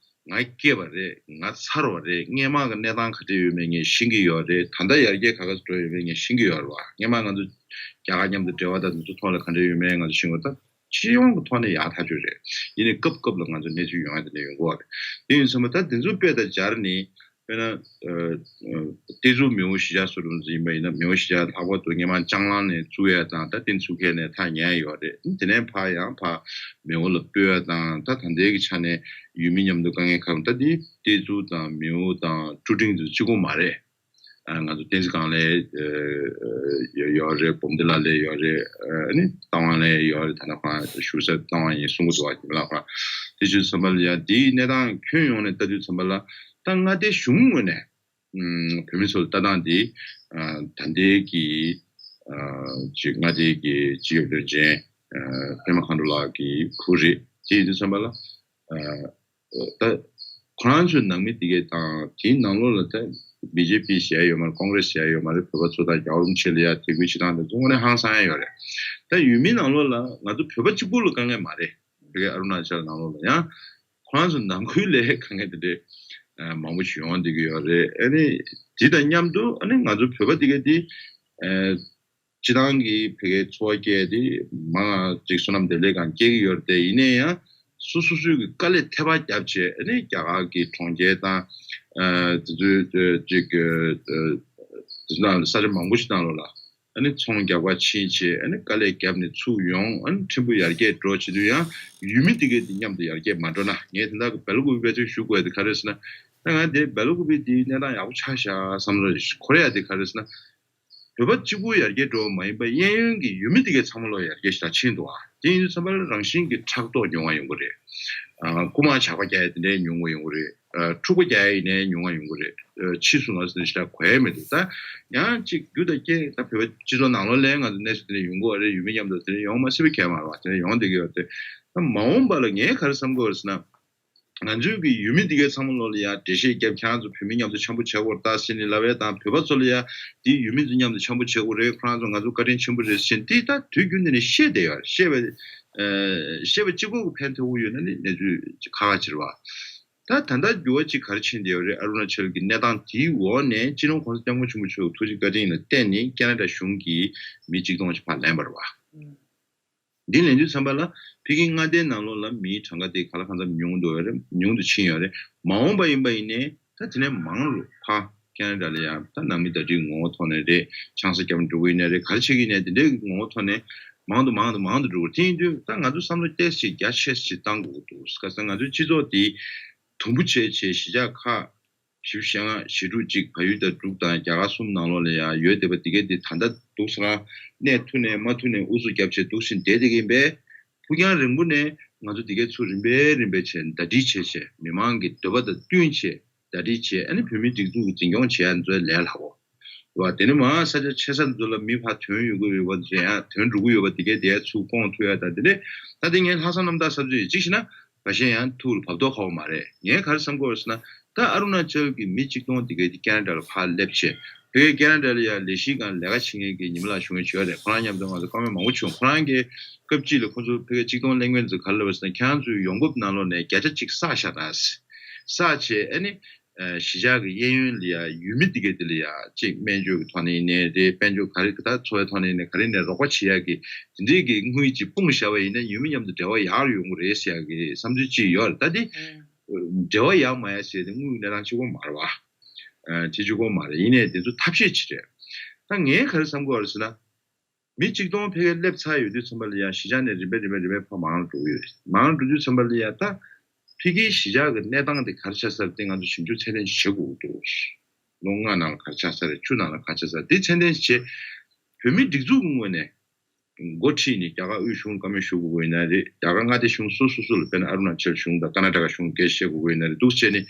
ང་སྐྱེས་པ་རེད། ང་འཚར་བ་རེད། སྔས་མ་གི་གནས་སྟངས་ག་འདྲ་ཡོད་མེད་ངས་ཤེས་ཀྱི་ཡོད་རེད། ད་ལྟ་ཡར་རྒྱས་ག་ག་ཚོད་འགྲོ་ཡོད་མེད་ངས་ཤེས་ཀྱི་ཡོད་རེད་བ། སྔས་མ་ང་ཚོ་རྒྱ་གར་མཉམ་དུ་འབྲེལ་བ་དང་དེ་ཚོ་ཐོག་ལ་ག་འདྲ་ཡོད་མེད་ང་ཚོ་ཤེས་ཀྱི་ཡོད་རེད། ད་སྤྱི་ཡོངས་ཀྱི་ཐོག་ནས་ཡག་ཐག་ཆོད་རེད། ཡིན་ནའི་སྐབས་སྐབས་ལ་ང་ཚོ་གནས་ཚུལ་ཡོང་ཡ་དེ་འདྲ་ཡོང་གི་ཡོད་རེད། དེ་ཡིན་ཙང་ད་དེ་ཚོ་དཔེ་དང་སྦྱར་ནས་དཔེར་ན་ཨ་ཏེ་ཛུ་མེའོ་གཞིས་ཆགས་སུ་རུ་འཛིན་པ་ཡིན་ན་མེའོ་གཞིས་ཆགས་ལྷག་པར་དུ་སྔས་མ་ལྕང་གླང་ནས་བཙུགས་ཡ་དང་ད་ཏེ་ཙུ་ཁེ་ནས་ཐག་ཉེ་ཡ་ཡོད་རེད། དེ་ནས་ཕར་ཡང་ཕར་མེའོ་ལ་སྤོས་ཡ་དང་ད་ད་ལྟའི་གི་ཆ་ནས་ཡུལ་མི་མཉམ་དུ་དཀའ་ངལ་ཁག་ད་དེ་ཏེ་ཙུ་དང་མེའོ་དང་ཀྲུའུ་ཀྲིང་དེ་ཚོ་གཅིག་པོ་མ་རེད། ང་ཚོ་བསྟན་འཛིན་སྒང་ལ་ཡོད་རེད། སྦོམ་སྡེ་ལ་ལ་ཡོད་རེད། ཨ་ནི་རྟ་དབང་ལ་ཡོད་རེད། ད་ལྟ་ཁོང་བཞུགས་ས་རྟ་དབང་ཡིན་གསུང་གི་འདུག་བ། ཉི་མ་ལགས་ཁོང་དེ་བྱས་ཙང་ལ་ཡ་འདིའི་གནས་སྟངས་ཁྱོན་ཡོངས་ནས་ལྟ་དུས་ཙམ་པ་ལ་ད་མངའ་སྡེ་གཞུང་ངོས་ནས་བོད་མི་ཚོར་ལྟ་སྟངས་འདི་ད་ལྟའི་གི་ཅིག་མངའ་སྡེའི་གི་སྤྱི་ཁྱབ་བློན་ཆེན་པད་མ་མཁའ་འགྲོ་ལགས་ཀྱི་བུ་རེད། དེ་ཡིན་དུས་ཙམ་པ་ལ། ད་ཁོ་རང་ཚོའི་ནང་མི་དེ་གས་དང་དེའི་ནང་ལོགས་ལ་ད་བི་ཇེ་པི་ཞེས་ཡོད་མ་རེད། ཀོང་རེ་སི་ཞེས་ཡོད་མ་རེད། བོད་པ་ཚོ་དང་རྒྱལ་བ་རིན་པོ་ཆེ་ལ་ཡ་དད་གུས་བྱེད་སྟངས་དེ་ཚོ་དངོས་གནས་ཧང་སང་ཡ་ཡོད་རེད། ད་ཡུལ་མི་ནང་ལོགས་ལ་ང་ཚོ་བོད་པ་གཅིག་པུ་ལ་དཀའ་ངལ་མ་རེད། ཕ་གི་ཨ་རུ་ན་ཅལ་ནང་ལོགས་ལ་ཡང་ཁོ་རང་ཚོ་ནང་ཁུལ་ལ་དཀའ་ངལ་དེ་འདྲས་མང་པོ་ཞིག་ཡོང་བསྡད་ཀྱི་ཡོད་རེད། ཨ་ནི་དེ་དང་མཉམ་དུ་ཨ་ནི་ང་ཚོ་བོད་པ་དེ་གས་དེ། སྤྱི་བཏང་གི་ཕ་གིའི་འཚོ་བ་སྐྱེལ་ཏེ་མང་ང་ཅིག་བསོད་ནམས་བདེ་ལེགས་སྒང་སྐྱེལ་གྱི་ཡོད་རེད་དེ། ཡིན་ནའི་ཡང་སོ་སོ་སོའི་གི་དཀའ་ལས་ཐེབས་པ་བརྒྱབ་བྱས་ཨ་ནི་རྒྱ་གར་གྱི་གྲོང་ཁྱེར་དང་ཨ་དེ་ཚོའི་ཅིག་ཨ་དེ་ཚོ་ནང་ལ་ས་ཆ་མང་པོ་ཞིག་ནང་ལོགས་ལ་ཨ་ནི་ཚོང་རྒྱག་པ་ཕྱིན་བྱས་ཨ་ནི་དཀའ་ལས་བརྒྱབ་ནས་ཚུར་ཡོང་། ཨ་ནི་ཕྲན་བུ་ཡར་རྒྱས་འགྲོ་བྱེད་དུས་ཡང་ཡུལ་མི་དེ་གས་དེ་མཉམ་དུ་ཡར་རྒྱས་མ་འགྲོ་ན། ངས་དེ་འདྲ་གི་སྦེལ་ཀོབ་དཔེ་མཚོན་ཞུ་དགོས་དེ་ག་རེ་ཟེར་ན། ད་ང་དེ་སྦེལ་ཀོབ་དེའི་གནས་སྟངས་ཡག་པོ་ཆགས་ཤག་བསམ་བློ་འཁོར་ཡ་དེ་ག་རེ་ཟེར་ན། བོད་པ་གཅིག་པུ་ཡར་རྒྱས་འགྲོ་བ་མ་ཡིན་པར་གཡས་གཡོན་གྱི་ཡུལ་མི་དེ་གའི་ཚང་མ་ལོག་ཡར་རྒྱས་ཤིག་ཕྱིན་འདུག་ཨ། དེ་ཡིན་དུས་ཙམ་པ་ལ་རང་བཞིན་གྱི་ཕྲག་དོག་ཉུང་བ་ཡོང་གི་རེད། ཨ་རྐུ་མ་ཇག་པ་རྒྱག་ཡ་དེ་འདྲའི་ཉུང་བ་ཡོང་གི་རེད། འཁྲུག་པ་རྒྱག་ཡ་ཡིན་ནའི་ཉུང་ང་ཡོང་གི་རེད། ཕྱིས་སུ་ང་ཚོ་དེ་ཞེ་དྲག་གོ་ཡ་མེད་འདུག་ད་ཡང་ཅིག་རྒྱུ་དང་རྐྱེན་ད་བོད་པའི་སྤྱི་ཚོགས་ནང་ལོགས་ལ་ང་ཚོ་གནས་ཚུལ་དེ་འདྲ་ཡོང་གི་ཡོད་རེད། ཡུལ་མི་མཉམ་དུ་དེ་འདྲ་ཡོང་མ་སྲིད་པ་གང་ཡང་མ་རེད་བ། དེ་འདྲ་ཡོང་བསྡད་ཀྱི་ཡོད་རེད། ད་མ་འོངས་པ་ལ་ངས་ག་རེ་བསམ་གྱི་ཡོད་རེད་ཟེར་ན། ང་ཚོའི་གི་ཡུལ་མི་འདི་གའི་ཚང་མ་ལོག་ལ་ཡ་འགྲེལ་བཤད་རྒྱབ། ཁྱེད་རང་ཚོ་བོད་མི་མཉམ་དུ་འཆམ་པོ་བྱེད་དགོས་རེད་ད་ཟེར་ནས་ལབ་ཡ་དང་། བོད་པ་ཚོ་ལ་ཡ་འདི་ཡུལ་མི་ཚོ་མཉམ་དུ་འཆམ་པོ་བྱེད་དགོས་རེད། ཁོ་རང་ཚོ་ང་ཚོ་བཀའ་དྲིན་ཆེན་པོ་རེད་ཟེར་ནས་འདི་ད་དུས་རྒྱུན་ནས་ནས་བཤད་བསྡད་ཡོད་རེད། བཤད་པ་ཨ་བཤད་པ་གཅིག་པོ་གི་ཕན་ཐོགས་ཀྱི་ཡོད་ན་ནི་གནས་ཚུལ་ཁག་ཁག་ཅིག་རེད་བ། ད་ད་ལྟ་འགྱུར་བ་གཅིག་ག་རེ་ཕྱིན་བསྡད་ཡོད་རེད། ཨ་རུ་ན་ཅལ་གྱི་གནས་སྟངས་དེའི་འོག་ནས་སྤྱི་ནོར་༸གོང་ས་༸སྐྱབས་མགོན་ཆེན་པོ་མཆོག་གི་ཐུགས་རྗེ་བཀའ་དྲིན་ལ་བརྟེན་ནས་ཁེ་ན་ཌ་གཞུང་གིས་མི་གཅིག་སྟོང་ཅིག་ཕར་ལེན་པ་རེད་བ། འདི་ལེན་དུས་ཙམ་པ་ལ་ཕ་གིའི་མངའ་སྡེའི་ནང་ལོགས་ལ་མིའི་གྲངས་ཀ་དེ་ག་ལ་གང་འཚམ་ཉུང་དུ་ཡོད་རེད། ཉུང་དུ་ཕྱིན་ཡོད་རེད། མ་འོངས་པ་ཡིན་པ་ཡིན་ནའི་ད་དེ་ནས་མང་རུ་ཕར་ཁེ་ན་ཌ་ལ་ཡང་ད་ནང་མི་ཟླ་སྒྲིལ་ངོ་བོ་ཐོག་ནས་རེད། ཆང་ས་བརྒྱབ་འགྲོ་གི་ཡིན་ནའི་རེད། ག་རེ་བྱེད་ཀྱི་ཡིན་ནའི་དེ་འདྲའི་ངོ་བོ་ཐོག་ནས་མང་དུ་མང་དུ་མང་དུ་འགྲོ་གི་རེད། དེ་ཡིན་དུས་ད་ང་ཚོ་བསམ་བློ་ཏོག་ཙམ་རྒྱ་ཆེ་ཞིག་བཏང་དགོས་འདུག་ག་ཟེར་ན་ང་ཚོའི་སྤྱི་ཚོགས་དེ་དུམ་བུ་བྱས་བྱས་གཞིས་ཆགས་ཁག་བཞི་བཅུ་ཞེ་ལྔ་ཞེ་དྲུག་ཅིག་བལ་ཡུལ་དང་འབྲུག་དང་རྒྱ་གར་གསུམ་ནང་ལོགས་ལ་ཡང་ཡོད་བསྡད་པ་འདི་གའི་འདི་ད་ལྟ་འདུག་སེ་རང་གནས་ཐུབ་ནས་མ་ཐུབ་ནས་ཨུ་ཚུགས་རྒྱབ་བྱས་འདུག་སེ་བསྡད་བསྡད་ཀྱི་ཡིན་པས། ཕུགས་རྒྱང་རིང་པོ་ནས་ང་ཚོ་འདི་གའི་ཚུར་རིམ་པས་རིམ་པས་བྱས་ཟླ་སྒྲིལ་བྱས་བྱས་མི་མང་གི་འདོད་པ་དང་བསྟུན་བྱས་ཟླ་སྒྲིལ་བྱས། ཨ་ནི་བོད་མིའི་སྒྲིག་འཛུགས་ཀྱི་འཛིན་སྐྱོང་བྱེད་ཡ་ཚོའི་ལས་སླ་པོ་བ། དེ་ནས་མར་ས་ཆ་ཆེ་ས་ཚོ་ལ་མི་ཕར་ཐོན་ཡོང་གི་ཡོད་པ་དེ་ཡང་ཐོན་འགྲོ་གི་ཡོད་པ་འདི་གའི་འདི་ཚུར་སྐོང་ཐུབ་ཡ་དང་དེ་འདྲས། ད་དེ་ངའི་ལྷག་བསམ་རྣམ་དག་བསམ་ཚུལ་ཡིན། གཅིག་བྱས་ན་ཁ་ཤས་ཡང་ཐུགས་ལ་བབ་མདོག་ཁ་པོ་མ་རེད། ངས་ག་རེ་བསམ་གྱི་ཡོད་ཟེར་ན། ད་ཨ་རུ་ན་ཅལ་གྱི་མི་གཅིག་སྟོང་དེ་གའི་དེ་ཁེ་ན་ཌ་ལ་ཕར་སླེབས་བྱས། ཕ་གིའི་ཁེ་ན་ཌ་ལ་ཡང་ལས་གཞི་སྒང་ལས་ཀ་བྱེད་མཁན་གྱི་ཉི་མ་ལགས་བྱུང་མཁན་བྱུང་བ་རེད། ཁོ་རང་མཉམ་དུ་ང་ཚོ་བཀའ་མོལ་མང་པོ་བྱུང་། ཁོ་རང་གིས་སྐབས་གཅིག་ལ་ཁོ་ཚོ་ཕ་གིའི་གཅིག་སྟོང་སླེབས་མཁན་ཚོས་ག་རེ་ལབ་པ་ཟེར་ན། ཁྱེད་རང་ཚོའི་ཡོང་འབབ་ནང་ལོགས་ནས་བརྒྱ་ཆ་གཅིག་བསགས་བཞག་དང་། བསགས་བྱས་ཨ་ནི་གཞིས་ཆགས་ཀྱི་གཡས་གཡོན་ལ་ཡང་ཡུལ་མི་དེ་གའི་དེ་ལ་ཡང་གཅིག་སྨན་བཅོས་ཀྱི་ཐོག་ནས་ཡིན་ནའི་རེད། དཔལ་འབྱོར་ག་རེ་ད་འཚོ་བའི་ཐོག་ནས་ཡིན་ནའི་ག་རེ་ནས་རོགས་པ་བྱེད་ཡག་གི་དེ་འདྲའི་གི་དངུལ་ཅིག་སྤུངས་བཞག་པ་ཡིན་ན་ཡུལ་མི་མཉམ་དུ་འབྲེལ་བ་ཡག་རུ་ཡོང་གི་རེད་ཟེར་ཡག་གི་བསམ་ཚུལ་ཅིག་ཡོད་རེད། ད་དེ་འབྲེལ་བ་ཡག་མ་ཡག་ཟེར་དེ་དངུལ་གྱི་གནས་སྟངས་གཅིག་པོ་མ་རེད་བ། ཨ་དེ་གཅིག་པོ་མ་རེད། ཡིན་ནའི་དེ་ཚོ་ཐབས་ཤེས་ཅིག་རེད། ད་ངས་ག་རེ་བསམ་གྱི་ཡོད་རེད་ཟེར་ན། མི་གཅིག་སྟོང་ཕ་གིར་སླེབས་ཚར་ཡོད་དུས་ཙམ་པ་ལ་ཡང་གཞིས་ཆགས་ནས་རིམ་པས་རིམ་པས་རིམ་པས་ཕར་མང་རུ་འགྲོ་གི་ཡོད་རེད། མང་རུ་འགྲོ་དུས་ཙམ་པ་ལ་ཡང་ད་ཕ་གིའི་གཞིས་ཆགས་ཀྱི་གནས་སྟངས་དེ་ག་རེ་ཆགས་ས་རེད་དེ་ང་ཚོ་ཞིབ་འཇུག་ཚད་ལྡན་ཞིག་བྱེད་དགོས་ཀྱི་འདུག་ལོ་ལྔ་ནང་ལ་ག་རེ་ཆགས་ས་རེད། བཅུ་ནང་ལ་ག་རེ་ཆགས་ས་རེད་དེ་ཚད་ལྡན་ཞིག་བྱེད། བོད་མིའི་སྒྲིག་འཛུགས་ཀྱི་ངོས་ནས་འགོ་ཁྲིད་ནས་རྒྱ་གར་དབུས་གཞུང་ལ་བཀའ་མོལ་ཞུ་དགོས་ཀྱི་ཡིན་ན་རེད། རྒྱ་གར་མངའ་སྡེ་གཞུང་སོ་སོ་སོ་ལ་དཔེར་ན་ཨ་རུ་ན་ཅལ་གཞུང་དང་ཀར་ན་ཊ་ཀ་གཞུང་ལ་སྐད་ཆ་བཤད་དགོས་ཀྱི་ཡིན་ན་རེད། འདུག་བྱས་ནས་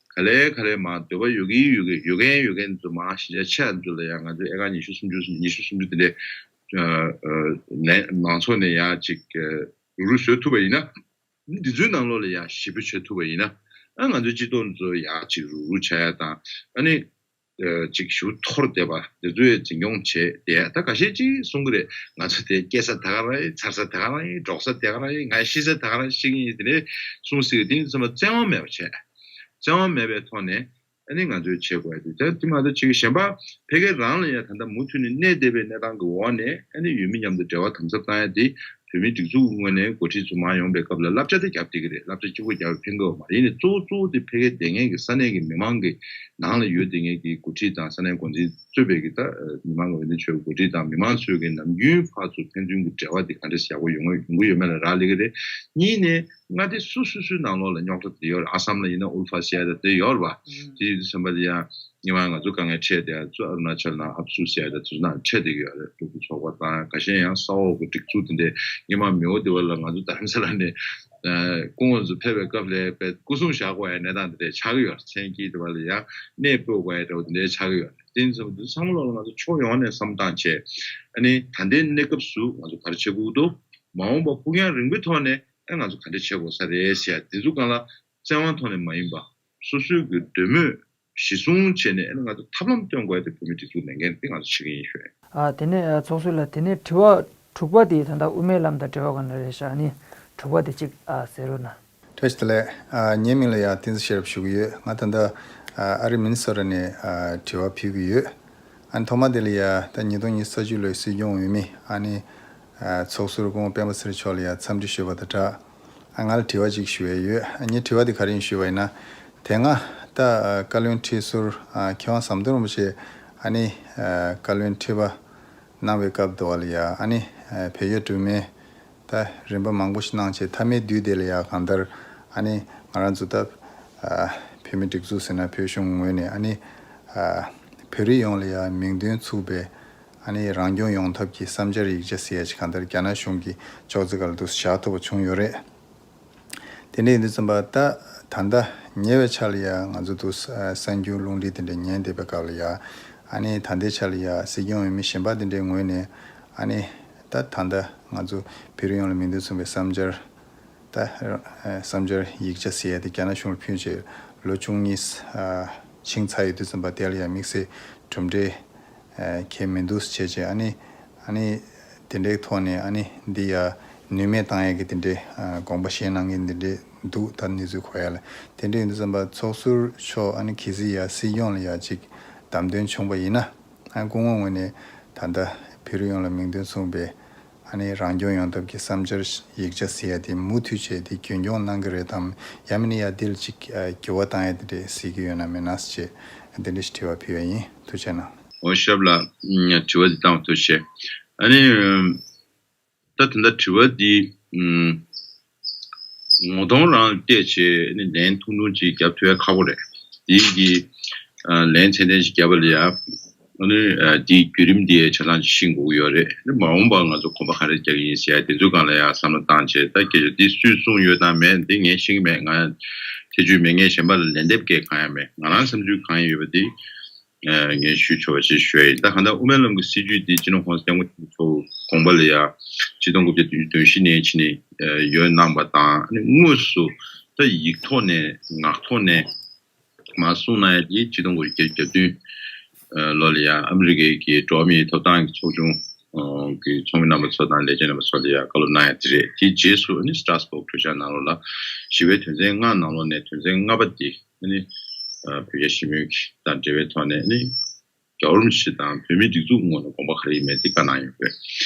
ག་ལེ་ག་ལེ་མར་འདོད་པ་ཡོད་ཀྱི་ཡོད་ཀྱི་ཡོད་མཁན་ཡོད་མཁན་ཚོ་མར་གཞིས་ཆགས་ཆེ་བ་ཚོ་ལ་ཡང་ང་ཚོས་ཨེ་ཀར་ཉི་ཤུ་སུམ་ཅུ་ཉི་ཤུ་སུམ་ཅུ་དེ་འདྲས་ཨ་ཨ་ནས་མང་ཚོགས་ནས་ཡང་ཅིག་རུག་རུག་བཟོ་ཐུབ་པ་ཡིན་ན། འདི་ཚོའི་ནང་ལོགས་ལ་ཡང་ཞི་བོ་བྱེད་ཐུབ་པ་ཡིན་ན། ཨ་ང་ཚོའི་སྤྱི་ཚོགས་འདི་ཚོ་ཡང་ཅིག་རུག་རུག་བྱ་ཡ་དང་། ཨ་ནི་ཨ་ཅིག་ཞུ་འཐོར་བསྡད་པ་འདི་ཚོའི་འཛིན་སྐྱོང་བྱས་བསྡད་ཡ། ད་ཁ་ཤས་ཅིག་གསུང་གི་རེད། ང་ཚོ་དེ་སྐྱེ་ས་ད་ག་རང་ཡིན། འཚར་ས་ད་ག་རང་ཡིན། འགྲོགས་ས་ད་ག་རང་ཡིན། ང་ཤི་ས་ད་ག་རང་ཤི་གི་ཡིན། དེ་ནས་གསུང་སྲིད་གི་དེ་ཡིན་ཙམ་པ་བཙན་དབང་མེད་པ་བྱས། བཙན་དབང་མེད་པའི་ཐོག་ནས་ཨ་ནི་ང་ཚོས་བྱེད་དགོས་ཡ་དེ། ད་དེ་མ་གཏོགས་ཅིག་གཞན་པ་ཕ་གི་རང་ལ་ཡང་ད་ལྟ་མུ་མཐུད་ནས་གནས་བསྡད་པའི་གནས་སྟངས་ཀྱི་འོག་ནས་ཨ་ནི་ཡུལ་མི་མཉམ་དུ་འབྲེལ་བ་དམ་ཟབ་བཏང་ཡ་དེ་བོད་མིའི་སྒྲིག་འཛུགས་ངོས་ནས་འགོ་ཁྲིད་ཚོ་མར་ཡོང་པའི་སྐབས་ལ་བསླབ་བྱ་དེ་རྒྱབ་བསྡད་ཀྱི་རེད། བསླབ་བྱ་གཅིག་པོ་རྒྱབ་ཕན་གྱི་ཡོད་མ་རེད། ཡིན་ནའི་གཙོ་བོ་གཙོ་བོ་དེ་ཕ་གིར་བསྡད་མཁན་གྱི་ས་གནས་ཀྱི་མི་མང་གི་ནང་ལ་ཡོད་བསྡད་མཁན་གྱི་འགོ་ཁྲིད་དང་ས་གནས་འགོ་འཛིན་གཙོས་པའི་གི་ད་མི་མང་གི་འོས་བསྡུ་བྱས་པའི་འགོ་ཁྲིད་དང་མི་མང་ཚོས་ཀྱི་ནམ་རྒྱུན་ཕར་ཚུར་ཕན་ཚུན་གྱི་འབྲེལ་བ་དེ་ག་འདྲ་ཡག་པོ་ཡོང་ཡོང་གི་ཡོད་མེད་ལ་རག་ལས་ཀྱི་རེད། གཉིས་ནས། མངའ་སྡེ་སོ་སོ་སོའི་ནང་ལོགས་ལ་རྙོག་དྲ་དེ་ཡོད་རེད། ཨ་སམ་ལ་ཡིན་ན་ཨུལ་ཕ་ཟེར་ཡ་དེ་ཡོད་རེད་པ། དེ་ཡོད་དུས་ཙམ་པ་ལ་ཡང་སྔོན་མ་ང་ཚོ་དཀའ་ངལ་འཕྲད་དེ་ཚོ་ཨ་རུ་ན་ཅལ་ནང་ཨབ་སུ་ཟེར་ཡ་དེ་ཚོ་ནང་འཕྲད་བསྡད་ཀྱི་ཡོད་རེད། སློབ་ཕྲུག་ཚོགས་པ་དང་ཁ་ཤས་ཡང་ས་འོག་གི་སྒྲིག་འཛུགས་དེ་འདྲས་སྔོན་མ་མེས་པོ་དེ་བ་ལ་ང་ཚོ་རྡ་རམ་ས་ལ་ནས་སྐུ་ངོ་ཚོ་ཕེབས་པའི་སྐབས་ལ་དཔེ་སྐུ་སྲུང་བཞག་དགོས་ཡ་གནས་སྟངས་དེ་འདྲས་ཆགས་ཀྱི་ཡོད་རེད། མཚན་དཀྱིལ་དེ་བ་ལ་ཡང་གནས་སྤོས་དགོས་ཡ་འདྲ་བོ་དེ་འདྲས་ཆགས་ཀྱི་ཡོད་རེད། དེ་ཡིན་ཙང་དེ་ཚང་མ་ལོག་ལ་ང་ཚོ་ཕྱོགས་ཡོངས་ནས་བསམ་བློ་བཏང་བྱས། ཨ་ནི་ད་ལྟའི་གནས་སྐབས་སུ་ང་ཚོ་ག་རེ་བྱེད་དགོས་འདུག་མ་འོངས་པ་ཕུགས་རྒྱང་རིང་པོའི་ཐོག་ནས་ཨ་ང་ཚོ་ག་འདྲ་བྱེད་དགོས་ས་རེད་ཟེར་ཡ་དེ་ཚོ་སྒང་ལ་བཙན་དབང་ཐོག་ནས་མ་ཡིན་པ། སོ་སོའི་གི་འདོད་མོས་གཞི་བཟུང་བྱས་ནས་ཨ་ནི་ང་ཚོ་ཐབས་ལམ་སྟོན་དགོས་ཡ་དེ་བོད་མིའི་སྒྲིག་འཛུགས་ལས་འགན་དེ་ང་ཚོ་བྱེད་ཀྱི་ཡིན་ཞུ་ཡ་ཡིན། ཨ་དེ་ནས་ཨ་ཚོགས་ཟུར་ལགས། དེ་ནས་དྲི་བ་དྲུག་པ་དེ་ད་ལྟ་དབུ་མའི་ལམ་དང་འབྲེལ་བ་ག་འདྲ་རེད་ཤག་ཨ་ནི་དྲུག་པ་དེ་གཅིག་ཨ་ཟེར་རོགས་གནང་། བཀྲ་ཤིས་བདེ་ལེགས། ཨ་ངའི་མིང་ལ་ཡ་བསྟན་འཛིན་ཤེས་རབ་ཞུ་གི་ཡོད། ང་ད་ལྟ་ཨ་ཨ་རི་མི་ནི་སོ་ཊ་ནས་ཨ་དྲི་བ་ཕུལ་གྱི་ཡོད། ཨ་ནི་ཐོག་མ་དེ་ལ་ཡ་ད་ཉིས་སྟོང་ཉི་ཤུ་རྩ་གཅིག་ལོའི་སྲིད་སྐྱོང་འོས་མི་ཨ་ནི་ཨ་ཚོགས་ཟུར་སྐུ་ངོ་སྤེན་པ་ཚེ་རིང་མཆོག་ལ་ཡ་འཚམས་འདྲི་ཞུས་པ་དང་སྦྲགས། ཨ་ང་ལ་དྲི་བ་ཅིག་ཞུ་ཡས་ཡོད། ཨ་ངའི་དྲི་བ་དེ་ག་རེ་ཡིན་ཞུས་པ་ཡིན་ན། དེ་སྔ་ད་ཨ་བཀའ་བློན་ཁྲི་ཟུར་ཨ་མཁས་དབང་ཟམ་གདོང་རིན་པོ་ཆེ་ཨ་ནི་ཨ་བཀའ་བློན་ཁྲི་པ་གནང་བའི་སྐབས་དུ་བ་ལ་ཡ་ཨ་ནི་ཨ་བོད་རྒྱ་འབྲུག་མི་ད་རིམ་པ་མང་པོ་ཞིག་གནང་བྱས་མཐའ་མའི་དུས་དེ་ལ་ཡ་གང་ལྟར་ཨ་ནི་ང་རང་ཚོ་ད་ཨ་བོད་མི་སྒྲིག་འཛུགས་ཟེར་ན་བོད་གཞུང་ངོས་ནས་ཨ་ནི་ཨ་བོད་རིགས་ཡོངས་ལ་ཡ་མིང་དོན་ཚུགས་པའི་ཨ་ནི་རང་སྐྱོང་ཡོང་ཐབས་ཀྱི་བསམ་འཆར་ཡིག་ཆ་ཟེར་ཡ་ཅིག་གང་ལྟར་རྒྱ་ནག་གཞུང་གི་ཅོག་ཙེ་སྒང་ལ་འདུག་སེ་བཞག་ཐུབ་པ་བྱུང་ཡོད་རེད། དེ་འདྲ་ཡིན་དུས་ཙམ་པ་ད་ ད་ལྟ་ཉེ་བའི་ཆར་ལ་ཡ་ང་ཚོ་འདུག་ས་གསར་འགྱུར་རླུང་འཕྲིན་དེ་འདྲ་ཉན་བསྡད་པའི་སྐབས་ལ་ཡ། ཨ་ནི་ད་ལྟའི་ཆར་ལ་ཡ་སྲིད་སྐྱོང་འོས་མི་གཞན་པ་དེ་འདྲའི་ངོས་ནས། ཨ་ནི་ད་ད་ལྟ་ང་ཚོ་བོད་རིགས་ཡོངས་ལ་མིང་དོན་མཚུངས་པའི་བསམ་འཆར། ད་བསམ་འཆར་ཡིག་ཆ་ཟེར་ཡ་དེ་རྒྱ་ནག་གཞུང་ལ་ཕུལ་བྱས་ལོ་བཅུ་གཉིས་ཕྱིན་ཚར་ཡོད་དུས་ཙམ་པ་དེ་ལ་ཡ་དམིགས་བསལ་གྲུབ་འབྲས་གལ་མི་འདུག་བྱས་བྱས། ཨ་ནི་ཨ་ནི་དེ་འདྲའི་ཐོག་ནས་ཨ་ནི་འདི་ཡ་ནུས་མེད་བཏང་ཡ་གི་དེ་འདྲའི་དགོངས་པ་བཞེས་གནང་མཁན་དེ་འདྲའི་འདུག་ད་གནས་ཚུལ་གོ་ཡ་ལ། དེ་འདྲ་ཡིན་དུས་ཙམ་པ་ཚོགས་ཟུར་མཆོག་ཨ་ནི་གལ་སྲིད་ཡ་སྲིད་སྐྱོང་ལ་ཡ་ཅིག་བདམས་ཐོན་བྱུང་པ་ཡིན་ན། ཨ་སྐུ་ངོ་ངོས་ནས་ད་ལྟ་བོད་རིགས་ཡོངས་ལ་མིང་དོན་མཚུངས་པའི་ཨ་ནི་རང་སྐྱོང་ཡོང་ཐབས་ཀྱི་བསམ་འཆར་ཡིག་ཆ་ཟེར་ཡ་དེ་མུ་མཐུད་བྱས་དེ་རྒྱུན་འཁྱོངས་གནང་གི་རེད་དམ། ཡང་མིན་ན་ཡ་འདི་ལ་ཅིག་འགྱུར་བ་བཏང་ཡ་དེ་འདྲས་གཟིགས་ཀྱི་ཡོད་ན་མེད་ན་ཟེར་བྱས་དེ་འདྲས་ཞིག་དྲི་བ་ཕུལ་བ་ཡིན། ཐུགས་རྗེ་གནང་། འོ་ཞབས་ལ་དྲི་བ་འདི་བཏང་བ་ཐུགས་རྗེ་ཆེ། ཨ་ནི། ད་དེ་འདྲ་དྲི་བ་འདི་ངོ་གདོང་རང་ལ་བལྟས་བྱས་ནི་ལན་ཐུང་ཐུང་ཅིག་རྒྱབ་ཐུབ་ཡ་ཁག་པོ་རེད། དེ་གི་ལན་ཚད་ལྡན་ཞིག་རྒྱབ་པ་ལ་ཡ། ཨ་ནི་དེའི་བརྒྱུད་རིམ་དེ་ཆ་ཚང་ཅིག་ཤེས་དགོས་ཀྱི་ཡོད་རེད། ཨ་ནི་མ་འོངས་པར་ང་ཚོ་གོམ་པ་ག་རེ་རྒྱག་གི་ཡིན་ཟེར་ཡ་དེ་ཚོའི་སྒང་ལ་ཡ་བསམ་བློ་བཏང་བྱས། ད་སྐད་ཆ་འདི་སུས་གསུངས་ཡོད་དང་མེད་འདི་ངས་ཤེས་ཀྱི་མེད། ང་ཐེ་བྱུས་མེད། ངས་གཞན་པ་ལ་ལན་འདེབས་སྐད་གང་ཡང་མེད། ང་རང་བསམ་ཚུལ་གང་ཡོད་པ་འདི་ངས་ཞུ་ཆོག་པ་ཞིག་ཞུ་ཡ་ཡིན། ད་གང་ལྟར་དབུ་མའི་ལམ་གྱི་སྲིད་བྱུས་འདི་སྤྱི་ནོར་༸གོང་ས་༸སྐྱབས་མགོན་ཆེན་པོ་མཆོག་དགོངས་པ་ལ་ཡ་ཆིག་སྟོང་དགུ་བརྒྱ་བདུན་ཅུ་དོན་བཞི་ནས་ཕྱི་ནས་ཡོད་གནང་པ་དང་། ཨ་ནི་དངོས་སུ་ད་ཡིག་ཐོག་ནས་ངག་ཐོག་ནས་མར་གསུངས་གནང་ཡ་དེ་ཆིག་སྟོང་དགུ་བརྒྱ་བརྒྱད་ཅུ་གྱ་བདུན་ལོ་ལ་ཡ་ཨ་མི་རི་ཀའི་གི་འགྲོ་བ་མིའི་ཐོབ་ཐང་གི་ཚོགས་ཆུང་གི་ཚོགས་མི་རྣམ་པ་ཚོ་དང་ལས་བྱེད་རྣམ་པ་ཚོ་ལ་ཡ་བཀའ་སློབ་གནང་ཡ་དེ་རེད། དེའི་རྗེས་སུ་ཨ་ནི་སི་ཊར་སི་བྷོག་གྲོས་འཆར་ནང་ལོགས་ལ་ཞི་བའི་དོན་ཚན་ལྔ་ནང་ལོགས་ནས་དོན་ཚན་ལྔ་པ་དེ། ཨ་ནི། ཨ་བོད་རྒྱ་ཞི་མོལ་གྱི་དང་འབྲེལ་བའི་ཐོག་ནས་ཨ་ནི། རྒྱལ་བ་རིན་པོ་ཆེ་དང་བོད་མིའི་སྒྲིག་འཛུགས་ངོས་ནས་དགོངས་པ་ག་རེ་ཡིན་མིན་དེ་བཀའ་གནང་ཡོད་པས།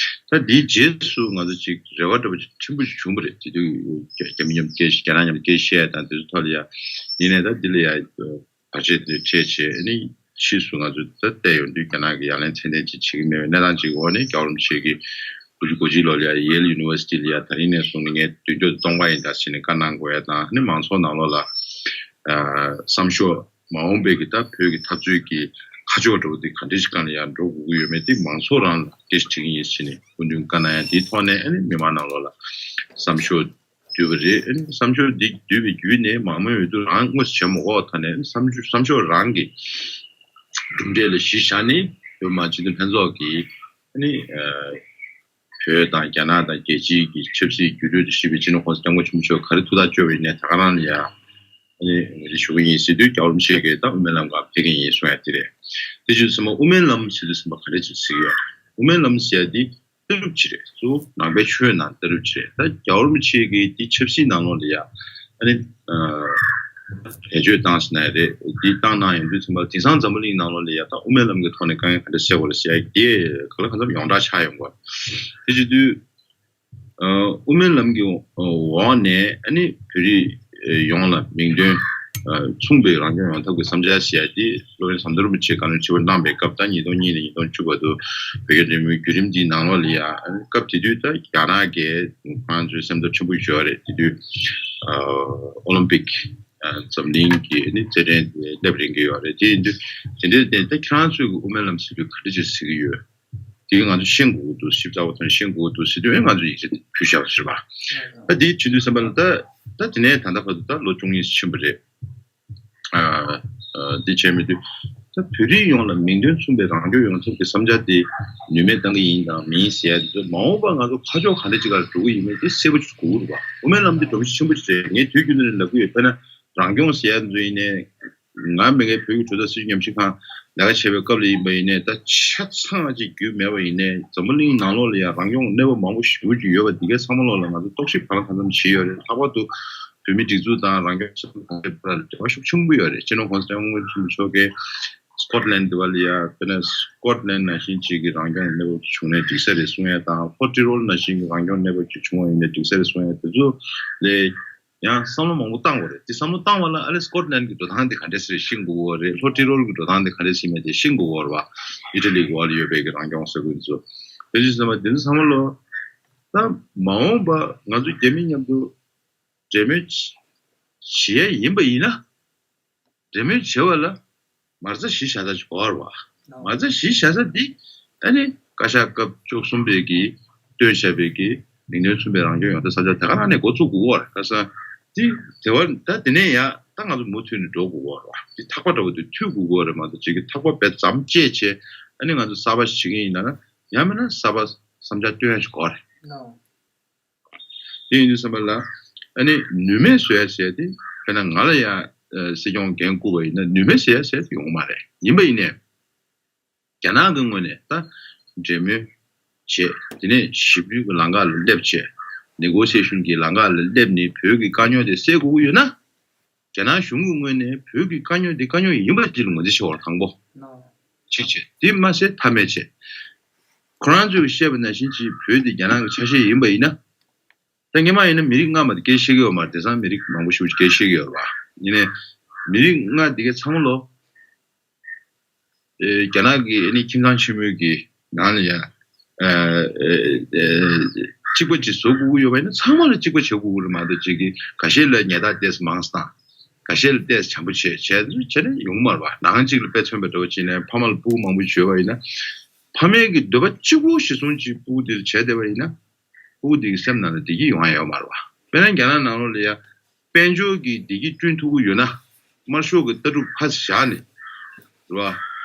ད་དེའི་རྗེས་སུ་ང་ཚོ་ཅིག་རེ་བ་འདྲ་པོ་ཅིག་ཕྲན་བུ་ཞིག་བྱུང་བ་རེད། དེ་དུས་རྒྱ་རྒྱ་མི་མཉམ་སྐད་རྒྱ་ནག་མཉམ་སྐད་བཤད་དང་དེ་ཚོ་ཐོག་ལ་ཡ། ཡིན་ནའི་ད་འདི་ལ་ཡ་བར་ཆད་དེ་འཕྲད་བྱས་ཨ་ནི་ཕྱིས་སུ་ང་ཚོ་ད་བལྟས་ཡོང་དུས་རྒྱ་ནག་གིས་ཡ་ལན་ཚད་ལྡན་ཅིག་བྱེད་ཀྱི་མེད་པའི་གནས་སྟངས་ཅིག་འོག་ནས་རྒྱལ་བ་རིན་པོ་ཆེ་གིས་དགུ་བཅུ་གོ་གཅིག་ལོ་ལ་ཡ་ཡེལ་ཡུ་ནི་ཝར་སི་ཊི་ལ་ཡ་ད་རིང་ནས་བཟུང་ནས་ངས་མདུན་སྐྱོད་གཏོང་ག་ཡིན་ད་ཟེར་ནས་བཀའ་གནང་དགོས་ཡ་དང་། ཨ་ནི་མང་ཚོགས་ནང་ལོགས་ལ་ཨ་བསམ་ཤོག་མ་འོངས་པའི་གི་ད་བོད་ཀྱི་འཐབ་རྩོད་ཀྱི་ཁ་ཕྱོགས་འདྲ་པོ་འདི་ག་འདྲ་ཞིག་སྒང་ལ་ཡང་འགྲོ་དགོས་ཀྱི་ཡོད་མེད་དེ་མང་ཚོགས་རང་ལ་སྐད་ཆ་དྲིས་ཀྱི་ཡིན་ཟེར་ནས་སྐུ་མདུན་བཀའ་གནང་ཡ་དེའི་ཐོག་ནས་ཨ་ནི་མི་མང་ནང་ལོགས་ལ་བསམ་ཤོག་བསྡུས་པ་རེད། ཨ་ནི་བསམ་ཤོག་འདི་བསྡུས་པའི་བརྒྱུད་ནས་མང་མོས་འོས་བསྡུ་རང་དངོས་སུ་བྱས་མ་དགོས་པའི་ཐོག་ནས་ཨ་ནི་བསམ་ཤོག་བསམ་ཤོག་རང་གི་གྲུབ་འབྲས་ལ་གཞི་བཞག་ནས་བོད་མི་མང་སྤྱི་འཐུས་ལྷན་ཚོགས་ཀྱིས་ཨ་ནི་ཨ་བོད་དང་རྒྱ་ནག་དང་རྒྱལ་སྤྱིའི་གི་ཆབ་སྲིད་འགྱུར་འགྲོས་དང་བཞི་པའི་སྤྱི་ནོར་༸གོང་ས་༸སྐྱབས་མགོན་ཆེན་པོ་མཆོག་ག་རེ་ཐུགས་ཐག་གཅོད་པ་ཡིན་ནའི་ད་ག་རང་ལ་ཡ་ཨ་ནི་ངོས་འཛིན་ཞུ་གི་ཡིན་ཟེར་དུས་རྒྱལ་བ་རིན་པོ་ཆེ་གིས་ད་དབུ་མའི་ལམ་ཁ་ཕེབས་ཀྱི་ཡིན་གསུང་ཡ་དེ་རེད། དེ་བྱས་ཙང་དབུ་མའི་ལམ་ཟེར་དུས་ཙམ་པ་ག་འདྲ་ཅིག་ཟེར་གྱི་ཡོད། དབུ་མའི་ལམ་ཟེར་ཡ་དེ་ལྟ་གྲུབ་ཅིག་རེད། གཙོ་བོ་ནང་པའི་ཆོས་ནང་ལྟ་གྲུབ་ཅིག་རེད། ད་རྒྱལ་བ་རིན་པོ་ཆེ་གིས་དེ་ཆབ་སྲིད་ནང་ལོགས་ལ་ཡ་ཨ་ནི་ཨ་བེད་སྤྱོད་བཏང་ཟེར་ན་ཡང་རེད། དེ་བཏང་གནང་ཡོང་དུས་ཙམ་པ་དེང་སང་འཛམ་བུ་གླིང་ནང་ལོགས་ལ་ཡ་ད་དབུ་མའི་ལམ་གྱི་ཐོག་ནས་དཀའ་ངལ་ག་འདྲ་སེལ་དགོས་རེད་ཟེར་ཡ་དེ་ག་ལ་གང་འཚམ་ཡོངས་གྲགས་ཆགས་ཡོང་གི་ཡོད་རེད། དེ་བྱེད་དུས། ཨ་དབུ་མའི་ལམ་གྱི་འོག་ནས་ཨ་ནི་བོད་རིགས་ཡོངས་ལ་མིང་དོན་མཚུངས་པའི་རང་སྐྱོང་ཡོང་ཐབས་ཀྱི་བསམ་འཆར་ཞེས་པ་དེ་སློབ་དཔོན་ཟམ་གདོང་རིན་པོ་ཆེས་བཀའ་བློན་ཁྲི་པར་གནང་པའི་སྐབས་ད་ཉིས་སྟོང་གཉིས་ནས་ཉིས་སྟོང་བཅུ་བར་དུ་བོད་རྒྱ་འབྲེལ་མོལ་བརྒྱུད་རིམ་འདིའི་ནང་ལོགས་ལ་ཡ། ཨ་ནི་སྐབས་དེ་དུས་ད་རྒྱ་ནག་གིས་ང་ཚོའི་སེམས་འཚབ་ཆེན་པོ་ཡོད་རེད། དེ་དུས་ཨ་ཨོ་ལིམ་པིག་ཨ་འཛམ་གླིང་གི་ཨ་ནི་རྩེད་འགྲན་དེ་སླེབས་རན་གྱི་ཡོད་རེད། དེ་ཡིན་དུས་དེ་འདྲའི་ཐད་ད་ཁྱེད་རང་ཚོས་ཀྱི་དབུ་མའི་ལམ་ཟེར་དུས་ག་འདྲ་ཅིག་ཟེར་གྱི་ཡོད། དེ་ག་ང་ཚོ་ཤེས་དགོས་ཀྱི་འདུག་ཞིབ་ཚགས་པོ་དང་ཤེས་དགོས་ཀྱི་འདུག་ཟེར་དུས་ང་ཚོ་ཡིག་ཆ་དེ་ཕུལ་བཞག་པ་རེད་པ། ད་དེ་བྱེད་དུས་ཙམ་པ་ལ་ད་ད་དེ་ནས་ད་ལྟ་བར་དུ་ད་ལོ་བཅུ་གཉིས་ཕྱིན་པ་རེད། ཨ་ཨ་འདི་བྱས་མེད་དུས་ད་བོད་རིགས་ཡོངས་ལ་མིང་དོན་མཚུངས་པའི་རང་སྐྱོང་ཡོང་ཐབས་ཀྱི་བསམ་འཆར་དེ་ནུས་མེད་བཏང་གི་ཡིན་དང་མིན་ཟེར་ཡ་དེ་ཚོ་མ་འོངས་པ་ང་ཚོ་ཁ་ཕྱོགས་ག་འདྲ་ཅིག་ལ་འགྲོ་གི་ཡིན་མིན་དེ་གསལ་པོ་ཅིག་དགོས་ཀྱི་རེད་པ། དབུ་མའི་ལམ་འདི་འགྲོ་གི་ཆེན་པོ་ཅིག་རེད། ངས་དུས་རྒྱུན་དུ་ནས་ལབ་ཀྱི་ཡོད། དཔེར་ན་རང་སྐྱོང་ཟེར་ཡ་དེ་ཚོ་ཡིན་ནའི། ང་མི་ངའི་བོད་ཀྱི་གྲོས་ཚོགས་སྲིད་བྱུས་ཉམས་ཞིབ་ཁང་ལས་ཀ་བྱེད་པའི་སྐབས་ལ་ཡིན་པ་ཡིན་ནའི་ད་ཆ་ཚང་ཅིག་རྒྱུས་མེད་པ་ཡིན་ནའི་འཛམ་བུ་གླིང་ནང་ལོགས་ལ་ཡང་རང་སྐྱོང་གནས་བབ་མང་པོ་ཞེ་པོ་ཅིག་ཡོད་པ་འདི་གའི་ཚང་མ་ལོགས་ལ་ང་ཚོ་རྟོག་ཞིབ་གང་ལ་གང་འཚམ་བྱས་ཡོད་རེད། ལྷག་པར་དུ་བོད་མིའི་སྒྲིག་འཛུགས་དང་རང་སྐྱོང་ས་གནས་བར་ལ་འབྲེལ་བ་ཤུགས་ཆེན་པོ་ཡོད་རེད། སྤྱི་ནོར་༸གོང་ས་༸སྐྱབས་མགོན་ཆེན་པོ་མཆོག་གིས་སི་ཀོཊ་ལན་འདི་བ་ལ་ཡ་དཔེར་ན་སི་ཀོཊ་ལན་ནང་བཞིན་ཅིག་གི་རང་སྐྱོང་གནས་བབ་ཅིག་བྱུང་ནའི་འགྲིག་ས་རེད་གསུང་ཡ་དང་། ལྷོ་ཏི་རོལ་ནང་བཞིན་གྱི་རང་སྐྱོང་གནས་བབ་ཅིག་བྱུང་བ་ཡིན་ནའི་འགྲིག་ས་རེད་གསུང་ཡ་དེ་ཚོ་ལས། ཡང་བསམ་བློ་མང་པོ་བཏང་དགོས་རེད། དེ་བསམ་བློ་བཏང་བ་ལ་ཨ་ལེ་སི་ཀོཊ་ལན་གྱི་འགྲོ་སྟངས་དེ་ག་འདྲས་སེ་རེད་ཤེས་དགོས་ཀྱི་ཡོད་རེད། ལྷོ་ཏི་རོལ་གྱི་འགྲོ་སྟངས་དེ་ག་འདྲས་སེ་མེད་དེ་ཤེས་དགོས་ཀྱི་ཡོད་རེད་པ། ཨི་ཊ་ལི་གི་འོག་ལ་ཡོད་པའི་གི་རང་སྐྱོང་ས་ཁུལ་ཚོ། དེ་ཚོ་ཚང་མ་དེ་ཚོ་ཚང་མ་ལོ། ད་མ་འོངས་པ་ང་ཚོ་རྒྱ་མི་མཉམ་དུ་འབྲེལ་མོལ་བྱེད་ཡས་ཡིན་པ་ཡིན་ན། འབྲེལ་མོལ་བྱེད་པ་ལ་མ་རྩ་གཞི་བཞག་ས་ཅིག་དགོས་རེད་པ། མ་རྩ་གཞི་བཞག་ས་འདི་ཨ་ནི་བཀའ་ཤག་སྐབས་བཅུ་གསུམ་པའི་གི་བཏོན་བཞག་པའི་གི་མིང་དོན་མཚུངས་པའི་རང་སྐྱོང་ཡོང་ཐབས་བསམ་འཆར་དེ་ག་རང་ནས་འགོ་བཙུགས་དགོས་རེད། ཁ་སང་ དེ་དེ་བར་ད་དེ་ནས་ཡ་ད་ང་ཚོ་མུ་མཐུད་ནས་འགྲོ་དགོས་ཀྱི་རེད་བ། དེ་ཐག་པ་འདྲ་བོ་དེ་མཐུད་དགོས་ཀྱི་རེད་མ་གཏོགས་ཅིག་གི་ཐག་པ་རྦད་ཙམ་བཅད་བྱས་ཨ་ནི་ང་ཚོ་གསར་པ་ཞིག་བྱེད་ཀྱི་ཡིན་ན་ན་ཡང་མིན་ན་གསར་པ་བསམ་འཆར་བཏོན་ཡ་ཞིག་དགོས་རེད། དེ་ཡིན་དུས་ཙམ་པ་ལ་ཨ་ནི་ནུས་མེད་བཟོ་ཡ་ཟེར་ཏེ་དཔེར་ན་ང་ལ་ཡ་སྲིད་སྐྱོང་འགན་བསྐུར་བ་ཡིན་ན་ནུས་མེད་ཟེར་ཡ་ཟེར་ཏེ་ཡོང་མ་རེད། ཡིན་པ་ཡིན་ནའི། རྒྱ་ནག་གི་ངོས་ནས་ད་འབྲེལ་མོལ་བྱས། དེ་ནས་ཞི་བདེའི་ལམ་ཁ་ལ་སླེབས་བྱས། ནེ་གོ་སི་ཨེ་ཤན་གྱི་ལམ་ཁ་ལ་སླེབས་ནས་བོད་ཀྱི་དཀའ་རྙོག་དེ་སེལ་དགོས་ཀྱི་ཡོད་ན། རྒྱ་ནག་གཞུང་གི་ངོས་ནས་བོད་ཀྱི་དཀའ་རྙོག་འདི་དཀའ་རྙོག་ཡིན་པ་ཅིག་ལ་ངོས་འཛིན་བྱེད་དགོས་རེད་དང་པོ། གཅིག་བྱས། དེ་མ་ཟད་མཐའ་མེད་བྱས། ཁོ་རང་ཚོས་བཤད་པ་ནང་བཞིན་གྱི་བོད་འདི་རྒྱ་ནག་གི་ཆ་ཤས་ཡིན་པ་ཡིན་ན། ད་སྔོན་མ་ཡིན་ན་མི་རིགས་ལྔ་མ་གཏོགས་སྐད་ཆ་བཤད་ཀྱི་ཡོད་མ་རེད། དེང་སང་མི་རིགས་མང་པོ་ཞིག་སྐད་ཆ་བཤད་ཀྱི་ཡོད་རེད་བ། ཡིན་ནའི་མི་རིགས་ལྔ་འདི་གའི་ཚང་མ་ལོ། ཨེ། རྒྱ་ནག་གི་ཨ་ནི་ཁྱིམ་ཚང་ཆེན་མོའི་གི་ནང་ལ་ཡ། ཨ། ཨེ། ཨེ། གཅིག་པ་གཅིག་བཟོ་དགོས་ཀྱི་ཡོད་པ་ཡིན་ན་ཚང་མ་ལ་གཅིག་པ་བྱེད་དགོས་ཀྱི་རེད་མ་གཏོགས་གཅིག་གི་འགའ་ཤས་ལ་ཉལ་ཐ་ཏོག་ཙམ་མང་ཙམ་དང་། འགའ་ཤས་ལ་ཏོག་ཙམ་བྱམས་པོ་བྱས་བྱས་བྱས་ནས་ཡོང་གི་མ་རེད་བ། ནང་གཅིག་ལ་དཔེ་མཚོན་པ་འདྲ་བོ་བྱས་ནས་ཕ་མ་ལ་སྤུ་གུ་མང་པོ་ཡོད་པ་ཡིན་ན། ཕ་མའི་གི་འདོད་པ་གཅིག་པོ་གཞིར་བཟུང་གཅིག་སྤུ་གུ་དེ་ལ་བྱས་བསྡད་པ་ཡིན་ན། སྤུ་གུ་དེ་གི་སེམས་ནང་ལ་བདེ་སྐྱིད་ཡོང་ཡ་ཡོད་མ་རེད་བ། དཔེར་ན་རྒྱ་ནག་ནང་ལོགས་ལ་ཡ། དཔལ་འབྱོར་གྱི་བདེ་སྐྱིད་བསྐྲུན་ཐུབ་ཀྱི་ཡོད་ན། དམར་ཤོག་གི་ལྟ་གྲུབ་ཕར་བཞག་ནས། རེད་བ།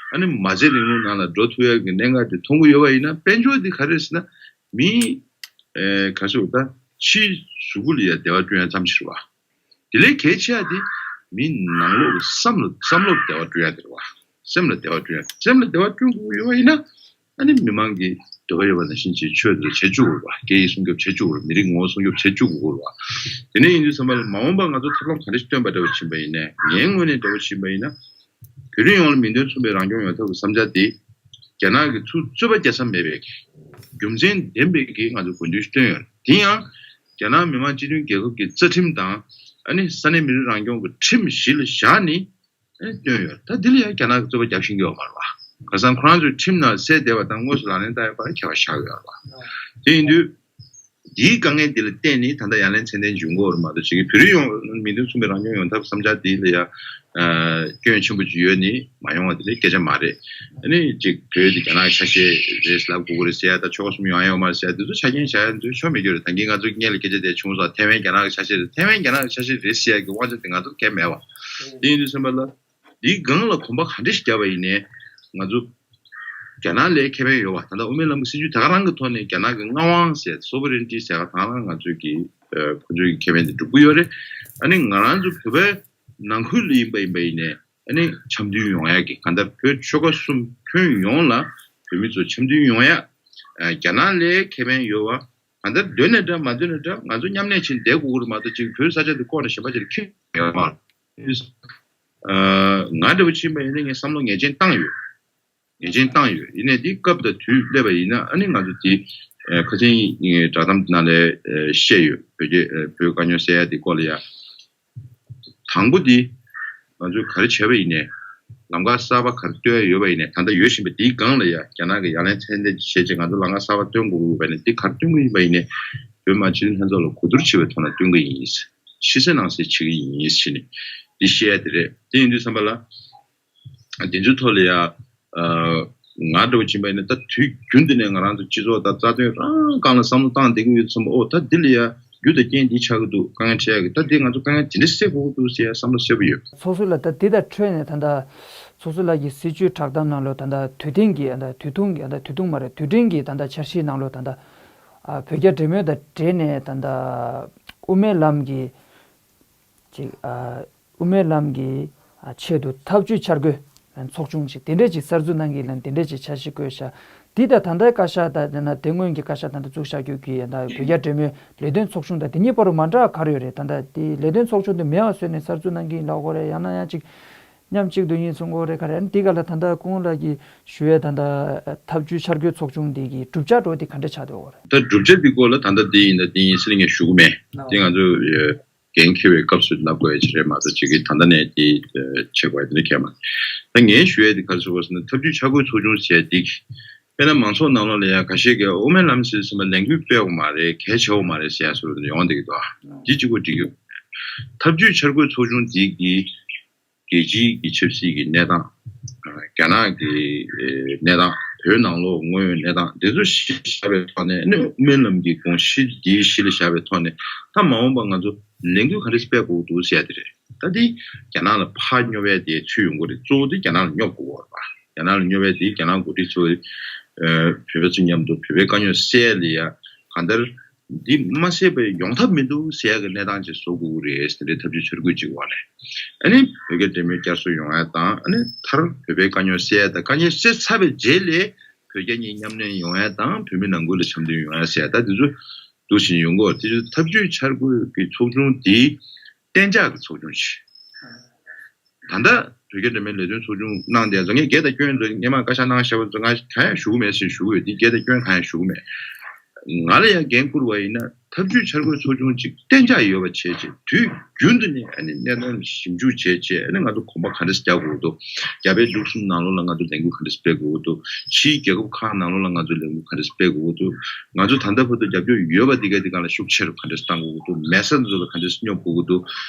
ཨ་ནི་མ་རྩའི་རིང་ལུགས་ནང་ལ་འགྲོ་ཐུབ་ཡ་གི་གནད་འགག་དེ་མཐོང་གི་ཡོད་པ་ཡིན་ན་དཔལ་འབྱོར་དེ་ག་རེ་རེད་ཟེར་ན། མིའི། ཨེ། ག་ཚོད་ད། ཕྱིའི་གཟུགས་པོ་ལ་ཡ་བདེ་བ་བསྐྲུན་ཡ་ཙམ་ཞིག་རེད་བ། དེ་ལས་གལ་ཆེ་བ་དེ་མིའི་ནང་ལོགས་ཀྱི་བསམ་བློ་བསམ་བློར་བདེ་བ་བསྐྲུན་ཡ་དེ་རེད་བ། སེམས་ལ་བདེ་བ་བསྐྲུན་ཡ། སེམས་ལ་བདེ་བ་བསྐྲུན་དགོས་ཀྱི་ཡོད་པ་ཡིན་ན། ཨ་ནི་མི་མང་གི་འདོད་པ་ཡོད་པ་ནང་བཞིན་གྱི་ཆོས་དེ་བྱེད་བཅུག་དགོས་རེད་བ། སྐད་ཡིག་སྲུང་སྐྱོབ་བྱེད་བཅུག་དགོས་རེད། མི་རིགས་ངོ་བོ་སྲུང་སྐྱོབ་བྱེད་བཅུག་དགོས་རེད་བ། དེ་ནས་ཡིན་དུས་ཙམ་པ་ལ་མ་འོངས་པ་ང་ཚོ་ཐབས་ལམ་ག་འདྲ་ཞིག་སྟོན་པ་འདྲ་བ་ཕྱིན་པ་ཡིན་ནའི་ངའི་ངོས་ནས་འདྲ་བ་ཕྱིན་པ་ཡིན་ན། བོད་རིགས་ཡོངས་ལ་མིང་དོན་མཚུངས་པའི་རང་སྐྱོང་ཡོང་ཐབས་ཀྱི་བསམ་འཆར་དེ། རྒྱ་ནག་གིས་ཚུར་རྩོད་པ་རྒྱག་ས་མེད་པའི་རྒྱུ་མཚན་ལྡན་པའི་གི་ང་ཚོ་དགོས་འདུན་ཞིག་བཏོན་ཡོད། དེ་ཡང་། རྒྱ་ནག་མི་དམངས་སྤྱི་མཐུན་རྒྱལ་ཁབ་ཀྱི་རྩ་ཁྲིམས་དང་། ཨ་ནི་ས་གནས་མི་རིགས་རང་སྐྱོང་གི་ཁྲིམས་གཞི་ལ་བཞག་ནས། ཨ་ནི་བཏོན་ཡོད། ད་འདི་ལ་ཡང་རྒྱ་ནག་གིས་རྩོད་པ་རྒྱག་ཤེས་ཀྱི་ཡོད་མ་རེད་བ། ཁ་སང་ཁོ་རང་ཚོའི་ཁྲིམས་ནང་གསལ་བསྡད་པ་དང་དངོས་སུ་ལག་ལེན་བསྟར་ཡོད་པར་ཁྱད་པར་ཆགས་ཀྱི་ཡོད་རེད་བ། དེ་ཡིན་དུས། འདིའི་དཀའ་ངལ་འདི་ལ་བརྟེན་ནས་ད་ལྟ་ཡ་ལན་ཚད་ལྡན་འབྱུང་གི་ཡོད་རེད་མ་གཏོགས་ཅིག་གི་བོད་རིགས་ཡོངས་མིང་དོན་མཚུངས་པའི་རང་སྐྱོང་ཡོང་ཐབས་བསམ་འཆར་འདི་ལ་ཡ། ཨ། སྐྱོན་ཆེན་པོ་ཅིག་ཡོད་ནི་མ་ཡོང་བ་དེ་ནི་སྐད་ཆ་མ་རེད། ཨ་ནི་ཅིག་བོད་དེ་རྒྱ་ནག་གི་ཆ་ཤས་རེད་ལབ་དགོས་ཀྱི་རེད་ཟེར་ཡ་དང་ཆོལ་ཁ་གསུམ་ཡོང་ཡ་ཡོད་མ་རེད་ཟེར་ཡ་དེ་ཚོ་ཆ་རྐྱེན་བཞག་ཡ་དེ་ཚོ་ཆོ་མེད་རྒྱུ་རེད། ད་གིན་ང་ཚོ་སྔོན་ལ་སྐད་ཆ་དེ་བྱུང་སོང་། ཐའེ་ཝན་རྒྱ་ནག་གི་ཆ་ཤས་རེད། ཐའེ་ཝན་རྒྱ་ནག་གི་ཆ་ཤས་རེད་ཟེར་ཡ་གི་དབང་ཆ་དེ་ང་ཚོར་གང་ཡང་མེད་བ། དེ་ཡིན་དུས་ཙམ་པ་ལ། འདིའི་སྒང་ལ་གོམ་པ་ག་འདྲ་ཞིག་བརྒྱབ་པ་ཡིན་ནའི་ང་ཚོ་རྒྱ་ནག་ལ་ཁེ་ཕན་ཡོད་པ། ད་ལྟ་དབུ་མའི་ལམ་གྱི་སྲིད་བྱུས་ད་ག་རང་གི་ཐོག་ནས་རྒྱ་ནག་གི་མངའ་དབང་ཟེར་སོ་བེ་རེན་ཊི་ཟེར་བ་ད་ག་རང་ང་ཚོའི་གི་ཨ་ཁོ་ཚོའི་གི་ཁེ་ཕན་དེ་སྒྲུབ་ཀྱི་ཡོད་རེད། ཨ་ནི་ང་རང་ཚོ་བོད་པའི་ནང་ཁུལ་ལ་ཡིན་པ་ཡིན་པ་ཡིན་ནའི་ཨ་ནི་འཆམ་མཐུན་ཡོང་ཡ་གི་གང་ལྟར་བོད་ཆོལ་ཁ་གསུམ་ཁྱོན་ཡོངས་ལ་བོད་མི་ཚོ་འཆམ་མཐུན་ཡོང་ཡ། ཨ་རྒྱ་ནག་ལ་ཁེ་ཕན་ཡོད་པ་གང་ལྟར་འདོད་ནའི་འདྲ་མ་འདོད་ནའི་འདྲ་ང་ཚོ་མཉམ་གནས་བྱས་བསྡད་དགོས་ཀྱི་རེད་མ་གཏོགས་ཅིག་བོད་ས་ཆ་དེ་བཀོག་ནས་གཞན་པ་ཅིག་ལ་འཁྱེར་ཡོད་མ་རེད། ཨ། ང་འདྲ་བོ་ཕྱིན་པ་ཡིན་ན་ངས་བསམ་བློ་ངེས་ཅན་བཏང་ཡོད། ངེས་ཅན་བཏང་ཡོད། ཡིན་ནའི་འདི་སྐབས་དང་དུས་སླེབས་པ་ཡིན་ན་ཨ་ནི་ང་ཚོ་འདི་ཨ་ཁ་ཆེན་བསྒྲགས་གཏམ་ནང་ལ་ཨ་བཤད་ཡོད། བོད་རྒྱ་ཨ་བོད་དཀའ་རྙོག་སེལ་ཡ་འདི་སྐོར་ལ་ཡ། དང་པོ་འདི་ང་ཚོས་ག་རེ་བྱས་པ་ཡིན་ནའི་ལམ་ཁ་གསར་པ་ག་རེ་སྟོན་ཡ་ཡོད་པ་ཡིན་ནའི་ད་ལྟ་ཡོད་བཞིན་པ་འདིའི་སྒང་ལ་ཡ་རྒྱ་ནག་གི་ཡ་ལན་ཚད་ལྡན་ཅིག་བྱས་རྗེས་ང་ཚོ་ལམ་ཁ་གསར་པ་སྟོན་དགོས་ཀྱི་ཡོད་པ་ཡིན་ནའི་འདི་ག་རེ་སྟོན་གྱི་ཡིན་པ་ཡིན་ནའི་བོད་མི་སྤྱི་འཐུས་ལྷན་ཚོགས་ལ་གོ་བསྡུར་བྱེད་པའི་ཐོག་ནས་སྟོན་གྱི་ཡིན། ཕྱི་གསལ་ནང་གསལ་བྱེད་ཀྱི་ཡིན་ཞེས་ནས་འདི་བཤད་ཡ་དེ་རེད། དེ་ཡིན་དུས་ཙམ་པ་ལ། དེ་ཚོའི་ཐོག་ལ་ཡ། ང་འདྲ་བོ་ཕྱིན་པ་ཡིན་ན་ད་དུས་རྒྱུན་དུ་ནས་ང་རང་ཚོ་སྤྱི་ཚོགས་དང་རྩ་དོན་རང་སྒང་ལ་བསམ་བློ་བཏང་བསྡད་ཀྱི་ཡོད་ཙམ་པ། ཨོ་ད་འདི་ལ་ཡ་རྒྱུ་དང་རྐྱེན་འདི་ཆགས་ཀྱི་འདུག་དཀའ་ངལ་འཕྲད་ཡ་གི་ད་འདི་ང་ཚོ་དཀའ་ངལ་དེ་འདྲ་སེལ་དགོས་ཀྱི་འདུག་ཟེར་ཡ་བསམ་བློ་གསལ་པོ་ཡོད། ཚོགས་གཙོ་ལགས་ད་འདི་དང་འཕྲོས་ནས་ད་ལྟ་ཚོགས་གཙོ་ལགས་ཀྱི་སྲིད་བྱུས་བསྒྲགས་གཏམ་ནང་ལོགས་ད་ལྟ་དུས་ཐེངས་ཀྱི་ད་དུས་ཐུང་གི་ད་དུས་ཐུང་མ་རེད་དུས་དྲན་གྱི་ད་ལྟ་འཆར་གཞིའི་ནང་ལོགས་ད་ལྟ་བོད་རྒྱ་འབྲེལ་མོལ་དང་འབྲེལ་ནས་ད་ལྟ་དབུ་མའི་ལམ་གྱི་ཅིག་ཨ། དབུ་མའི་ལམ་གྱི་ཨ་ཆེད་དུ་ཐབས་ཇུས་འཆར་འགོད་ཚོགས་ཆུང་ཞིག་དེ་འདྲས་ཅིག་གསར་འཛུགས་གནང་གི་ལན་དེ་འདྲས་ཅིག་འཆར་གཞི་བཀོད་ཤག་འདི་དང་ད་ལྟའི་བཀའ་ཤག་དང་དེ་ན་དེ་སྔོན་གྱི་བཀའ་ཤག་ད་ལྟ་འཛུགས་བཞག་རྒྱུ་གི་ད་བོད་རྒྱ་འབྲེལ་མོལ་ལས་དོན་ཚོགས་ཆུང་དང་དེ་གཉིས་བར་དུ་མ་འདྲ་ག་རེ་ཡོད་རེད། ད་ལྟ་དེ་ལས་དོན་ཚོགས་ཆུང་དེ་མེད་པ་བཟོས་ནས་གསར་འཛུགས་གནང་གི་ཡིན་ལབ་དགོས་རེད། ཡང་ན་ཡང་ཅིག་མཉམ་གཅིག་ཏུ་ཡིན་གསུང་དགོས་རེད། ག་རེ་ཨ་ནི་འདི་ག་ལ་ད་ལྟ་སྐུ་ངོ་ལགས་ཀྱིས་ཞུ་བའི་ད་ལྟ་ཐབས་ཇུས་འཆར་འགོད་ཚོགས་ཆུང་འདི་གི་གྲུབ་ཆ་འགྲོ་འདི་ག་འདྲ་ཆགས་འདུག་ག་རེད། ད་གྲུབ་ཆ་འདི་སྐོར་ལ་ད་ལྟ་འདི་ཡིན་ད་འདི་ཡིན་ཟེར་ནས་ངས་ཞུ་གི་མེད། འདི་ང་ཚོ་འགན་འཁྱེར་བའི་སྐབས་སུ་ལབ་དགོས་ཡ་ཅིག་རེད་མ་གཏོགས་ཅིག་གིས་ད་ལྟ་ནས་དེ་བྱེད་དགོས་ཡ་དེ་འདྲ་གང་ཡང་མ་རེད། ད་ངས་ཞུ་ཡ་དེ་ག་རེ་ཟེར་དགོས་ཟེར་ན་ཐབས་ཇུས་འཆར་འགོད་ཚོགས་ཆུང་ཟེར་ཡ་དེ་དཔེར་ན་མང་ཚོགས་ནང་ལོགས་ལ་ཡ་ཁ་ཤས་ཀྱིས་དབུ་མའི་ལམ་ཟེར་ཙམ་པ་ལས་འགུལ་སྤེལ་དགོས་མ་རེད། གལ་ཆེ་བོ་མ་རེད་ཟེར་ཡ་སོགས་ཡོང་བསྡད་ཀྱི་འདུག་འདི་གཅིག་པོ་འགྲིག་གི་ཡོད་མ་རེད། ཐབས་ཇུས་འཆར་འགོད་ཚོགས་ཆུང་འདི་གིས་རྒྱལ་སྤྱིའི་གི་ཆབ་སྲིད་ཀྱི་གནས་སྟངས། རྒྱ་ནག་གི་གནས་སྟངས། བོད་ནང་ལོགས་དངོས་ཡོད་གནས་སྟངས་འདི་ཚོ་གཞི་བཞག་པའི་ཐོག་ནས་ཨ་ནི་དབུ་མའི་ལམ་གྱི་དགོངས་གཞི་འདི་གཞི་ལ་བཞག་པའི་ཐོག་ནས་ད་མ་འོངས་པ་ང་ཚོ་ ལས་འགུལ་ག་འདྲ་སྤེལ་དགོས་འདུག་ཟེར་ཡ་དེ་རེད། ད་དེ་རྒྱ་ནག་ལ་ཕར་སྙོབ་ཡ་དེ་ཚུད་ཡོང་གི་རེད། གཙོ་བོ་དེ་རྒྱ་ནག་ལ་སྙོབ་དགོས་པ་རེད་པ། རྒྱ་ནག་ལ་སྙོབ་ཡ་དེ་རྒྱ་ནག་འགོ་ཁྲིད་ཚོས་བོད་པ་ཚོ་མཉམ་དུ་བོད་པའི་དཀའ་རྙོག་སེལ་ཡ་ལ་ཡ་གང་ལྟར་འདི་མ་སེལ་བའི་ཡོང་ཐབས་མི་འདུག་ཟེར་ཡ་གི་གནས་སྟངས་ཅིག་བཟོ་དགོས་ཀྱི་རེད་ཟེར་ནས་ཐབས་ཇུས་འཆར་འགོད་ཅིག་འོག་ནས། ཨ་ནི་བོད་རྒྱ་འབྲེལ་མོལ་བསྐྱར་གསོ་ཡོང་ཡ་དང་། ཨ་ནི་མཐར་བོད་པའི་དཀའ་རྙོག་སེལ་ཡ་དང་། དཀའ་ངལ་སེལ་ཚར་བའི་རྗེས་ལ་བོད་རྒྱ་གཉིས་མཉམ་གནས་ཡོང་ཡ་དང་། བོད་མི་ནང་ཁུལ་ལ་འཆམ་མཐུན་ཡོང་ཡ་ཟེར་ཡ། ད་དེ་ཚོ་འདུག་བཞིན་ཡོང་གི་ཡོད། དེ་ཚོ་ཐབས་ཇུས་འཆར་འགོད་ཀྱི་ཚོགས་ཆུང་འདི་གཏན་འཇགས་ཀྱི་ཚོགས་ཆུང་ཞིག་ད་ལྟ་བོད་རྒྱ་འབྲེལ་མོལ་ལས་དོན་ཚོགས་ཆུང་གནང་བསྡད་ཚོ་ངས་བརྒྱད་དང་སྐྱོན་ཚོ་སྔོན་མ་བཀའ་ཤག་གནང་བཞག་པ་ཚོ་ང་གང་ཡང་ཞུ་གི་མེད་ཟེར་ཞུ་གི་ཡོད། འདི་བརྒྱད་དང་སྐྱོན་གང་ཡང་ཞུ་གི་མེད། ང་ལ་ཡང་འགན་བསྐུར་བ་ཡིན་ན་ཐབས་ཇུས་འཆར་འགོད་ཚོགས་ཆུང་གཅིག་གཏན་འཇགས་ཡོད་པ་བྱས་བྱས། དུས་རྒྱུན་དུ་ནས་ཨ་ནི་གནད་དོན་ཞིབ་འཇུག་བྱས་བྱས། ཨ་ནི་ང་ཚོ་གོམ་པ་ག་འདྲས་རྒྱག་དགོས་འདུག་རྒྱ་བལ་འབྲུག་གསུམ་ནང་ལོགས་ལ་ང་ཚོ་ལས་འགུལ་ག་འདྲས་སྤེལ་དགོས་འདུག་ཕྱིའི་རྒྱལ་ཁབ་ཁག་ནང་ལོགས་ལ་ང་ཚོ་ལས་འགུལ་ག་འདྲས་སྤེལ་དགོས་འདུག་ང་ཚོ་ད་ལྟ་བར་དུ་རྒྱབ་སྐྱོར་ཡོད་པ་འདི་ག་འདི་ག་ལ་ཤུགས་ཆེ་རུ་ག་འདྲས་གཏང་དགོས་འདུག་མེད་ས་ཚོ་ལ་ག་འདྲས་སྙོབ་དགོས་འདུག་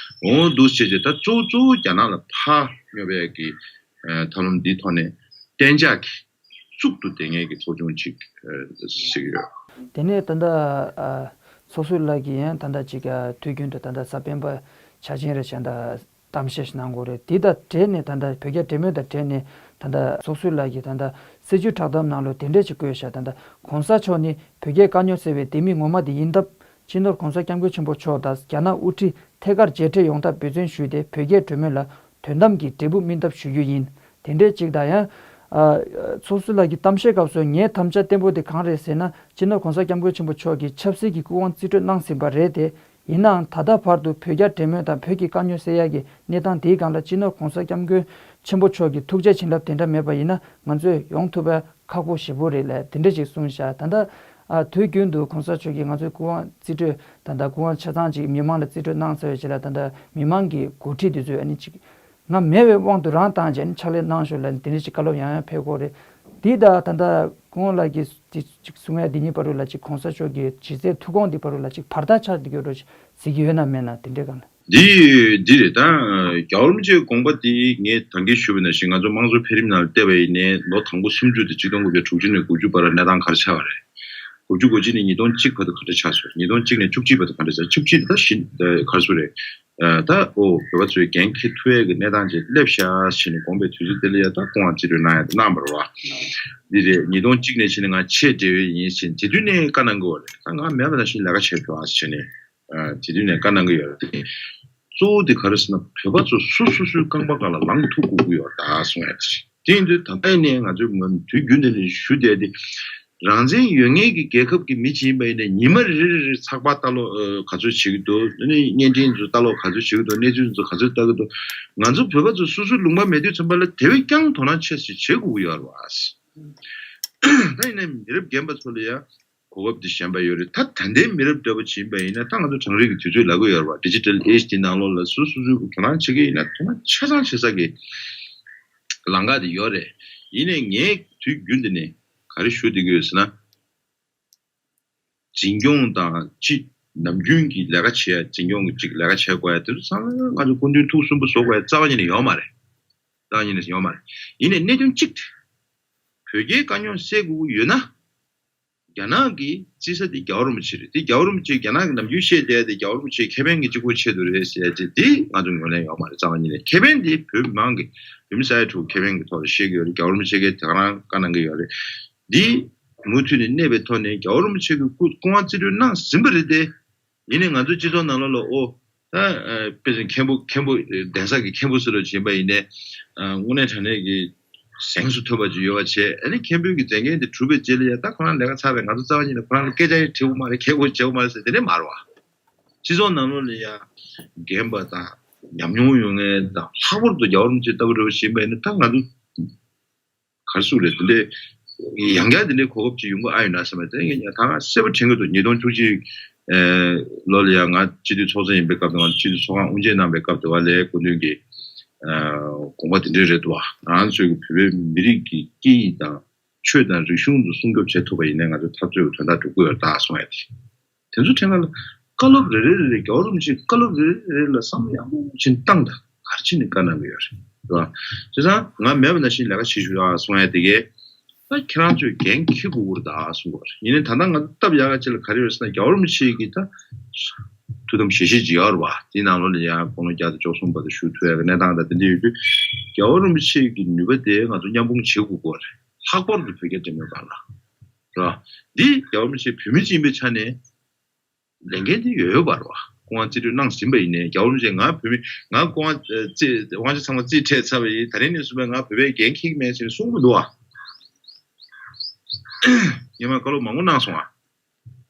འོ་འདུག་བྱས་བྱས། ད་གཙོ་བོ་གཙོ་བོ་རྒྱ་ནག་ལ་ཕར་སྙོབ་ཡས་ཀྱི་ཐབས་ལམ་འདིའི་ཐོག་ནས་གཏན་འཇགས་ཀྱི་གཙུག་ཏུ་བསྡད་མཁན་གྱི་ཚོགས་ཆུང་གཅིག་ཟེར་གྱི་ཡོད། དེ་ནས་ད་ལྟ་ཚོགས་ཟུར་ལགས་ཀྱིས་ཡང་ད་ལྟ་ཅིག་དུས་རྒྱུན་དུ་ད་ལྟ་གཟའ་སྤེན་པ་འཆར་ཅན་རེད་བྱས་ད་གཏམ་བཤད་ཞིག་གནང་དགོས་རེད། དེ་དང་འབྲེལ་ནས་ད་ལྟ་བོད་རྒྱ་འབྲེལ་མོལ་དང་འབྲེལ་ནས་ད་ལྟ་ཚོགས་ཟུར་ལགས་ཀྱིས་ད་ལྟ་སྲིད་བྱུས་བསྒྲགས་གཏམ་ནང་ལོགས་དེ་འདྲས་ཅིག་བཀོད་བཞག་ད་ལྟ་གོང་ས་མཆོག་ནི་བོད་རྒྱའི་དཀའ་རྙོག་སེལ་བའི་ལྡེ་མིག་ངོ་མ་དེ་ཡིན་སྟབས། སྤྱི་ནོར་༸གོང་ས་༸སྐྱབས་མགོན་ཆེན་པོ་མཆོག་དང་རྒྱ་ནག་དབུ་ཁྲིད་ཐད་ཀར་མཇལ་འཕྲད་ཡོང་ཐབས་འབད་བརྩོན་ཞུས་ཏེ། བོད་རྒྱའི་གྲོས་མོལ་ལ་དོན་དམ་གྱི་འབྲས་བུ་སྨིན་ཐབས་ཞུ་རྒྱུ་ཡིན། དེ་འདྲས་ཅིག་དང་། ཡང་ཚོགས་ཟུར་ལགས་ཀྱི་གཏམ་བཤད་སྐབས་སུ་ངའི་དམ་བཅའ་བརྟན་པོ་དེ་གང་རེད་ཟེར་ན། སྤྱི་ནོར་༸གོང་ས་༸སྐྱབས་མགོན་ཆེན་པོ་མཆོག་གིས་ཆབ་སྲིད་ཀྱི་སྐུ་དབང་རྩིས་སྤྲོད་གནང་ཟིན་པ་རེད་དེ། ཡིན་ནའང་ད་ལྟ་བར་དུ་བོད་རྒྱ་འབྲེལ་མོལ་དང་བོད་ཀྱི་དཀའ་རྙོག་སེལ་ཡག་གི་གནས་སྟངས་དེའི་སྒང་ལ་སྤྱི་ནོར་༸གོང་ས་༸སྐྱབས་མགོན་ཆེན་པོ་མཆོག་གི་ཐུགས་རྗེ་བྱིན་རླབས་དེ་འདྲ་མེད་པ་ཡིན་ན་ང་ཚོས་ཡོང་ཐུབ་པ་ཁག་པོ་ཞེ་པོ་རེད་ལབ་དེ་འདྲ་ཞིག་གསུངས་ཤག་ད་ལྟ་ཨ་དུས་རྒྱུན་དུ་༸གོང་ས་མཆོག་གིས་ང་ཚོའི་སྐུ་དབང་རྩིས་སྤྲོད་ད་ལྟ་སྐུ་དབང་ཆ་ཚང་ཅིག་མི་མང་ལ་རྩིས་སྤྲོད་གནང་ཚར་བའི་རྗེས་ལ། ད་ལྟ་མི་མང་གི་འགོ་ཁྲིད་དེ་ཚོས་ཨ་ནི་ཅིག་ང་མེད་པའི་དབང་དུ་རང་བཏང་བྱས་ནས་ཕྱག་ལས་གནང་ཤོག་ལབ་ནས་དེ་འདྲ་ཞིག་བཀའ་སློབ་ཡང་ཡང་ཕེབས་ཀྱི་ཡོད་རེད། དེ་དང་ད་ལྟ་སྐུ་ངོ་ལགས་ཀྱིས་དེ་ཅིག་གསུང་ཡ་འདི་གཉིས་བར་དུ་ལ་ཅིག་༸གོང་ས་མཆོག་གི་ཇི་སྲིད་ཐུགས་དགོངས་འདི་བར་དུ་ལ་ཅིག་བར་ཐག་ཆགས་འདི་གྱོད་རོགས་ཟེར་གྱི་ཡོད་ན་མེད་ན་དེ་འདྲའི་སྒང་ལ། འདི་འདི་རེད། ད་རྒྱལ་བ་རིན་པོ་ཆེའི་དགོངས་པ་འདི་ངས་ད་གིན་ཞུས་པ་ནང་བཞིན་ང་ཚོ་དམངས་གཙོ་འཕེལ་རིམ་ནང་བལྟས་པ་ཡིན་ནའི་ལོ་དང་པོ་སུམ་ཅུ་དེ་ཆིག་སྟོང་དགུ་བརྒྱ་དྲུག་ཅུ་ནས་དགུ་བཅུ་བར་གནས་སྟངས་ག་རེ་ཆགས་པ་རེད། དགུ་བཅུ་གོ་གཅིག་ནས་ཉིས་སྟོང་གཅིག་བར་དུ་ག་འདྲ་ཆགས་སོང་། ཉིས་སྟོང་གཅིག་ནས་བཅུ་གཅིག་བར་དུ་ག་འདྲ་ཆགས། བཅུ་གཅིག་ད་གཞི་ག་རེ་ཟེར་རེད། ད་ཨོ་བོད་པ་ཚོས་འགན་འཁྱེར་ཐུབ་ཡས་ཀྱི་གནས་སྟངས་ཅིག་སླེབས་ཤག་ཟེར་ནས་དགོངས་པའི་དུས་ཚོད་དེ་ལ་ཡ་ད་སྐུ་དབང་རྩིས་སྤྲོད་གནང་ཡ་དེ་གནང་བ་རེད་བ། འདི་རེད། ཉིས་སྟོང་གཅིག་ནས་བྱས་ནས་ང་ཆེས་འབྲེལ་ཡོད་ཡིན་ཟེར་ནས་དེ་དུས་ནས་བཀའ་གནང་གི་ཡོད་རེད། ད་ང་མེད་པ་ནང་བཞིན་ལས་ཀ་བྱེད་ཕོད་ཨ་ཟེར་ནས་དེ་དུས་ནས་བཀའ་གནང་གི་ཡོད་རེད། གཙོ་བོ་དེ་ག་རེ་ཟེར་ན་བོད་པ་ཚོ་སོ་སོ་སོའི་རྐང་པ་སྒང་ལ་ལངས་ཐུབ་དགོས་ཀྱི་ཡོད་རེད་ད་གསུང་ཡ་དེ་རེད། དེ་ཡིན་དུས་ད་ལྟ་ཡིན་ནའི་ང་ཚོས་ངོ་དུས་རྒྱུན་དུ་ནས་ཞུ་བསྡད་དེ། རང་བཙན་ཡོད་མཁན་གྱི་རྒྱལ་ཁབ་ཀྱི་མི་ཅིག་ཡིན་པ་ཡིན་ནའི་ཉི་མ་རེ་རེ་རེ་ཚགས་པར་ལྟ་ཀློག་ཨ་ག་ཚོད་བྱེད་ཀྱི་འདུག་ཨ་ནི་བརྙན་འཕྲིན་ཚོ་ལྟ་ཀློག་ག་ཚོད་བྱེད་ཀྱི་འདུག་གནས་ཚུལ་ཚོ་ག་ཚོད་ལྟ་གི་འདུག་ང་ཚོ་བོད་པ་ཚོ་སོ་སོའི་ལུང་པ་མེད་དུས་ཙམ་པ་ལ་དེ་བས་ཀྱང་དོ་སྣང་ཆེ་ཙམ་བྱེད་དགོས་ཀྱི་ཡོད་རེད་བ། ད་ཡིན་ནའི་མི་རབས་རྒན་པ་ཚོ་ལ་ཡང་གོ་སྐབས་འདི་ཞན་པ་ཡོད་རེད། ད་ད་ལྟའི་མི་རབས་འདྲ་པོ་ཅིག་ཡིན་པ་ཡིན་ན་ད་ང་ཚོ་གྲང་རེག་གི་དུས་ཚོད་ལབ་ཀྱི་ཡོད་རེད་བ། ཌི་ཇི་ཊལ་ཨེ་ཇི་འདི་ནང་ལོགས་ལ་སོ་སོ་སོའི་དོ་སྣང་བྱེད་ཀྱི་ཡིན་ན་དོ་སྣང་ཆ་ཚང་བྱེད་ས་གི་ལམ་ཁ་དེ་ཡོད་རེད། ཡིན་ནའི་ངས་དུས་རྒྱུན་དུ་ནས་ག་རེ་ཞུ་བསྡད་ཀྱི་ཡོད་ཟེར་ན། འཛིན་སྐྱོང་དང་སྤྱི་ནམ་རྒྱུན་གྱི་ལས་ཀ་བྱེད་ཡ། འཛིན་སྐྱོང་གི་ཅིག་ལས་ཀ་བྱེད་དགོས་ཡ་དེ་ཚོ་ཚང་མ་ང་ཚོ་སྐུ་མདུན་ཐུགས་གསོན་པོ་བཟོ་དགོས་ཡ་རྩ་བ་ཉིད་ནས་ཡོད་མ་རེད། རྩ་བ་ཉིད་ནས་ཡོད་མ་རེད། ཡིན་ནའི་གནད་དོན་གཅིག་དེ། བོད་རྒྱའི་དཀའ་རྙོག་སེལ་དགོས་ཀྱི་ཡོད་ན། རྒྱ་ནག་གི་རྩིས་ས་དེ་རྒྱལ་བ་རིན་པོ་ཆེ་རེད། དེ་རྒྱལ་བ་རིན་པོ་ཆེ་རྒྱ་ནག་གི་ནམ་རྒྱུན་བཤད་བསྡད་དེ་རྒྱལ་བ་རིན་པོ་ཆེའི་ཁེ་ཕན་གྱི་གཅིག་པོ་ཆེད་དུ་རེད་ཟེར་ཡ་དེ་དེ་ང་ཚོ་ངོས་ལེན་ཡོད་མ་རེད། རྩ་བ་ཉིད་ནས་ཁེ་ཕན་དེ་བོད་མི་མང་གི་བོད་མི་ས་ཡ་དྲུག་ཁེ་ཕན་གྱི་ཐོག་ལ་བཤད་ཀྱི་ཡོད་རེད། རྒྱལ་བ་རིན་པོ་ཆེ་གིས་དེ་ག་རང་བཀའ་གནང་གི་ཡོད་རེད། འདི་མུ་མཐུད་ནས་གནས་པའི་ཐོག་ནས་རྒྱལ་བ་རིན་པོ་ཆེ་གི་སྐུ་སྐུ་དབང་རྩིས་སྤྲོད་གནང་ཟིན་པ་རེད་དེ། ཡིན་ནའི་ང་ཚོའི་སྤྱི་ཚོགས་ནང་ལོགས་ལ་ཨོ། ད་དཔེ་བཞིན་མཁན་པོ་མཁན་པོ་གདན་ས་གི་མཁན་པོ་ཟེར་བ་ཅིག་ཡིན་པ་ཡིན་ནའི། དངོས་གནས་དྲང་གནས་ཀྱི་གཟེངས་སུ་ཐོན་པ་ཅིག་ཡོད་པ་བྱས། ཨ་ནི་མཁན་པོའི་གི་མཛད་འགན་དེ་གྲུབ་པའི་རྗེས་ལ་ཡ་ད་ཁོ་རང་ལས་ཀ་ཚར་བས་ང་ཚོ་རྩ་བ་ཉིད་ནས་ཁོ་རང་ལ་སྐད་ཆ་ཡང་དྲི་དགོས་མ་རེད། གལ་དགོས་བྱེད་དགོས་མ་རེད་ཟེར་དེ་འདྲས་མ་རེད་བ། སྤྱི་ཚོགས་ནང་ལོགས་ལ་ཡ་རྒན་པ་དང་ཉམས་མྱོང་ཡོད་མཁན་དང་ལྷག་པར་དུ་རྒྱལ་བ་རིན་པོ་ཆེ་ལྟ་བུ་འདྲ་བོ་ཞིག་ཡིན་པ་ཡིན་ན་ད་ང་ཚོ་ག་རེ་ཟེར་རེད། དེ་འདྲའི་ཡང་བསྐྱར་དེ་འདྲའི་གོ་སྐབས་ཅིག་ཡོང་གི་ཨ་ཡོད་ན་བསམ་པ་དེ་ངས་ད་གསལ་པོ་དྲན་གྱི་འདུག་ཉིས་སྟོང་བཅུ་གཅིག་ལོ་ལ་ཡང་ང་སྤྱི་འཐུས་ཚོགས་གཙོ་ཡིན་པའི་སྐབས་དང་། ང་ཚོ་སྤྱི་འཐུས་ཚོགས་ཁང་དབུ་འབྱེད་གནང་པའི་སྐབས་དེ་བ་ལའི་སྐུ་མདུན་གྱི་དགོངས་པ་དེ་འདྲའི་རེད་འདུག་བ། ང་ཚོའི་བོད་པའི་མི་རིགས་ཀྱི་སྐད་ཡིག་དང་ཆོས་དང་རིག་གཞུང་དུ་སྲུང་སྐྱོབ་བྱེད་ཐུབ་པ་ཡིན་ན་ང་ཚོ་འཐབ་རྩོད་ཀྱི་དོན་དག་འགྲུབ་ཀྱི་ཡོད་རེད་ད་གསུང་ཡ་དེ། དེ་ཚོ་དྲན་ག་ལ་བཀའ་སློབ་རེ་རེ་རེ་རེ་རྒྱལ་བ་རིན་པོ་ཆེའི་བཀའ་སློབ་རེ་རེ་རེ་ལ་བསམ་བློ་ཡག་པོ་ཅིག་བཏང་དང་། ག་རེ་བྱས་ནས་བཀའ་གནང་གི་ཡོད་རེད། རེད་བ། བྱས་ཙང་ང་མེད་པ་ནང་བཞིན་ལས་ཀ་བྱེད་ཤོག་ཨ་གསུང་ཡ་དེ་གས། ད་ཁྱེད་རང་ཚོས་འགན་འཁྱེར་དགོས་ཀྱི་རེད་ད་གསུང་གི་ཡོད་རེད། ཡིན་ནའི་ད་ལྟ་ང་ཚོ་སྟབས་ཡག་ག་ཅིག་ལ་ག་རེ་ཡོད་ཟེར་ན་རྒྱལ་བ་རིན་པོ་ཆེ་གིས་ད་ ཐུགས་དམ་ཞལ་བཞེས་ཅིག་ཡོད་རེད་བ། དེའི་ནང་ལོགས་ལ་ཡང་དགུང་ལོ་བརྒྱ་དང་བཅུ་གསུམ་བར་དུ་བཞུགས་ཐུབ་ཡག་གི་གནས་སྟངས་དང་དེ་འདྲ་ཡོད་དུས། རྒྱལ་བ་རིན་པོ་ཆེ་གི་ནུས་པ་དེ་ང་ཚོ་མཉམ་སྤུངས་བྱེད་དགོས་ཀྱི་རེད། ལྷག་པར་དུ་བོད་རྒྱ་འབྲེལ་མོལ་བར་ལ། ར། འདི་རྒྱལ་བ་རིན་པོ་ཆེ་བོད་མི་གཅིག་ཡིན་པའི་ཆ་ནས་ལས་འགན་དེ་ཡོད་ཡོད་པ་རེད་བ། སྐུ་དབང་རྩིས་སྤྲོད་གནང་ཟིན་པ་ཡིན་ནའི་རྒྱལ་བ་རིན་པོ་ཆེ་ང་བོད་མི་ང་སྐུ་དབང་ཨ་རྩིས་དབང་ཆ་ཚང་མ་རྩིས་སྤྲད་ཚར་བ་ཡིན། ད་རིང་ནས་བཟུང་བས་ང་བོད་པའི་འགན་འཁྱེར་གྱི་མེད་ཟེར་གསུང་གི་འདུག་བ། ངས་མ་བཀའ་སློབ་མང་པོ་གནང་སོང་བ།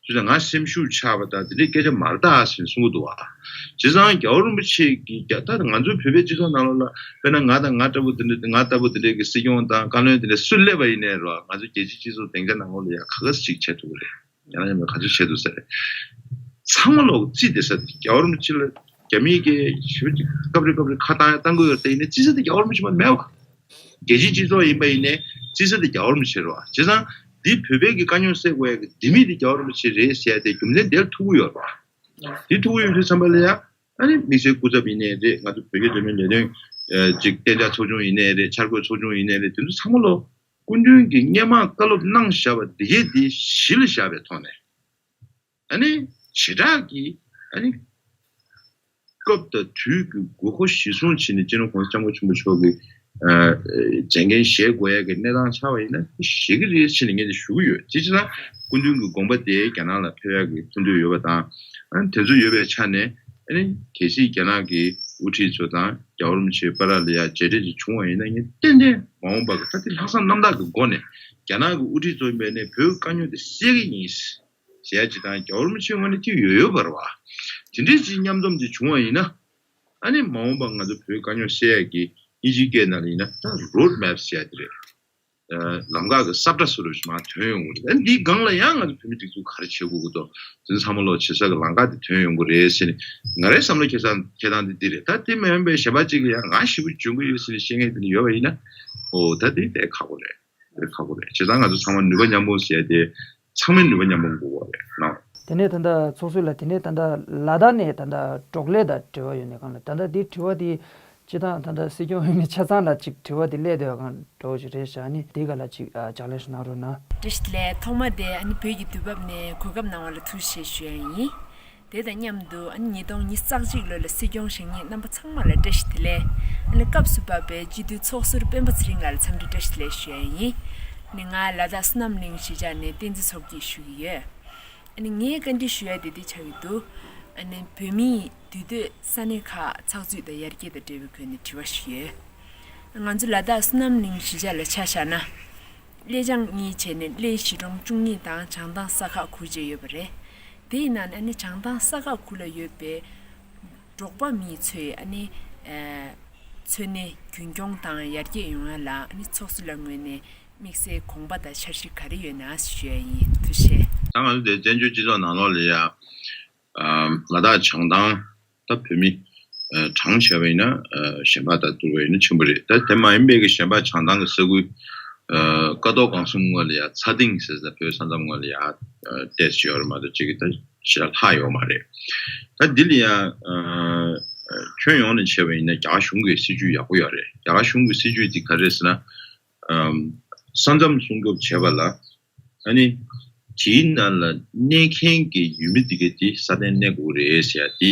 བྱས་ཙང་ང་སེམས་ཤུགས་ཆག་པ་དང་དེ་འདྲའི་སྐད་ཆ་མ་རེད་ད་ཟེར་གསུང་གི་འདུག་བ། བྱས་ཙང་རྒྱལ་བ་རིན་པོ་ཆེ་གིས་རྒྱ་ད་ང་ཚོའི་བོད་པའི་སྤྱི་ཚོགས་ནང་ལོགས་ལ་དཔེར་ན་ང་དང་ང་ལྟ་བུ་དེ་འདྲ་ང་ལྟ་བུ་དེ་འདྲའི་གི་སྲིད་སྐྱོང་དང་བཀའ་བློན་དེ་འདྲ་སུ་སླེབས་པ་ཡིན་ནའི་རོ། ང་ཚོ་རྒྱལ་སྤྱིའི་སྤྱི་ཚོགས་སྡིངས་ཆ་ནང་ལོགས་ལ་ཡང་ག་ག་ཟེ་ཅིག་བྱེད་ཐུབ་ཀྱི་རེད། ཡང་ཡང་མེད་ག་ཚོད་བྱེད་ཐུབ་ས་རེད། ཚང་མ་ལོག་རྩིས་དེ་ས་རྒྱལ་བ་རིན་པོ་ཆེ་ལ་རྒྱ་མིའི་གི་ཞེ་པོ་ཅིག་སྐབས་རེ་སྐབས་རེ་ཁ་བཏང་ཡ་བཏང་གི་ཡོད་རེད་དེ་ཡིན་ནའི་རྩིས་ས་དེ་རྒྱལ་བ་རིན་པོ་ཆེ་མ་མེད་བ། རྒྱལ་སྤྱིའི་སྤྱི་ཚོགས་ཡིན་པ་ཡིན་ནའི་རྩིས་ས་དེ་རྒྱལ་བ་རིན་པོ་ཆེ་རེད་བ། བྱས་ཙང་འདི་བོད་པའི་གི་དཀའ་རྙོག་སེལ་དགོས་ཡ་གི་ལྡེ་མིག་དེ་རྒྱལ་བ་རིན་པོ་ཆེ་རེད་ཟེར་ཡ་དེ་རྒྱུ་མཚན་དེར་ཐུག་གི་ཡོད་རེད་བ། དེ་ཐུག་གི་ཡོད་དུས་ཙམ་པ་ལ་ཡ་ཨ་ནི་དམིགས་བསལ་སྐུ་ཚབ་ཡིན་ནའི་རེད། ང་ཚོ་བོད་རྒྱ་འབྲེལ་མོལ་ལས་དོན་ཅིག་གཏན་འཇགས་ཚོགས་ཆུང་ཡིན་ནའི་རེད། འཆར་འགོད་ཚོགས་ཆུང་ཡིན་ནའི་རེད། དེ་ཚོ་ཚང་མ་ལོ་སྐུ་མདུན་གྱིས་སྔས་མ་བཀའ་སློབ་གནང་བཞག་པ་འདི་གས་འདི་གཞི་ལ་བཞག་པའི་ཐོག་ནས། ཨ་ནི་བྱེ་བྲག་གི་ཨ་ནི་སྐབས་དང་དུས་ཀྱི་དགོས་མཁོ་གཞིར་བཟུང་བྱས་ནས་སྤྱི་ནོར་༸གོང་ས་༸སྐྱབས་མགོན་ཆེན་པོ་མཆོག་གི་ཨ་མཛད་འགན་བཞེས་དགོས་ཡ་གི་གནས་སྟངས་ཆགས་པ་ཡིན་ན་བཞེས་ཀྱི་རེད་ཟེར་ནས་ངས་འདི་ཞུ་གི་ཡོད། དེ་བྱས་ཙང་སྐུ་མདུན་གྱི་དགོངས་པ་དེ་རྒྱ་ནག་ལ་ཕེབས་ཡ་གི་ཐུགས་འདོད་ཡོད་པ་དང་། ཨ་ནི་དེ་ཚོ་ཡོད་པའི་ཆ་ནས་ཨ་ནི་གལ་སྲིད་རྒྱ་ནག་གི་དབུ་ཁྲིད་ཚོ་དང་རྒྱལ་བ་རིན་པོ་ཆེ་བར་ལ་ཡ་མཇལ་འཕྲད་ཅིག་བྱུང་བ་ཡིན་ན་ངས་ཏན་ཏན་མ་འོངས་པ་གི་ད་དེ་ལྷག་བསམ་རྣམ་དག་གི་སྒོ་ནས་རྒྱ་ནག་གི་དབུ་ཁྲིད་ཚོ་ཡིན་པའི་ནས་བོད་དཀའ་རྙོག་དེ་སེལ་གི་ཡིན། ཟེར་ཡ་ཅིག་དང་རྒྱལ་བ་རིན་པོ་ཆེ་ངོས་ནས་ཅིག་ཡོད་ཡོད་པ་རེད་བ། དེ་འདྲའི་ཅིག་མཉམ་འཛོམས་ཅིག་བྱུང་བ་ཡིན་ན། ཨ་ནི་མ་འོངས་པ་ང་ཚོ་བོད་དཀའ་རྙོག་སེལ་ཡ་གི་དབྱིན་ཇིའི་སྐད་ནང་ལ་ཡིན་ན་ད་རོཌ་མེབ་ཟེར་ཡ་དེ་རེད། ཨ་ལམ་ཁ་གི་ས་བཀྲ་ཟེར་བ་ཞིག་མར་ཐོན་ཡོང་གི་རེད། ཨ་འདིའི་སྒང་ལ་ཡང་ང་ཚོ་བོད་མི་སྒྲིག་འཛུགས་ག་རེ་བྱེད་དགོས་ཀྱི་འདུག་དེ་ཚོ་ཚང་མ་ལོ་བྱེད་ས་གི་ལམ་ཁ་དེ་ཐོན་ཡོང་གི་རེད་ཟེར་ནས་ང་རའི་བསམ་བློ་འཁྱེར་ས་འཁྱེར་སྟངས་དེ་འདི་རེད། ད་དེ་མ་ཡིན་པའི་གཞན་པ་གཅིག་ལ་ཡང་ང་ཞེ་པོ་འཇོན་གི་ཡོད་ཟེར་ནས་བཤད་མཁན་དེ་འདྲ་ཡོད་པ་ཡིན་ན། ཨོ་ད་དེ་དཔེ་ཁག་པོ་རེད། དེ་ཁག་པོ་རེད། བྱས་ཙང་ང་ཚོ་ཚང་མ་ནུས་པ་མཉམ་སྤུངས་ཟེར་ཡ་དེ་ཚང་མས་ནུས་པ་མཉམ་སྤུངས་དགོས་པ་རེད་ལགས། དེ་ནས་ད་ལྟ་ཚོགས་གཙོ་ལགས། དེ་ནས་ད་ལྟ་ལ་དྭགས་ནས་ད་ལྟ་འབྲོག་ལས་དང་འབྲེལ་བ་ཡོད་ནས་གང་ལ་ད་ལྟ་དེ་དྲི་བ་དེ་སྤྱི་བཏང་ད་ལྟ་སྲིད་སྐྱོང་ཡོད་ནས་ཆ་ཚང་ལ་ཅིག་དྲི་བ་དེ་སླེབས་བསྡད་པ་གང་འདྲ་བོ་ཞིག་རེད་ཤག་ཨ་ནི་དེ་ག་ལ་ཅིག་ཨ་ཕྱག་ལས་ཤིག་གནང་རོགས་གནང་། བཀྲ་ཤིས་བདེ་ལེགས། ཐོག་མ་དེ་ཨ་ནི་བོད་ཀྱི་དུས་བབ་ནས་གོ་སྐབས་གནང་བ་ལ་ཐུགས་རྗེ་ཆེ་ཞུ་ཡ་ཡིན། དེ་དང་མཉམ་དུ་ཨ་ནི་ཉིས་སྟོང་ཉི་ཤུ་རྩ་གཅིག་ལོ་ལ་སྲིད་སྐྱོང་བཞེངས་མཁན་རྣམ་པ་ཚང་མ་ལ་བཀྲ་ཤིས་བདེ་ལེགས། ཨ་ནི་སྐབས་སུ་བབས་པའི་སྤྱི་འཐུས་ཚོགས་ཟུར་སྤེན་པ་ཚེ་རིང་ལགས་ལ་འཚམས་འདྲི་བཀྲ་ཤིས་བདེ་ལེགས་ཞུ་ཡ་ཡིན། ཨ་ནི་ང་ལ་དྭགས་བསོད་ནམས་གླིང་གཞིས་ཆགས་ནས་བསྟན་འཛིན་མཚོ་སྐྱིད་ཞུ་གི་ཡོད། ཨ་ནི་ངས་བཀའ་འདྲི་ཞུ་ཡ་དེ་འདི་ཆགས་ཀྱི་འདུག་ཨ་ནི་བོད་མིའི་འདུས་སྡོད་ས་གནས་ཁག་ཚགས་ཚུད་དང་ཡར་རྒྱས་དང་འབྲེལ་བའི་སྒོ་ནས་དྲི་བ་ཞིག་ཡོད། ང་ཚོ་ལ་དྭགས་བསོད་ནམས་གླིང་གཞིས་ཆགས་ལ་ཆ་བཞག་ན། གླེ་བྱང་གཉིས་བྱས་ནས་གླེ་གཞིས་གྲོང་བཅུ་གཉིས་དང་བྱང་ཐང་ས་ཁག་དགུ་བཅས་ཡོད་པ་རེད། དེ་ཡིན་ན་ཨ་ནི་བྱང་ཐང་ས་ཁག་དགུ་ལ་ཡོད་པའི་འབྲོག་པ་མི་ཚོས་ཨ་ནི་ཨ་འཚོ་གནས་རྒྱུན་སྐྱོང་དང་ཡར་རྒྱས་ཡོང་ཡ་ལ་ཨ་ནི་ཚོགས་གཙོ་ལགས་ངོས་ནས་དམིགས་བསལ་དགོངས་པ་དང་འཆར་གཞི་ག་རེ་ཡོད་ན་ཞུ་ཡ་ཡིན། ཐུགས་རྗེ་ཆེ། ད་ང་ཚོ་དེ་བཙན་བྱོལ་སྤྱི་ཚོགས་ནང་ལོགས་ལ་ཡ། ཨ་ལ་དྭགས་བྱང་ཐང་ད་བོད་མི་ཨ་གྲངས་བྱས་པ་ཡིན་ན་ཨ་གཞན་པ་དང་བསྡུར་བ་ཡིན་ན་ཆེན་པོ་རེད། ད་དེ་མ་ཡིན་པའི་གི་གཞན་པ་བྱང་ཐང་གི་ས་ཁུལ་ཨ་ཀ་རྡོར་སྒང་གསུམ་ངོས་ལ་ཡ་ཚ་སྡིངས་ཟེར་ས་བོད་ས་མཚམས་ངོས་ལ་ཡ་ཨ་ཏོག་ཙམ་ཡོད་རེད་མ་གཏོགས་གཅིག་གི་ད་ཞེ་དྲག་ལྷག་ཡོད་མ་རེད། ད་འདི་ལ་ཡ་ཨ་ཁྱོན་ཡོངས་ནས་བྱས་པ་ཡིན་ན་རྒྱ་གར་གཞུང་གི་སྲིད་ཇུས་ཡག་པོ་ཡོད་རེད། རྒྱ་གར་གཞུང་གི་སྲིད་ཇུས་འདི་ག་རེ་རེད་ཟེར་ན། ཨམ། ས་མཚམས་སྲུང་སྐྱོབ་བྱེད་པ་ལ་ཨ་ནི་དེའི་ནང་ལ་གནས་མཁན་གྱི་ཡུལ་མི་འདི་ག་དེ་སྲ་བརྟན་གནས་དགོས་རེད་ཟེར་ཡ་དེ་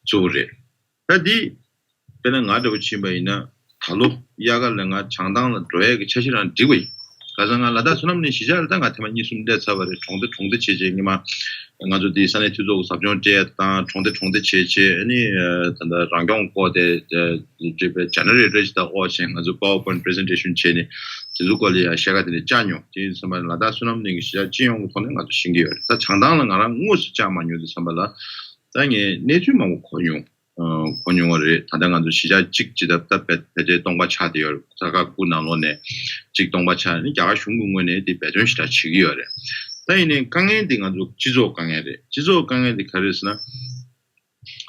གཙོ་བོ་རེད། ད་འདི་དཔེར་ན་ང་འདྲ་བོ་ཕྱིན་པ་ཡིན་ན་ད་ལོ་དབྱར་ཁ་ལ་ང་བྱང་ཐང་ལ་འགྲོ་ཡ་གི་འཆར་གཞི་རང་སྒྲིག་པ་ཡིན། ག་ས་ང་ལ་དྭགས་བསོད་ནམས་གླིང་གཞིས་ཆགས་ལ་ད་ང་ཐེངས་མ་གཉིས་གསུམ་སླེབས་ཚར་བ་རེད། གྲོང་སྡེ་གྲོང་སྡེ་བྱས་བྱས་ཉི་མ། ང་ཚོ་འདི་ས་གནས་འཐུས་ཚོགས་ཀྱི་ཟབ་སྦྱོང་སྤྲད་དང་གྲོང་སྡེ་གྲོང་སྡེ་བྱས་བྱས་ཨ་ནི་ད་ལྟ་རང་སྐྱོང་སྐོར་དེ་ཅེས་པའི་ཇེ་ནེ་རེ་ཊར་ཞིག་དང་ཨོ་ཞེས་ང་ཚོ་པ་ཝར་པོའིན་པི་རི་ཟེན་ཊེ་ཤན་བྱས་ནས་དེ་ཚོ་སྐོར་ལ་ཡང་བཤད་ག་དེ་ནས་བཅར་མྱོང་། དེ་ཡིན་ཙམ་པ་ལ་དྭགས་བསོད་ནམས་གླིང་གི་གཞིས་ཆགས་སྤྱི་ཡོངས་ཀྱི་ཐོག་ནས་ང་ཚོ་ཤེས་ཀྱི་ཡོད་རེད། ད་བྱང་ཐང་ལ་ང་རང་དངོས་སུ་བཅར་མ་མྱོང་དུས་ཙམ་པ་ལ་ད་ངས་གནས་ཚུལ་མང་པོ་གོ་མྱོང་། གོ་མྱོང་བ་རེད། ད་ལྟ་ང་ཚོ་གཞིས་ཆགས་གཅིག་ཇི་ལྟར་ད་བེ་བེ་ཏའི་སྟོང་པ་ཆགས་བསྡད་ཡོད་རེད། ས་ཁག་དགུ་ནང་ལོགས་ནས་གཅིག་སྟོང་པ་ཆགས་ནས་རྒྱ་གར་གཞུང་གི་ངོས་ནས་དེ་འབད་བརྩོན་ཞེ་དྲག་བྱེད་ཀྱི་ཡོད་རེད། ད་ཡིན་ནའི་དཀའ་ངལ་འདི་ང་ཚོ་སྤྱི་ཚོགས་དཀའ་ངལ་རེད། སྤྱི་ཚོགས་དཀའ་ངལ་འདི་ག་རེ་རེད་ཟེར་ན།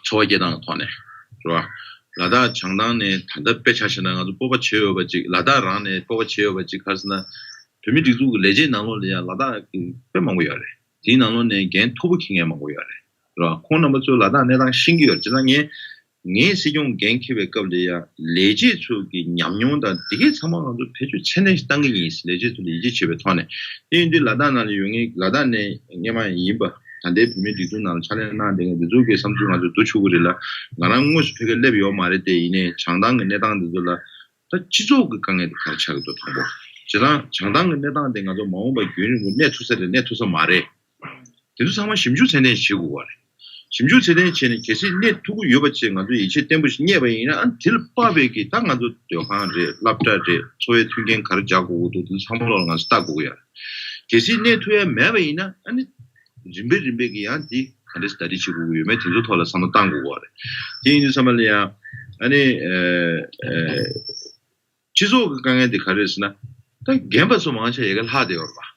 འཚོ་བ་སྐྱེལ་སྟངས་ཀྱི་ཐོག་ནས་རེད་བ། ལ་དྭགས་བྱང་ཐང་ནས་ད་ལྟ་དཔེ་ཆ་བཞག་ན་ང་ཚོ་སྤོབས་པ་བྱེད་འོས་པ་ཅིག་ལ་དྭགས་རང་ནས་སྤོབས་པ་བྱེད་འོས་པ་ཅིག་ག་རེ་ཟེར་ན། བོད་མི་སྒྲིག་འཛུགས་ཀྱི་ལས་བྱེད་ནང་ལོགས་ལ་ཡང་ལ་དྭགས་ཀྱི་དཔེ་མང་པོ་ཡོད་རེད། དེའི་ནང་ལོགས་ནས་འགན་མཐོ་པོ་འཁྱེར་མཁན་མང་པོ་ཡོད་རེད། རེད་བ། ཁོང་རྣམ་པ་ཚོས་ལ་དྭགས་གནས་སྟངས་ཤེས་ཀྱི་ཡོད་རེད། བྱས་ཙང་ངས་ངས་སྲིད་སྐྱོང་འགན་འཁྱེར་བའི་སྐབས་ལ་ཡང་ལས་བྱེད་ཚོ་གི་ཉམས་མྱོང་དང་དེ་གའི་ཚང་མ་ང་ཚོ་བེད་སྤྱོད་ཚད་ལྡན་ཞིག་བཏང་གི་ཡིན། ལས་བྱེད་ཚོ་ལ་ཡིད་ཆེས་བྱེད་པའི་ཐོག་ནས། དེ་ཡིན་དུས་ལ་དྭགས་ནང་ལ་ཡོད་མཁན་ལ་དྭགས་ནས་སྔས་མ་ཡིན་པ་ ད་ལྟའི་བོད་མིའི་སྒྲིག་འཛུགས་ནང་ལ་ཕྱག་ལས་གནང་བསྡད་མཁན་འདི་ཚོ་གི་བསམ་ཚུལ་ང་ཚོས་བསྡུ་ཆོག་གི་རེད་ལ། ང་རང་དངོས་སུ་ཕ་གིར་སླེབས་ཡོད་མ་རེད་དེ། ཡིན་ནའི་བྱང་ཐང་གི་གནས་སྟངས་འདི་ཚོ་ལ་ད་སྤྱི་ཚོགས་ཀྱི་དཀའ་ངལ་དེ་ག་རེ་ཆགས་ཀྱི་འདུག་དང་པོ། བྱས་ཙང་བྱང་ཐང་གི་གནས་སྟངས་དེ་ང་ཚོ་མ་འོངས་པར་རྒྱུན་རིང་པོ་གནས་ཐུབ་ས་རེད་གནས་ཐུབ་ས་མ་རེད། དེ་ཚོ་ཚང་མ་ཞིབ་འཇུག་ཚད་ལྡན་བྱེད་དགོས་པ་རེད། ཞིབ་འཇུག་ཚད་ལྡན་བྱས་ནས་གལ་སྲིད་གནས་ཐུབ་ཀྱི་ཡོད་པ་བྱས་ང་ཚོ་ཡིད་ཆེས་བརྟན་པོ་ཞིག་རྙེད་པ་ཡིན་ན། ཨ་ནི་དེ་ལ་དཔག་པའི་གི་ད་ང་ཚོ་སྡོད་ཁང་རེད། སློབ་གྲྭ་རེད། འཚོ་བའི་མཐུན་རྐྱེན་ག་རེ་སྦྱར་དགོས་ཀྱི་འདུག་དེ་ཚོ་ཚང་མ་ལོག་ལ་ང་ཚོ་ལྟ་དགོས་ཀྱི་ཡོད་རེད། གལ་སྲིད་གནས་ཐུབ་ཡ་མེད་པ་ཡིན་ན། ཨ་ནི་རིམ་པས་རིམ་པས་ཀྱི་ཡང་འདི་ག་འདྲས་སེ་ད་འདི་བྱེད་དགོས་ཀྱི་ཡོད་མེད་དེ་ཚོ་ཐོག་ལ་བསམ་བློ་གཏང་དགོས་ཀྱི་ཡོད་རེད། དེ་ཡིན་དུས་ཙམ་པ་ལ་ཡང་ཨ་ནི་ཨ་ཨ་སྤྱི་ཚོགས་ཀྱི་དཀའ་ངལ་དེ་ག་རེ་རེད་ཟེར་ན། ད་རྒན་པ་ཚོ་མང་ཆེ་ཡ་གི་ལྷག་བསྡད་ཡོད་རེད་པ།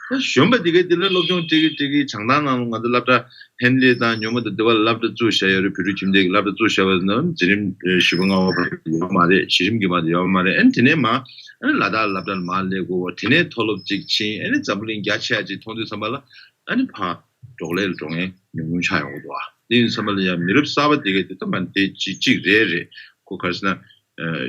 ད་གཞོན་པ་དེ་གའི་དེ་ལ་སློབ་སྦྱོང་སྤྲད་ཀྱི་སྤྲད་ཀྱི། བྱང་ཐང་ནང་ལ་ང་ཚོ་སློབ་གྲྭ་ཧན་ལི་དང་ཉོ་མ་དང་དེ་བ་ལ་སློབ་གྲྭ་བཙུགས་བཞག་ཡོད་རེད། བོད་ཕྲུག་ཁྱིམ་སྡེ་གི་སློབ་གྲྭ་བཙུགས་བཞག་པ་ན་འཛིན་རིམ་བཞི་པ་ལྔ་པ་བར་ཡོད་མ་རེད། གཞི་རིམ་གྱི་བར་དུ་ཡོད་མ་རེད། ཨ་ནི་དེ་ནས་མ་ཨ་ནི་ལ་དྭགས་སློབ་གྲྭ་ལ་མར་སླེབས་དགོས་པ། དེ་ནས་མཐོ་སློབ་ཅིག་ཕྱིན། ཨ་ནི་འཛམ་བུ་གླིང་རྒྱ་ཆེ་ཡ་ཅིག་མཐོང་དུས་ཙམ་པ་ལ་ཨ་ནི་ཕར་འབྲོག་ལས་ལ་འགྲོ་མཁན་ཉུང་ཉུང་ཆགས་ཡོང་གི་འདུག་ཨ་དེ་ཡིན་ཙམ་པ་ལ་ཡང་མི་རབས་གསར་པ་དེ་གའི་དེ་ད་མ་དེ་གཅིག་གཅིག་རེད་རེད། ཁོ་ག་རེ་ཟེར་ན།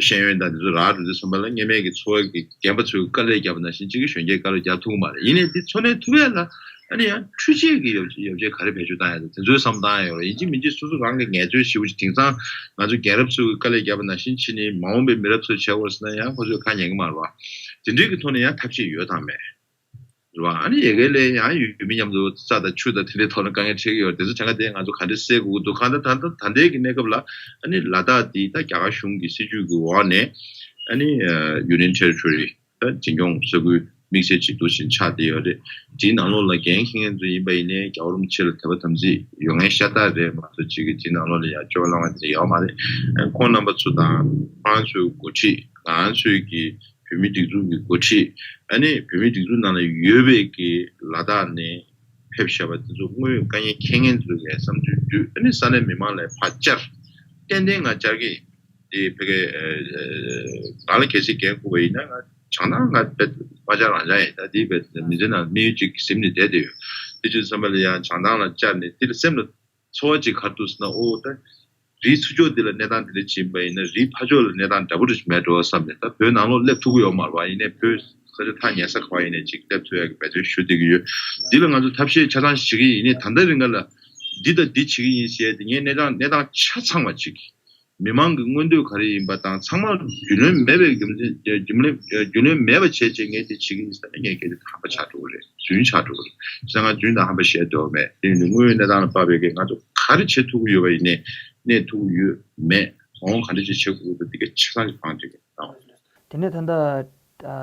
ཤེས་ཡོན་དང་དེ་ཚོ་རག་འགྲོ་དུས་ཙམ་པ་ལ་སྔོན་མའི་གི་འཚོ་བ་གི་རྒན་པ་ཚོས་དཀའ་ལས་བརྒྱབ་པ་ནང་བཞིན་གཅིག་གི་གཞོན་སྐྱེས་དཀའ་ལས་རྒྱག་ཐུབ་ཀྱི་མ་རེད། ཡིན་ནའི་དེ་འཚོ་གནས་ཐུབ་ཡ་ལ་ཨ་ནི་ཡང་འཕྲུལ་ཆས་ཀྱི་ཡོ་ཡོ་བྱད་ག་རེ་བེད་སྤྱོད་བཏང་ཡ་དང་དེ་ཚོའི་བསམ་བཏང་ཡ་ཡོད་རེད། ཡིན་གཅིག་མིན་གཅིག་སོ་སོ་རང་གི་ངལ་རྩོལ་ཞེ་པོ་ཅིག་དེང་སང་ང་ཚོ་རྒན་རབས་ཚོས་དཀའ་ལས་བརྒྱབ་པ་ནང་བཞིན་ཕྱིན་ནས་མ་འོངས་པའི་མི་རབས་ཚོས་བྱས་པ་ཟེར་ན་ཡང་ཁོ་ཚོས་ཁ་ཉན་གི་མ་རེད་བ། དེ་འདྲའི་གི་ཐོག་ནས་ཡང་ཐབས་ཤེས་ཡོད་དམ་མེད། རེད་བ། ཨ་ནི་ཡ་གི་ལས་ཡང་ཡུལ་མི་མཉམ་དུ་ས་དང་ཆུ་དང་དེ་འདྲའི་ཐོག་ནས་དཀའ་ངལ་འཕྲད་ཀྱི་ཡོད་རེད། དེ་ཚོ་གྱངས་ཁ་དེ་ང་ཚོ་ག་འདྲས་སེལ་དགོས་ཀྱི་འདུག་གང་ལྟར་ད་ལྟ་ད་ལྟའི་གི་གནས་སྐབས་ལ་ཨ་ནི་ལ་དྭགས་འདི་ད་རྒྱ་གར་གཞུང་གི་སྲིད་ཇུས་ཀྱི་འོག་ནས་ཨ་ནི་Union Territory ད་འཛིན་སྐྱོང་ས་ཁུལ་དམིགས་བསལ་ཅིག་འདུག་བཞིན་ཆགས་བསྡད་ཡོད་རེད། དེའི་ནང་ལོགས་ལ་འགན་འཁྱེར་མཁན་ཚོ་ཡིན་པ་ཡིན་ནའི་རྒྱལ་བ་རིན་པོ་ཆེ་ལ་དད་པ་དམ་ཚིག་ཡོད་མཁན་ཤ་སྟག་རེད་མ་གཏོགས་ཅིག་གི་དེའི་ནང་ལོགས་ལ་ཡང་སྐྱོ་བ་ལངས་པ་དེ་འདྲ་ཡོད་མ་རེད། ཁོང་རྣམ་པ་ཚོ་དང་ཁོང་ཚོའི་འགོ་ཁྲིད་ང་ཚོའི་གི་བོད་མི་སྒྲིག་འཛུགས་ཀྱི་འགོ་ཁྲིད། ཨ་ནི་བོད་མི་སྒྲིག་འཛུགས་ནང་ལ་ཡོད་པའི་གི་ལ་དྭགས་ནས་ཕེབས་བཞག་པ་དེ་ཚོ་དངོས་ཡོད་དཀའ་ངལ་འཁྱེར་མཁན་ཚོ་ལ་བསམ་ཚུལ་བསྡུས། ཨ་ནི་ས་གནས་མི་མང་ལ་ཕར་བཅར། ཏན་ཏན་ང་བཅར་གི་ཡིན། དེ་ཕ་གི་ང་ལ་གལ་སྲིད་འགན་འཁུར་བ་ཡིན་ན་ང་བྱང་ཐང་ང་དཔེ་མ་བཅར་རང་བཅར་ཡིན། ད་དེ་དཔེ་མི་ཚེ་ནང་དམིགས་ཡུལ་གཅིག་གཟིམ་ནས་བསྡད་དེ་ཡོད། དེ་བྱས་ཙམ་པ་ལ་ཡང་བྱང་ཐང་ལ་བཅར་ནས་དེ་ལ་སེམས་ལ་ཚོར་བ་ཅིག་ག་རེ་འདུག་ཟེར་ན། ཨོ་ད་རིའི་ཚུར་ཕྱོགས་འདི་ལ་གནས་སྟངས་དེ་འདྲ་ཅིག་ཡིན་པ་ཡིན་ན་རིའི་ཕར་ཕྱོགས་ལ་གནས་སྟངས་འདྲ་པོ་རེ་ཞིག་མེད་འགྲོ་བསམ་ནས། ད་བོད་ནང་ལོགས་སླེབས་ཐུབ་ཀྱི་ཡོད་མ་རེད་པ། ཡིན་ནའི་བོད་ས་ཆ་ཐག་ཉེ་ས་ག་པར་ཡིན་ནའི་ཅིག་སླེབས་ཐུབ་ཡག་གི་འབད་བརྩོན་ཞུ་བསྡད་ཀྱི་ཡོད། འདི་ལ་ང་ཚོ་ཐབས་ཤེས་ཆ་ཚང་ཞིག་བྱེད་ཀྱི་ཡིན། ཡིན་ནའི་ད་ལྟ་རིང་ག་ལ་འདི་དང་འདི་བྱེད་ཀྱི་ཡིན་ཟེར་ཡ་དེ་ངས་གནས་སྟངས་གནས་སྟངས་ཆ་ཚང་བ་ཅིག་མི་མང་གི་མངོན་འདོད་ག་རེ་ཡིན་པ་དང་ཚང་མ་རྒྱུས་ལོན་མེད་པའི་རྒྱུ་མཚན་རྒྱུ་མཚན་རྒྱུས་ལོན་མེད་པ་བྱས་བྱས་ངས་དེ་བྱེད་ཀྱི་ཡིན་ཟེར་ན་ངས་གལ་ཏེ་ཧམ་པ་ཆགས་འགྲོ་གི་རེད། རྫུན་ཆགས་འགྲོ་གི་རེད། བྱས་ཙང་ང་རྫུན་དང་ཧམ་པ་བཤད་འདོད་མེད། དེ་ཡིན་དུས་དངོས་ཡོད་གནས་སྟངས་ལ་དཔག་པའི་གི་ང་ཚོ་ག་རེ་བྱེད་ཐུབ་ཀྱི་ཡོད་པ་ཡིན་ནའི་གནས་ཐུབ་ཀྱི་ཡོད་མེད། དོན་ག་འདྲ་ཅིག་བྱེད་དགོས་འདུག་འདི་ག་ཆ་ཚང་ཞིག་ཧ་གོ་གི་རེད། དེ་ནས་ད་ལྟ་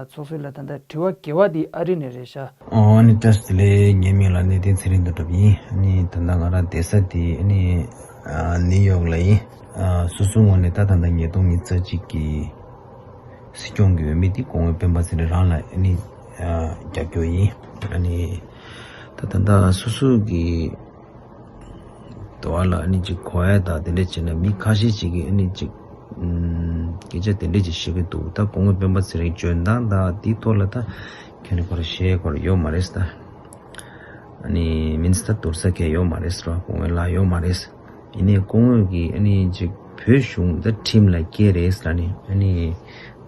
ཚོགས་གཙོ་ལགས་ད་ལྟ་དྲི་བ་བརྒྱད་པ་འདི་ཨ་རི་ནས་རེད་ཤག་ཨོ་ཨ་ནི་བཀྲ་ཤིས་བདེ་ལེགས། ངའི་མིང་ལ་གནས་བརྟན་ཚེ་རིང་དོན་གྲུབ་ཡིན། ཨ་ནི་ད་ལྟ་ང་རང་བསྡད་ས་དེ་ཨ་ནི་ཨ་ནིའུ་ཡོག་ལ་ཡིན། ཨ་སོ་སོའི་ངོས་ནས་ད་ད་ལྟ་ཉིས་སྟོང་ཉི་ཤུ་རྩ་གཅིག་གི་སྲིད་སྐྱོང་གི་འོས་མི་དེ་སྐུ་ངོ་སྤེན་པ་ཚེ་རིང་རང་ལ་ཨ་ནི་ཨ་རྒྱབ་སྐྱོར་ཡིན། ཨ་ནི་ད་ད་ལྟ་སོ་སོ་གི་དོ་བ་ལ་ཨ་ནི་ཅིག་གོ་ཡ་དང་དེ་འདྲ་བྱས་ན་མི་ཁ་ཤས་ཅིག་གིས་ཨ་ནི་ཅིག་ཨམ་སྐད་ཆ་དེ་འདྲ་ཅིག་བཤད་ཀྱི་འདུག་ད་སྐུ་ངོ་སྤེན་པ་ཚེ་རིང་འཇོན་ཐང་དང་དེའི་ཐོག་ལ་ད་ཁྱོན་ནས་ཁོ་རང་བཤད་ཁོ་རང་ཡོད་མ་རེད་ད། ཨ་ནི་མིན་སི་ཊར་དུར་ས་ཁེ་ཡོད་མ་རེད་ཟེར་བ་སྐུ་ངོའི་ལག་ཡོད་མ་རེད། ཡིན་ནའི་སྐུ་ངོ་གིས་ཨ་ནི་ཅིག་བོད་གཞུང་ད་ཁྲིམས་ལ་སྐྱེལ་རེད་ཟེར་ནས་ཨ་ནི་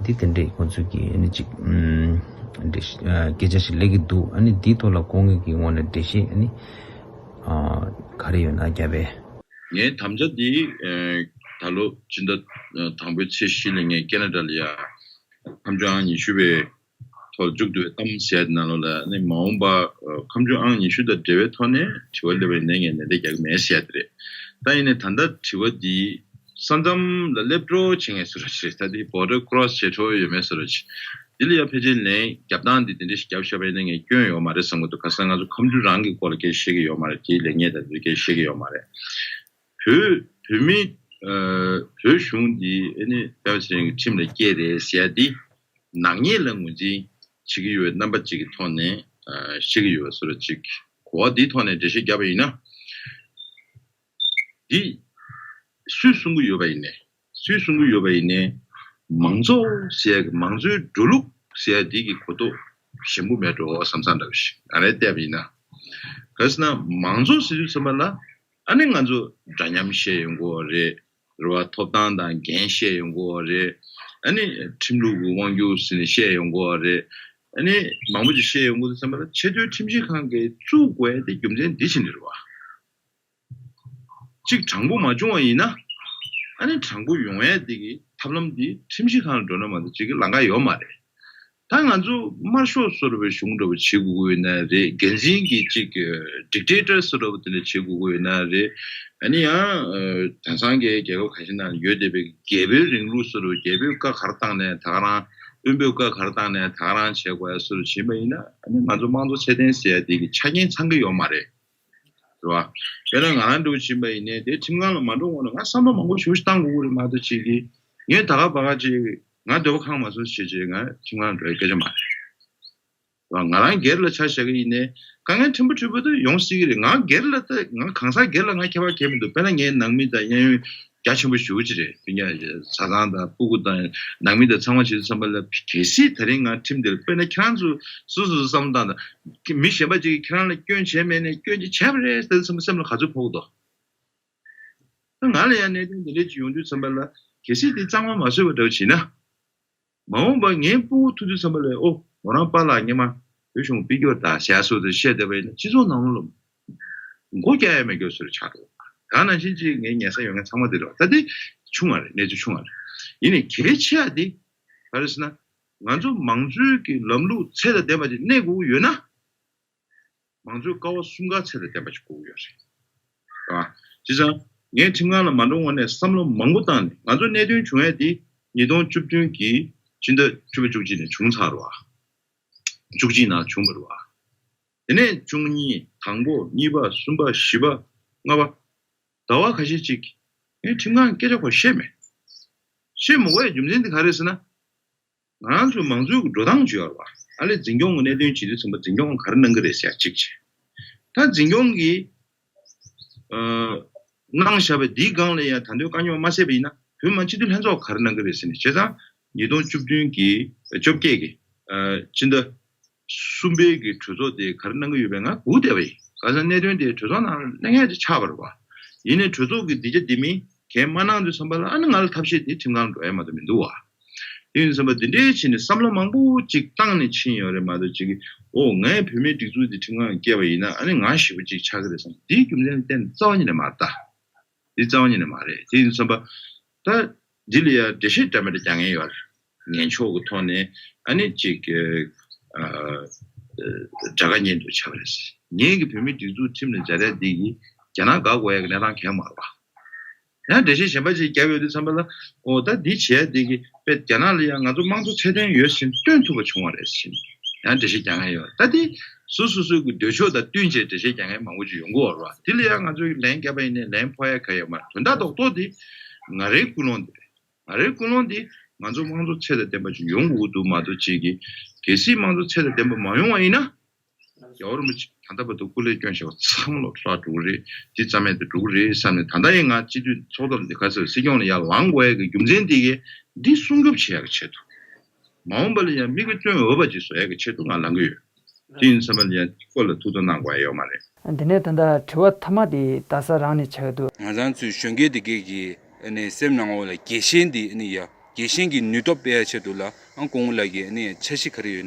འདི་དེ་འདྲས་ཁོང་ཚོ་གིས་ཨ་ནི་ཅིག་ཨམ་འགྲེལ་བཤད་ཨ་སྐད་ཆ་ཞིག་སླེབས་ཀྱི་འདུག་ཨ་ནི་འདིའི་ཐོག་ལ་སྐུ་ངོ་གི་ངོས་ནས་འགྲེལ་བཤད་ཨ་ནི་ཨ་ག་རེ་ཡོད་ན་རྒྱབ་པས། ངའི་དམ་བཅའ་འདི་ཨ་ད་ལོ་སྤྱི་ཟླ་ཨ་དང་པོའི་ཚེས་བཞི་ལ་ངས་ཁེ་ན་ཌ་ལ་ཡ་ཁ་མཆུ་ཨང་ཉི་ཤུ་པའི་ཐོག་མཇུག་བསྡུ་བའི་གཏམ་ཟེར་ཡ་དེ་ནང་ལོགས་ལ་ནི་མ་འོངས་པ་ཨ་ཁ་མཆུ་ཨང་ཉི་ཤུ་དང་འབྲེལ་བའི་ཐོག་ནས་དྲི་བ་སླེབས་པ་ཡིན་ན་ངས་ལན་འདེབས་རྒྱག་གི་མེད་ཟེར་ཡ་དེ་རེད། ད་ཡིན་ནའི་ད་ལྟ་དྲི་བ་འདི་ས་མཚམས་ལ་སླེབས་འགྲོ་བྱེད་མཁན་བཟོ་འདྲ་ཅིག་རེད། ད་འདི་བོར་ཌར་ཀོ་རོ་སི་བྱེད་འགྲོ་ཡོད་མེད་བཟོ་འདྲ་ཅིག་འདི་ལ་ཡང་ཕལ་ཆེར་ལན་རྒྱབ་སྟངས་འདི་དེ་འདྲ་ཞིག་རྒྱབ་བཞག་པ་ཡིན་ན་ངས་སྐྱོན་ཡོད་མ་རེད་བསམ་གྱི་འདུག་ག་ཟེར་ན་ང་ཚོ་ཁ་མཆུ་རང་གི་སྐོར་ལ་སྐད་ཆ་བཤད་ཀྱི་ཡོད་མ་རེད། དེའི་ལེགས་ཉེས་དང་དེ་སྐད་ཆ་བཤད་ཀྱི་ཡོད་མ་རེད། བོད་བོད་མི་ཨ་བོད་གཞུང་འདི་ཨ་ནི་སྤེན་པ་ཚེ་རིང་གི་ཁྲིམས་ལ་སྐྱེལ་རེད་ཟེར་ཡ་འདི་ནག་ཉེས་ལ་ངོས་འཛིན་བྱེད་ཀྱི་ཡོད་རྣམ་པ་གཅིག་གི་ཐོག་ནས་ཨ་བཤད་ཀྱི་ཡོད་བཟོ་འདྲ་ཅིག་གོ་བ་འདིའི་ཐོག་ནས་འགྲེལ་བཤད་བརྒྱབ་པ་ཡིན་ན། འདི་སུས་གསུང་གི་ཡོད་པ་ཡིན་ནའི། སུས་གསུང་གི་ཡོད་པ་ཡིན་ནའི། མང་གཙོ་ཟེར་ཡ་གི་མང་གཙོའི་འགྲོ་ལུགས་ཟེར་ཡ་འདི་གི་གོ་རྟོགས་ཞན་པོ་མེད་འགྲོ་བསམ་བསམ་འདྲ་བོ་ཞིག་ང་རས་བལྟས་པ་ཡིན་ན། ག་རེ་ཟེར་ན་མང་གཙོ་ཟེར་དུས་ཙམ་པ་ལ་ཨ་ནི་ང་ཚོ་འདྲ་མཉམ་བཤད་ཡོང་གི་ཡོད་རེད། རེད་བ། ཐོབ་ཐང་དང་འགན་བཤད་ཡོང་གི་ཡོད་རེད། ཨ་ནི་ཁྲིམས་ལུགས་ཀྱི་དབང་སྒྱུར་ཟེར་ནས་བཤད་ཡོང་གི་ཡོད་རེད། ཨ་ནི་མང་པོ་ཅིག་བཤད་ཡོང་གི་འདུག་བསམ་པ་ལ། ཆེས་མཐོའི་ཁྲིམས་ཞིབ་ཁང་གིས་བཙུགས་དགོས་ཡ་དེ་རྒྱུ་མཚན་འདི་བྱས་ནས་རེད་བ། གཅིག་དྲང་པོ་མ་བྱུང་བ་ཡིན་ན། ཨ་ནི་དྲང་པོ་ཡོང་ཡ་དེ་གི་ཐབས་ལམ་འདི་ཁྲིམས་ཞིབ་ཁང་ལ་འགྲོ་ན་མ་གཏོགས་ཅིག་གི་ལམ་ཁ་ཡོད་མ་རེད། ད་ང་ཚོ་དམར་ཤོག་བཟོ་འདྲ་བའི་གཞུང་འདྲ་བོ་བྱེད་དགོས་ཀྱི་ཡོད་ན་རེད། འགན་འཛིན་གྱི་ཅིག་ཌིག་ཊེ་ཊར་བཟོ་འདྲ་བོ་དེ་འདྲ་བྱེད་དགོས་ཀྱི་ཡོད་ན་རེད། ཨ་ནི་ཡང་དེང་སང་གི་རྒྱལ་ཁབ་ཁ་ཤས་ནང་ཡོད་བསྡད་པའི་རྒྱལ་པོའི་རིང་ལུགས་བཟོ་འདྲ་བོ། རྒྱལ་པོས་བཀའ་ག་རེ་བཏང་ནས་ད་ག་རང་། དཔོན་པོས་བཀའ་ག་རེ་བཏང་ནས་ད་ག་རང་བྱེད་དགོས་ཡ་བཟོ་འདྲ་བྱེད་པ་ཡིན་ན། ཨ་ནི་ང་ཚོ་དམངས་གཙོ་ཚད་ལྡན་ཟེར་ཡ་དེ་གི་ཆ་རྐྱེན་ཚང་གི་ཡོད་མ་རེད། རེད་བ། དཔེར་ན་ང་རང་འདྲ་བོ་ཕྱིན་པ་ཡིན་ནའི་དེ་ཁྲིམས་ཁང་ལ་མ་འགྲོ་སྔོན་ལ་ང་བསམ་བློ་མང་པོ་ཞེ་པོ་ཞིག་བཏང་དགོས་ཀྱི་རེད་མ་གཏོགས་ཅིག་གིས། ངས་ད་ག་པ་ག་ཅིག་ང་འདོད་པ་ཁེངས་མ་སོང་ཞེས་བྱས་ང་ཁྲིམས་ཁང་འགྲོ་ཡ་སྐད་ཆ་མ་རེད། རེད་བ། ང་རང་སྒེར་ལ་ཆ་བཞག་གི་ཡིན་ནའི་དཀའ་ངལ་ཕྲན་བུ་ཕྲན་བུ་དེ་ཡོང་སྲིད་ཀྱི་རེད། ང་སྒེར་ལ་ད་ང་གང་ཟག་སྒེར་ལ་ང་ཁྱད་པར་གང་ཡང་མི་འདུག་དཔེར་ན་ངའི་ནང་མི་དང་གཡས་གཡོན་རྒྱ་ཆེན་པོ་ཞེ་པོ་ཅིག་རེད། དེ་ངས་བཟའ་ཚང་དང་སྤུ་གུ་དང་ནང་མི་དང་ཚང་མ་བྱེད་དུས་ཙམ་པ་ལ། གལ་སྲིད་ད་རིང་ང་ཁྲིམས་འདི་ལ། དཔེར་ན་ཁྱེད་རང་ཚོ་སོ་སོ་སོ་བསམ་བློ་བཏང་དང་། མི་གཞན་པ་ཅིག་གིས་ཁྱེད་རང་ལ་སྐྱོན་བྱས་མེད་ནའི་སྐྱོན་ཅིག་བྱས་པ་རེད་ཟེར་དུས་ཙམ་པ་སེམས་ལ་ག་ཚོད་ཕོག་གི་འདུག་ད་ང་ལ་ཡང་གནད་དོན་འདི་འདྲ་ཅིག་ཡོང་དུས་ཙམ་པ་ལ། གལ་སྲིད་དེ་གཙང་མ་མ་བཟོས་པ་འདྲ་བོ་བྱས་ན། མ་འོངས་པ་ངའི་སྤུ་གུ་ཐུག་དུས་ཙམ་པ་ལ། ཨོ། མོ་རང་པཱ་ལགས་སྔོན་མ་བོད་གཞུང་སྤེལ་རྒྱུ་ད་ཞེ་སོགས་དེ་བཤད་བསྡད་པ་ཡིན་ན། སྤྱི་ཚོགས་ནང་ལོགས་ལ་མགོ་བཀྱག་ཡ་མེད་རྒྱུ་བཟོ་འདྲ་ཆགས་འགྲོ། ད་ནང་བཞིན་ཅིག་ངའི་ཉན་ས་ཡོད་མཁན་ཚང་མ་དེ་རེད་བ། ད་དེ་བྱུང་བ་རེད། གནས་ཚུལ་བྱུང་བ་རེད། ཡིན་ནའི་གལ་ཆེ་བ་དེ་ག་རེ་ཟེར་ན། ང་ཚོ་མང་གཙོའི་གི་ལམ་ལུགས་ཚད་དང་ལྡན་པ་ཅིག་གནས་དགོས་ཀྱི་ཡོད་ན། མང་གཙོའི་ཀ་བ་གསུམ་ཀ་ཚད་དང་ལྡན་པ་ཞིག་དགོས་ཀྱི་ཡོད་རེད། ཨ། བྱས་ཙང་ངས་ཁྲིམས་ཁང་ལ་མ་འགྲོ་སྔོན་ནས་བསམ་བློ་མང་པོ་བཏང་ནས། ང་ཚོ་གནད་དོན་བྱུང་ཡ་དེ་ཉིས་སྟོང་བཅུ་བདུན་གྱི་སྤྱི་ཟླ་བཅུ་པ་བཅུ་གཅིག་ནས་བྱུང་ཚར་བ། བཅུ་གཅིག་ནང་བྱུང་བ་རེད་བ། དེ་ནས་བཅུ་གཉིས། དང་པོ། གཉིས་པ། གསུམ་པ། བཞི་པ། ལྔ་པ། ཟླ་བ་ཁ་ཤས་ཅིག་ངས་ཁྲིམས་ཁང་གི་སྐད་ཆ་ཁོ་བཤད་མེད། བཤད་མ་དགོས་ཡ་རྒྱུ་མཚན་དེ་ག་རེ་ཟེར་ན། ང་རང་ཚོའི་མང་གཙོའི་འགྲོ་སྟངས་ཅིག་ཡོད་རེད་བ། ཨ་ལས་འཛིན་སྐྱོང་གི་གནད་དོན་བྱེད་དུས་ཙམ་པ་འཛིན་སྐྱོང་གིས་ག་རེ་གནང་གི་རེད་ཟེར་ཡ་གཅིག་བྱས། ད་འཛིན་སྐྱོང་གིས་ཨ་གནང་བཞག་པའི་འདིའི་སྒང་ལ་ཡང་ད་དུང་དཀའ་རྙོག་མ་སེལ་བ་ཡིན་ན། བོད་མི་མང་སྤྱི་འཐུས་ལྷན་ཚོགས་ག་རེ་གནང་གི་རེད་ཟེར་ནས། བྱས་ཙང་ཉིས་སྟོང་བཅུ་བདུན་གྱི། བཅོ་བརྒྱད་ཀྱི། ཨ་སྤྱི་ཟླ་གསུམ་པའི་གི་གྲོས་ཚོགས་དེ་ག་རེ་གནང་གི་ཡོད་པའི་ང་སྒུག་བསྡད་པ་ཡིན། གང་ཟེར་ན་གནད་དོན་དེ་གྲོས་ཚོགས་ནང་གླེང་ཡ་དེ་ཆགས་པ་རེད་བ། ཡིན་ནའི་གྲོས་ཚོགས་ཀྱིས་འདི་བྱ་འདི་མིན་གང་མ་གནང་དུས་ཙམ་པ་ལ། ཨ་ནི་ང་ལ་ཐབས་ཤེས་དེ་ཁྲིམས་ཁང་ལ་འགྲོ་ཡ་མ་གཏོགས་མི་འདུག་བ། དེ་ཡིན་ཙམ་པ་འདི་འདྲའི་བྱས་ནས་བསམ་བློ་མང་པོ་ཅིག་བཏང་ནས་ཕྱིན་ཡོད་རེད་མ་གཏོགས། ཅིག་གིས་ཨོ་ངས་བོད་མིའི་སྒྲིག་འཛུགས་འདི་ཁྲིམས་ཁང་ལ་བསྐྱལ་བ་ཡིན་ན་ཨ་ནི་ང་ཞེ་པོ་ཅིག་ཆགས་ཀྱི་རེད་བསམ། འདིའི་རྒྱུ་མཚན་གཏན་རྩ་བ་ཉིད་ནས་མ་རེད་ད། འདི་རྩ་བ་ཉིད་ནས་མ་རེད། དེ་ཡིན་ཙམ་པ། ད་འདི་ལ་ཡང་འགྲེལ་བཤད་འདྲ་མི་འདྲ་རྒྱག་མཁན་ཡོད་རེད། ངན་ཕྱོགས་ཀྱི་ཐོག་ནས་ཨ་ནི་ཅིག་ཨ་དགྲ་དགའ་གཉེན་སྡུག་བྱས་པ་རེད། ངེད་ཀྱི་བོད་མིའི་སྒྲིག་འཛུགས་ཁྲིམས་ལ་སྦྱར་ཡ་འདི་གིས་རྒྱ་ནག་དགའ་དགོས་ཡ་གི་གནས་སྟངས་གང་ཡང་མ་རེད་པ། ཡང་འགྲེལ་བཤད་གཞན་པ་ཅིག་བརྒྱབ་ཡོང་དུས་ཙམ་པ་ལ། ཨོ་ད་འདི་བྱས་ཡ་འདི་གིས་དཔེ་རྒྱ་ནག་ལ་ཡང་ང་ཚོ་དམངས་གཙོ་ཚད་ལྡན་ཡོད་ཟེར་སྟོན་ཐུབ་པ་བྱུང་བ་རེད་ཟེར། ཡང་འགྲེལ་བཤད་རྒྱག་མཁན་ཡོད། ད་འདི་སོ་སོ་སོ་གི་འདོད་ཕྱོགས་དང་བསྟུན་བྱས་འགྲེལ་བཤད་རྒྱག་མཁན་མང་པོ་ཅིག་ཡོང་གི་ཡོད་རེད་པ། འདི་ལ་ཡང་ང་ཚོས་ལན་བརྒྱབ་པ་ཡིན་ནའི་ལན་ཕོག་ཡ་གང་ཡང་ཡོད་མ་རེད། དོན་དག་རྡོག་རྡོག་འདི་ང་རའི་ཀུན་སློང་འདི་རེད། ང་རའི་ཀུན་སློང་འདི་ང་ཚོ་དམངས་གཙོ་ཚད་དང་ལྡན་པ་ཅིག་ཡོང་དགོས་ཀྱི་འདུག་མ་གཏོགས། ཅིག་གིས་གལ་སྲིད་དམངས་གཙོ་ཚད་དང་ལྡན་པ་མ་ཡོང་བ་ཡིན་ན། རྒྱལ་བ་རིན་པོ་ཆེ་ད་ལྟ་བར་དུ་སྐུ་ལས་བསྐྱོན་བཞག་པ་ཚང་མ་ལོག་འཕྲོ་བརླག་འགྲོ་གི་རེད། འདི་རྩ་མེད་དུ་འགྲོ་གི་རེད་བསམ་ནས། ད་ལྟ་ཡང་ང་སྤྱི་འཐུས་ཚོགས་གཙོ་ལ་འདི་ག་ཚོད་སྲིད་སྐྱོང་ལ་ཡར་ལངས་དགོས་ཡ་གི་རྒྱུ་མཚན་འདི་གས་འདི་སྲུང་སྐྱོབ་བྱེད་ཡ་གི་ཆེད་དུ། མ་འོངས་པ་ལ་ཡང་མིག་དཔེ་སྟོན་འོས་པ་ཅིག་བཟོ་ཡ་གི་ཆེད་དུ་ང་ལངས་གི་ཡོད། དེ་ཡིན་ཙམ་པ་ལ་ཡང་སྐོར་ལ་ཐུགས་དོགས་གནང་དགོས་ཡ་ཡོད་མ་རེད། འདི་ནས་ད་ལྟ་དྲི་བ་མཐའ་མ་དེ་རྡ་ས་རང་ནས་ཆགས་འདུག་ང་རང་ཚོའི་གཞོན་སྐྱེས་དེ་གས་ཀྱི་ཨ་ནི་སེམས་ནང་ལོགས་ལ་རྒྱལ་ཞེན་དེ་ཨ་ནི་ཡ། རྒྱལ་ཞེན་གྱི་ནུས་སྟོབས་སྤེལ་ཡ་ཆེད་དུ་ལ་ཨང་སྐུ་ངོ་ལགས་ཀྱིས་ཨ་ནི་འཆར་གཞི་ག་རེ་ཡོད་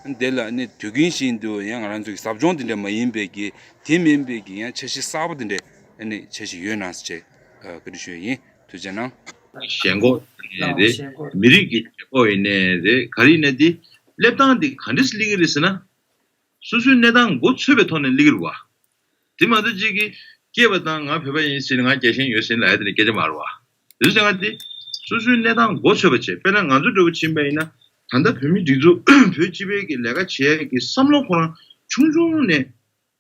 ན། དེ་ལ་ཨ་ནི་དུས་རྒྱུན་བཞིན་དུ་ཡང་ང་རང་ཚོ་གི་ཟབ་སྦྱོང་དེ་འདྲ་མ་ཡིན་པའི་གི་དེ་མིན་པའི་གི་ཡང་འཆར་གཞི་གསར་པ་དེ་འདྲ་ཨ་ནི་འཆར་གཞི་ཡོད་ན་ཟེར་བྱས་བཀའ་འདྲི་ཞུ་ཡ་ཡིན། ཐུགས་རྗེ་གནང་། ཞེན་ཁོག་ཡིན་ནའི་རེད། མི་རིགས་ཀྱི་ཞེན་ཁོག་ཡིན་ནའི་རེད། ག་རེ་ཡིན་ནའི་དེ་སླེབས་སྟངས་དེ་ག་འདྲས་སླེབས་ཀྱི་རེད་ཟེར་ན། སོ་སོའི་གནས་སྟངས་མགོ་ཚོས་པའི་ཐོག་ནས་སླེབས་ཀྱི་རེད་བ། དེ་མ་གཏོགས་གཅིག་གིས་སྐྱེས་པ་དང་ང་བོད་པ་ཡིན་ཟེར་ནས། ང་རྒྱལ་ཞེན་ཡོད་ཟེར་ནས་ལབ་ཡ་དེ་འདྲ་སྐད་ཆ་མ་རེད་བ། དེ་ཚོ་ང་དེ་སོ་སོའི་གནས་སྟངས་མགོ་ཚོས་པ་བྱས། དཔེར་ན་ང་ཚོ་འདྲ་བོ་ཕྱིན་པ་ཡིན་ན། ད་ལྟ་བོད་མིའི་སྒྲིག་འཛུགས་བོད་སྤྱི་པའི་གི་ལས་ཀ་བྱེད་ཡ་གི་བསམ་བློ་ཁོ་རང་ཆུང་ཆུང་ནས་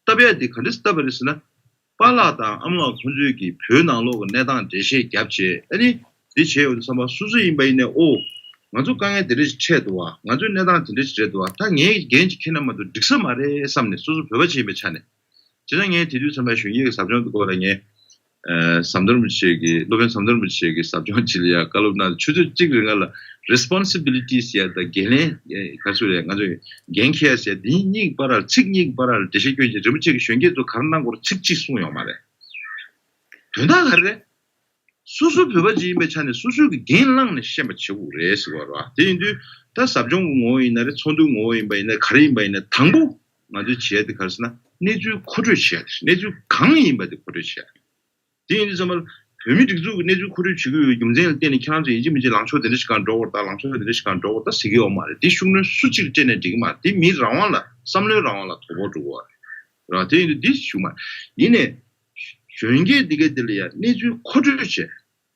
བཏབ་ཡ་དེ་ག་འདྲས་བཏབ་པ་རེད་ཟེར་ན། པཱ་ལགས་དང་ཨ་མ་ལགས་ཁོང་ཚོས་ཀྱིས་བོད་ནང་ལོགས་ཀྱི་གནས་སྟངས་འགྲེལ་བཤད་བརྒྱབ་བྱས། ཨ་ནི་འདི་བྱས་ཡོང་དུས་ཙམ་པ་སོ་སོ་ཡིན་པ་ཡིན་ནའི། ཨོ། ང་ཚོ་དཀའ་ངལ་འདི་འདྲ་ཞིག་འཕྲད་འདུག་བ། ང་ཚོའི་གནས་སྟངས་འདི་འདྲ་ཞིག་རེད་འདུག་བ། ད་ངས་འགན་ཅིག་འཁྱེར་ན་མ་གཏོགས་འགྲིག་ས་མ་རེད་བསམ་ནས། སོ་སོ་བོད་པ་ཅིག་ཡིན་པའི་ཆ་ནས། བྱས་ཙང་ངས་དེ་དུས་ཙམ་པ་གཞོན་སྐྱེས་ཀྱི་ཟབ་སྦྱོང་དེ་སྐོར་ལ་ངས། ཨ། ཟམ་གདོང་རིན་པོ་ཆེ་གི། སློབ་དཔོན་ཟམ་གདོང་རིན་པོ་ཆེ་གི་ཟབ་སྦྱོང་ཅིག་ལ་ཡ་བཀའ་སློབ་གནང་། ཆུ་ཚོད་གཅིག་རིང་ལ་responsibilities ཟེར་ཡ་དང་འགན་ལེན། ཨེ། ག་ཚོད་རེད། ང་ཚོས་འགན་འཁྱེར་ཡ་ཟེར་ཡ་འདི་གཉིས་ཀྱི་བར་ལ། ཚིག་གཉིས་ཀྱི་བར་ལ་འགྲེལ་བཤད་སྐྱོན་བྱས། རིན་པོ་ཆེ་གིས་གཞོན་སྐྱེས་ཚོ་ག་རེ་གནང་དགོས་རེད་ཚིག་གཅིག་གསུངས་ཡོད་མ་རེད། དོན་དག་ག་རེ་རེད། སོ་སོ་བོད་པ་ཅིག་ཡིན་པའི་ཆ་ནས་སོ་སོའི་གི་འགན་བླངས་ནས་ཤེས་པ་བྱེད་དགོས་རེད་ཟེར་བ་རེད་བ། དེ་ཡིན་དུས་ད་ཟབ་སྦྱོང་གི་ངོ་བོ་ཡིན་ན་རེད། ཚོགས་འདུའི་ངོ་བོ་ཡིན་པ་ཡིན་ན་ག་རེ་ཡིན་པ་ཡིན་ན་དང་པོ་ང་ཚོས་བྱེད་ཡ་དེ་ག་རེ་ཟེར་ན་གནས་ཚུལ་མཁོ་སྤྲོད་བྱེད་ཡ་དེ་རེད། གནས་ཚུལ་གང་ཡིན་པ་དེ་མཁོ་སྤྲོད་བྱེད་ཡ་རེད། དེ་ཡིན་དུས་ཙམ་པ་ལ་བོད་མིའི་སྒྲིག་འཛུགས་ཀྱི་གནས་ཚུལ་མཁོ་སྤྲོད་བྱེད་ཀྱི་ཡོད་རྒྱུ་མཚན་ལ་བརྟེན་ནས་ཁྱེད་རང་ཚོ་ཡིན་གཅིག་མིན་གཅིག་ལངས་ཕྱོགས་དེ་འདྲ་ཞིག་སྒང་འགྲོ་དགོས་རེད་ད། ལངས་ཕྱོགས་དེ་འདྲ་ཞིག་སྒང་འགྲོ་དགོས་རེད་ད་ཟེར་གྱི་ཡོད་མ་རེད། དེ་ཤུགས་སྣོན་སུ་གཅིག་སྤྲད་ནས་འགྲིག་གི་མ་རེད། དེ་མིའི་རང་དབང་ལ་བསམ་བློའི་རང་དབང་ལ་དོ་ཕོག་འགྲོ་གི་རེད། ར་དེ་ཡིན་དུས་འདི་ཞུ་མ་ཡིན་ནས་གཞོན་སྐྱེས་འདི་གས་འདི་ལ་ཡ་གནས་ཚུལ་མཁོ་སྤྲོད་བྱས།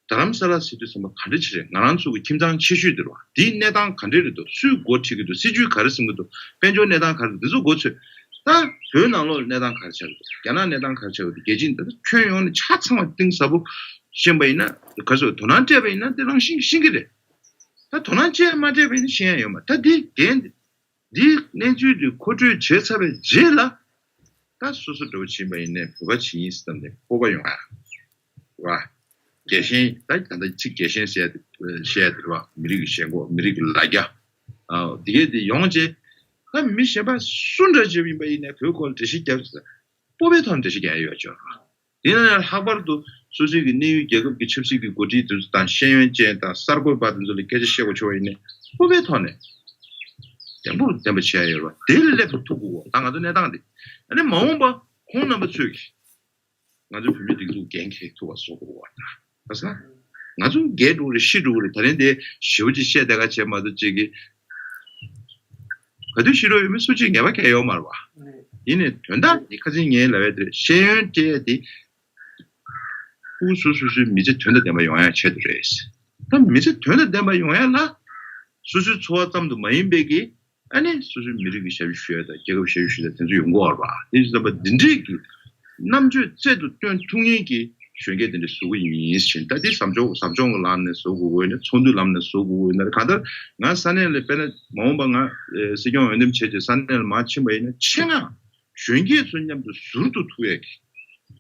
རྡ་རམ་ས་ལ་ཟེར་དུས་ཙམ་པ་ག་འདྲ་ཅིག་རེད། ང་རང་ཚོ་གི་ཁྱིམ་ཚང་ཆེ་ཤོས་འདི་རེད་བ། འདིའི་གནས་སྟངས་ག་འདྲ་རེད་འདུག་སུས་འགོ་ཁྲིད་ཀྱི་འདུག་སྲིད་ཇུས་ག་རེ་འཛིན་གྱི་འདུག་དཔལ་འབྱོར་གནས་སྟངས་ག་རེ་འདུག་འདི་ཚོ་མགོ་ཚོས། ད་བོད་ནང་ལོགས་གནས་སྟངས་ག་རེ་ཆགས་ཀྱི་འདུག་རྒྱ་ནག་གནས་སྟངས་ག་རེ་ཆགས་ཀྱི་འདུག་རྒྱལ་སྤྱིའི་འདི་ཁྱོན་ཡོངས་ནས་ཆ་ཚང་བ་གཏིང་ཟབ་པོ་ཤེས་པ་ཡིན་ན་ག་ཚོད་དོ་སྣང་སྤྲད་པ་ཡིན་ན་དེ་རང་བཞིན་ཤེས་ཀྱི་རེད། ད་དོ་སྣང་སྤྲད་མ་སྤྲད་པ་ཡིན་ན་ཤེས་ཡ་ཡོད་མ་རེད། ད་འདི་འགན་འདི་འདིའི་གནས་ཚུལ་འདི་མཁོ་སྤྲོད་བྱས་ཚར་བའི་རྗེས་ལ། ད་སོ་སོ་འདྲ་བོ་བྱིན་པ་ཡིན་ནའི་བོད་པ་བྱིན་ཡིན་ཟེར་ནས་སྤོབས་པ་ཡོང་ཡ། བ། རྒྱལ་ཞེན་ད་ད་ལྟ་ཚིག་རྒྱལ་ཞེན་ཟེར་ཡ་དེ་བཤད་ཡ་དེ་རེད་བ། མི་རིགས་ཀྱི་ཞེན་ཁོག་མི་རིགས་ཀྱི་ལ་རྒྱ། ཨ་དེ་གས་དེ་ཡོང་རྗེས། ད་མི་གཞན་པ་སུ་འདྲ་བྱས་ཡིན་པ་ཡིན་ནའི་བོད་སྐོར་འགྲེལ་བཤད་རྒྱབ་ཟེར། སྤོབས་པའི་ཐོག་ནས་འགྲེལ་བཤད་རྒྱག་ཡ་ཡོད་ཆོག་དེ་ན་ཡང་ལྷག་པར་དུ་སོ་སོའི་གི་གནས་ཡུལ་རྒྱལ་ཁབ་ཀྱི་ཆབ་སྲིད་ཀྱི་འགོ་ཁྲིད་དེ་ཚོ་དང་ཤེས་ཡོན་ཅན་དང་གསར་འགོད་པ་དེ་ཚོ་ལ་སྐད་ཆ་བཤད་དགོས་བྱུང་བ་ཡིན་ནའི་སྤོབས་པའི་ཐོག་ནས་བརྟན་པོར་བརྟན་པ་བྱས་ཡོད་པ་དེ་ལ་སླེབས་ཐུབ་དགོས་གོ་ད་ང་ཚོ་གནས་སྟངས་དེ་ཨ་ནི་མ་འོངས་པ་ཁོང་རྣམ་པ་ཚོས་ཀྱིས་ང་ཚོའི་བོད་མིའི་སྒྲིག་འཛུགས་འགན་འཁྱེར་ཐུབ་པ་བཟོ་དགོས་གོ་ད་ག་ས་ང་ཚོ་རྒས་འགྲོ་གི་རེད། ཤི་འགྲོ་གི་རེད། ད་རིང་དེ་ཞེ་པོ་ཅིག་བཤད་བསྡད་ག་བྱས་མ་གཏོགས་ཅིག་གི་ག་དུས་ཤི་འགྲོ་ཡོད་མེད་སུ་གཅིག་ངེས་པ་གང་ཡོད་མ་རེད་བ། ཡིན་ནའི་དོན་དག་དེ་ཁ་སང་ངས་ལབ་ཡ་དེ་རེད། ཤེས་ཡོན་སྤྲད་ཡ་དེ་ཕྲུ་གུ་སོ་སོ་སོའི་མི་ཚེ་དོན་དང་ལྡན་པ་ཡོང་ཡ་ཆེད་དུ་རེད། ད་མི་ཚེ་དོན་དང་ལྡན་པ་ཡོང་ཡ་ལ་སོ་སོའི་འཚོ་བ་ཙམ་དུ་མ་ཡིན་པའི་གི་ཨ་ནི་སོ་སོའི་མི་རིགས་ཀྱི་ཞབས་ཞུ་ཞུ་ཡ་དང་རྒྱལ་ཁབ་ཞབས་ཞུ་ཞུ་ཡ་དེ་ཚོ་ཡོང་གི་ཡོད་རེད་བ། དེ་བཞིན་པ་འདི་འདྲས་ཀྱི་རྣམ་དཔྱོད་རྩལ་དུ་བཏོན་ཐུབ་མཁན་གྱི་གཞོན་སྐྱེས་དེ་འདྲ་བཟོ་གི་ཡིན་ཟེར། ད་འདི་ཟབ་སྦྱོང་ཟབ་སྦྱོང་གི་ལམ་ནས་བཟོ་དགོས་ཀྱི་ཡོད་ན་ཚོགས་འདུའི་ལམ་ནས་བཟོ་དགོས་ཀྱི་ཡོད་ན་གང་ལྟར་ང་ས་གནས་ལ་དཔེར་ན་མ་འོངས་པ་ང་སྲིད་སྐྱོང་འོས་འདེམས་བྱས་རྗེས་ས་གནས་ལ་མར་ཕྱིན་པ་ཡིན་ན་ཆེད་མངགས་གཞོན་སྐྱེས་ཚོ་མཉམ་དུ་ཟུར་དུ་ཐུག་ཡས་ཀྱི་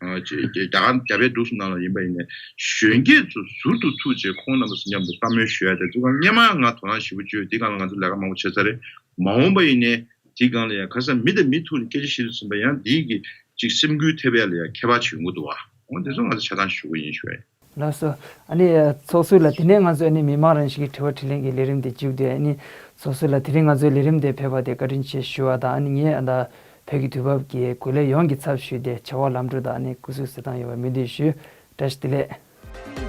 ཨ་ཅེ་ཅེ་རྒྱ་གར་རྒྱ་བལ་འབྲུག་གསུམ་ནང་ལ་ཡིན་པ་ཡིན་ནའི་གཞོན་སྐྱེས་ཚོ་ཟུར་དུ་ཐུག་རྗེས་ཁོང་རྣམ་པ་ཚོ་མཉམ་དུ་བཀའ་མོལ་ཞུ་ཡ་དེ་ཚོ་སྔ་མ་ང་དོ་སྣང་ཞེ་པོ་བྱོས་དེ་སྒང་ལ་ང་ཚོ་ལས་ཀ་མང་པོ་བྱས་ཚར་རེད། མ་འོངས་པ་ཡིན་ནའི་དེ་སྒང་ལ་ཡང་ཁ་སང་མི་དང་མི་ཐུག་ནས་སྐད་ཆ་བཤད་དུས་ཙམ་པ་ཡང་འདིའི་གི་ཅིག་སེམས་འགུལ་ཐེབས་ཡ་ལ་ཡང་ཁྱད་པར་ཆེ་ཡོང་གི་འདུག་བ། འོ་དེ་ཚོ་ང་ཚོ་ཆ་ཚང་ཞུ་གི་ཡིན་ཞུ་ཡ། ལགས་སོ། ཨ་ནི་ཚོགས་གཙོ་ལགས་དེ་ནས་ང་ཚོ་ཨ་ནི་མི་མང་རང་བཞིན་གྱི་དྲི་བ་དྲིས་ལན་གྱི་ལས་རིམ་དེ་མཇུག་བསྡུས། ཨ་ནི་ཚོགས་གཙོ་ལགས་དེ་རིང་ང་ཚོའི་ལས་རིམ་དེ་ཕེབས་པ་དེ་བཀའ་དྲིན་ཆེ་ཞུ་བ་དང་ཨ་ནི་ངས་ཨ་ད་བོད་ཀྱི་དུས་བབ་ཀྱི་གོ་ལའི་ཡོངས་ཀྱི་ཚབ་ཞུས་ཏེ་བྱ་བ་ལམ་འགྲོ་དང་ཨ་ནི་སྐུ་གཟུགས་གསལ་ཐང་ཡོང་བའི་སྨོན་འདུན་ཞུ། བཀྲ་ཤིས་བདེ་ལེགས།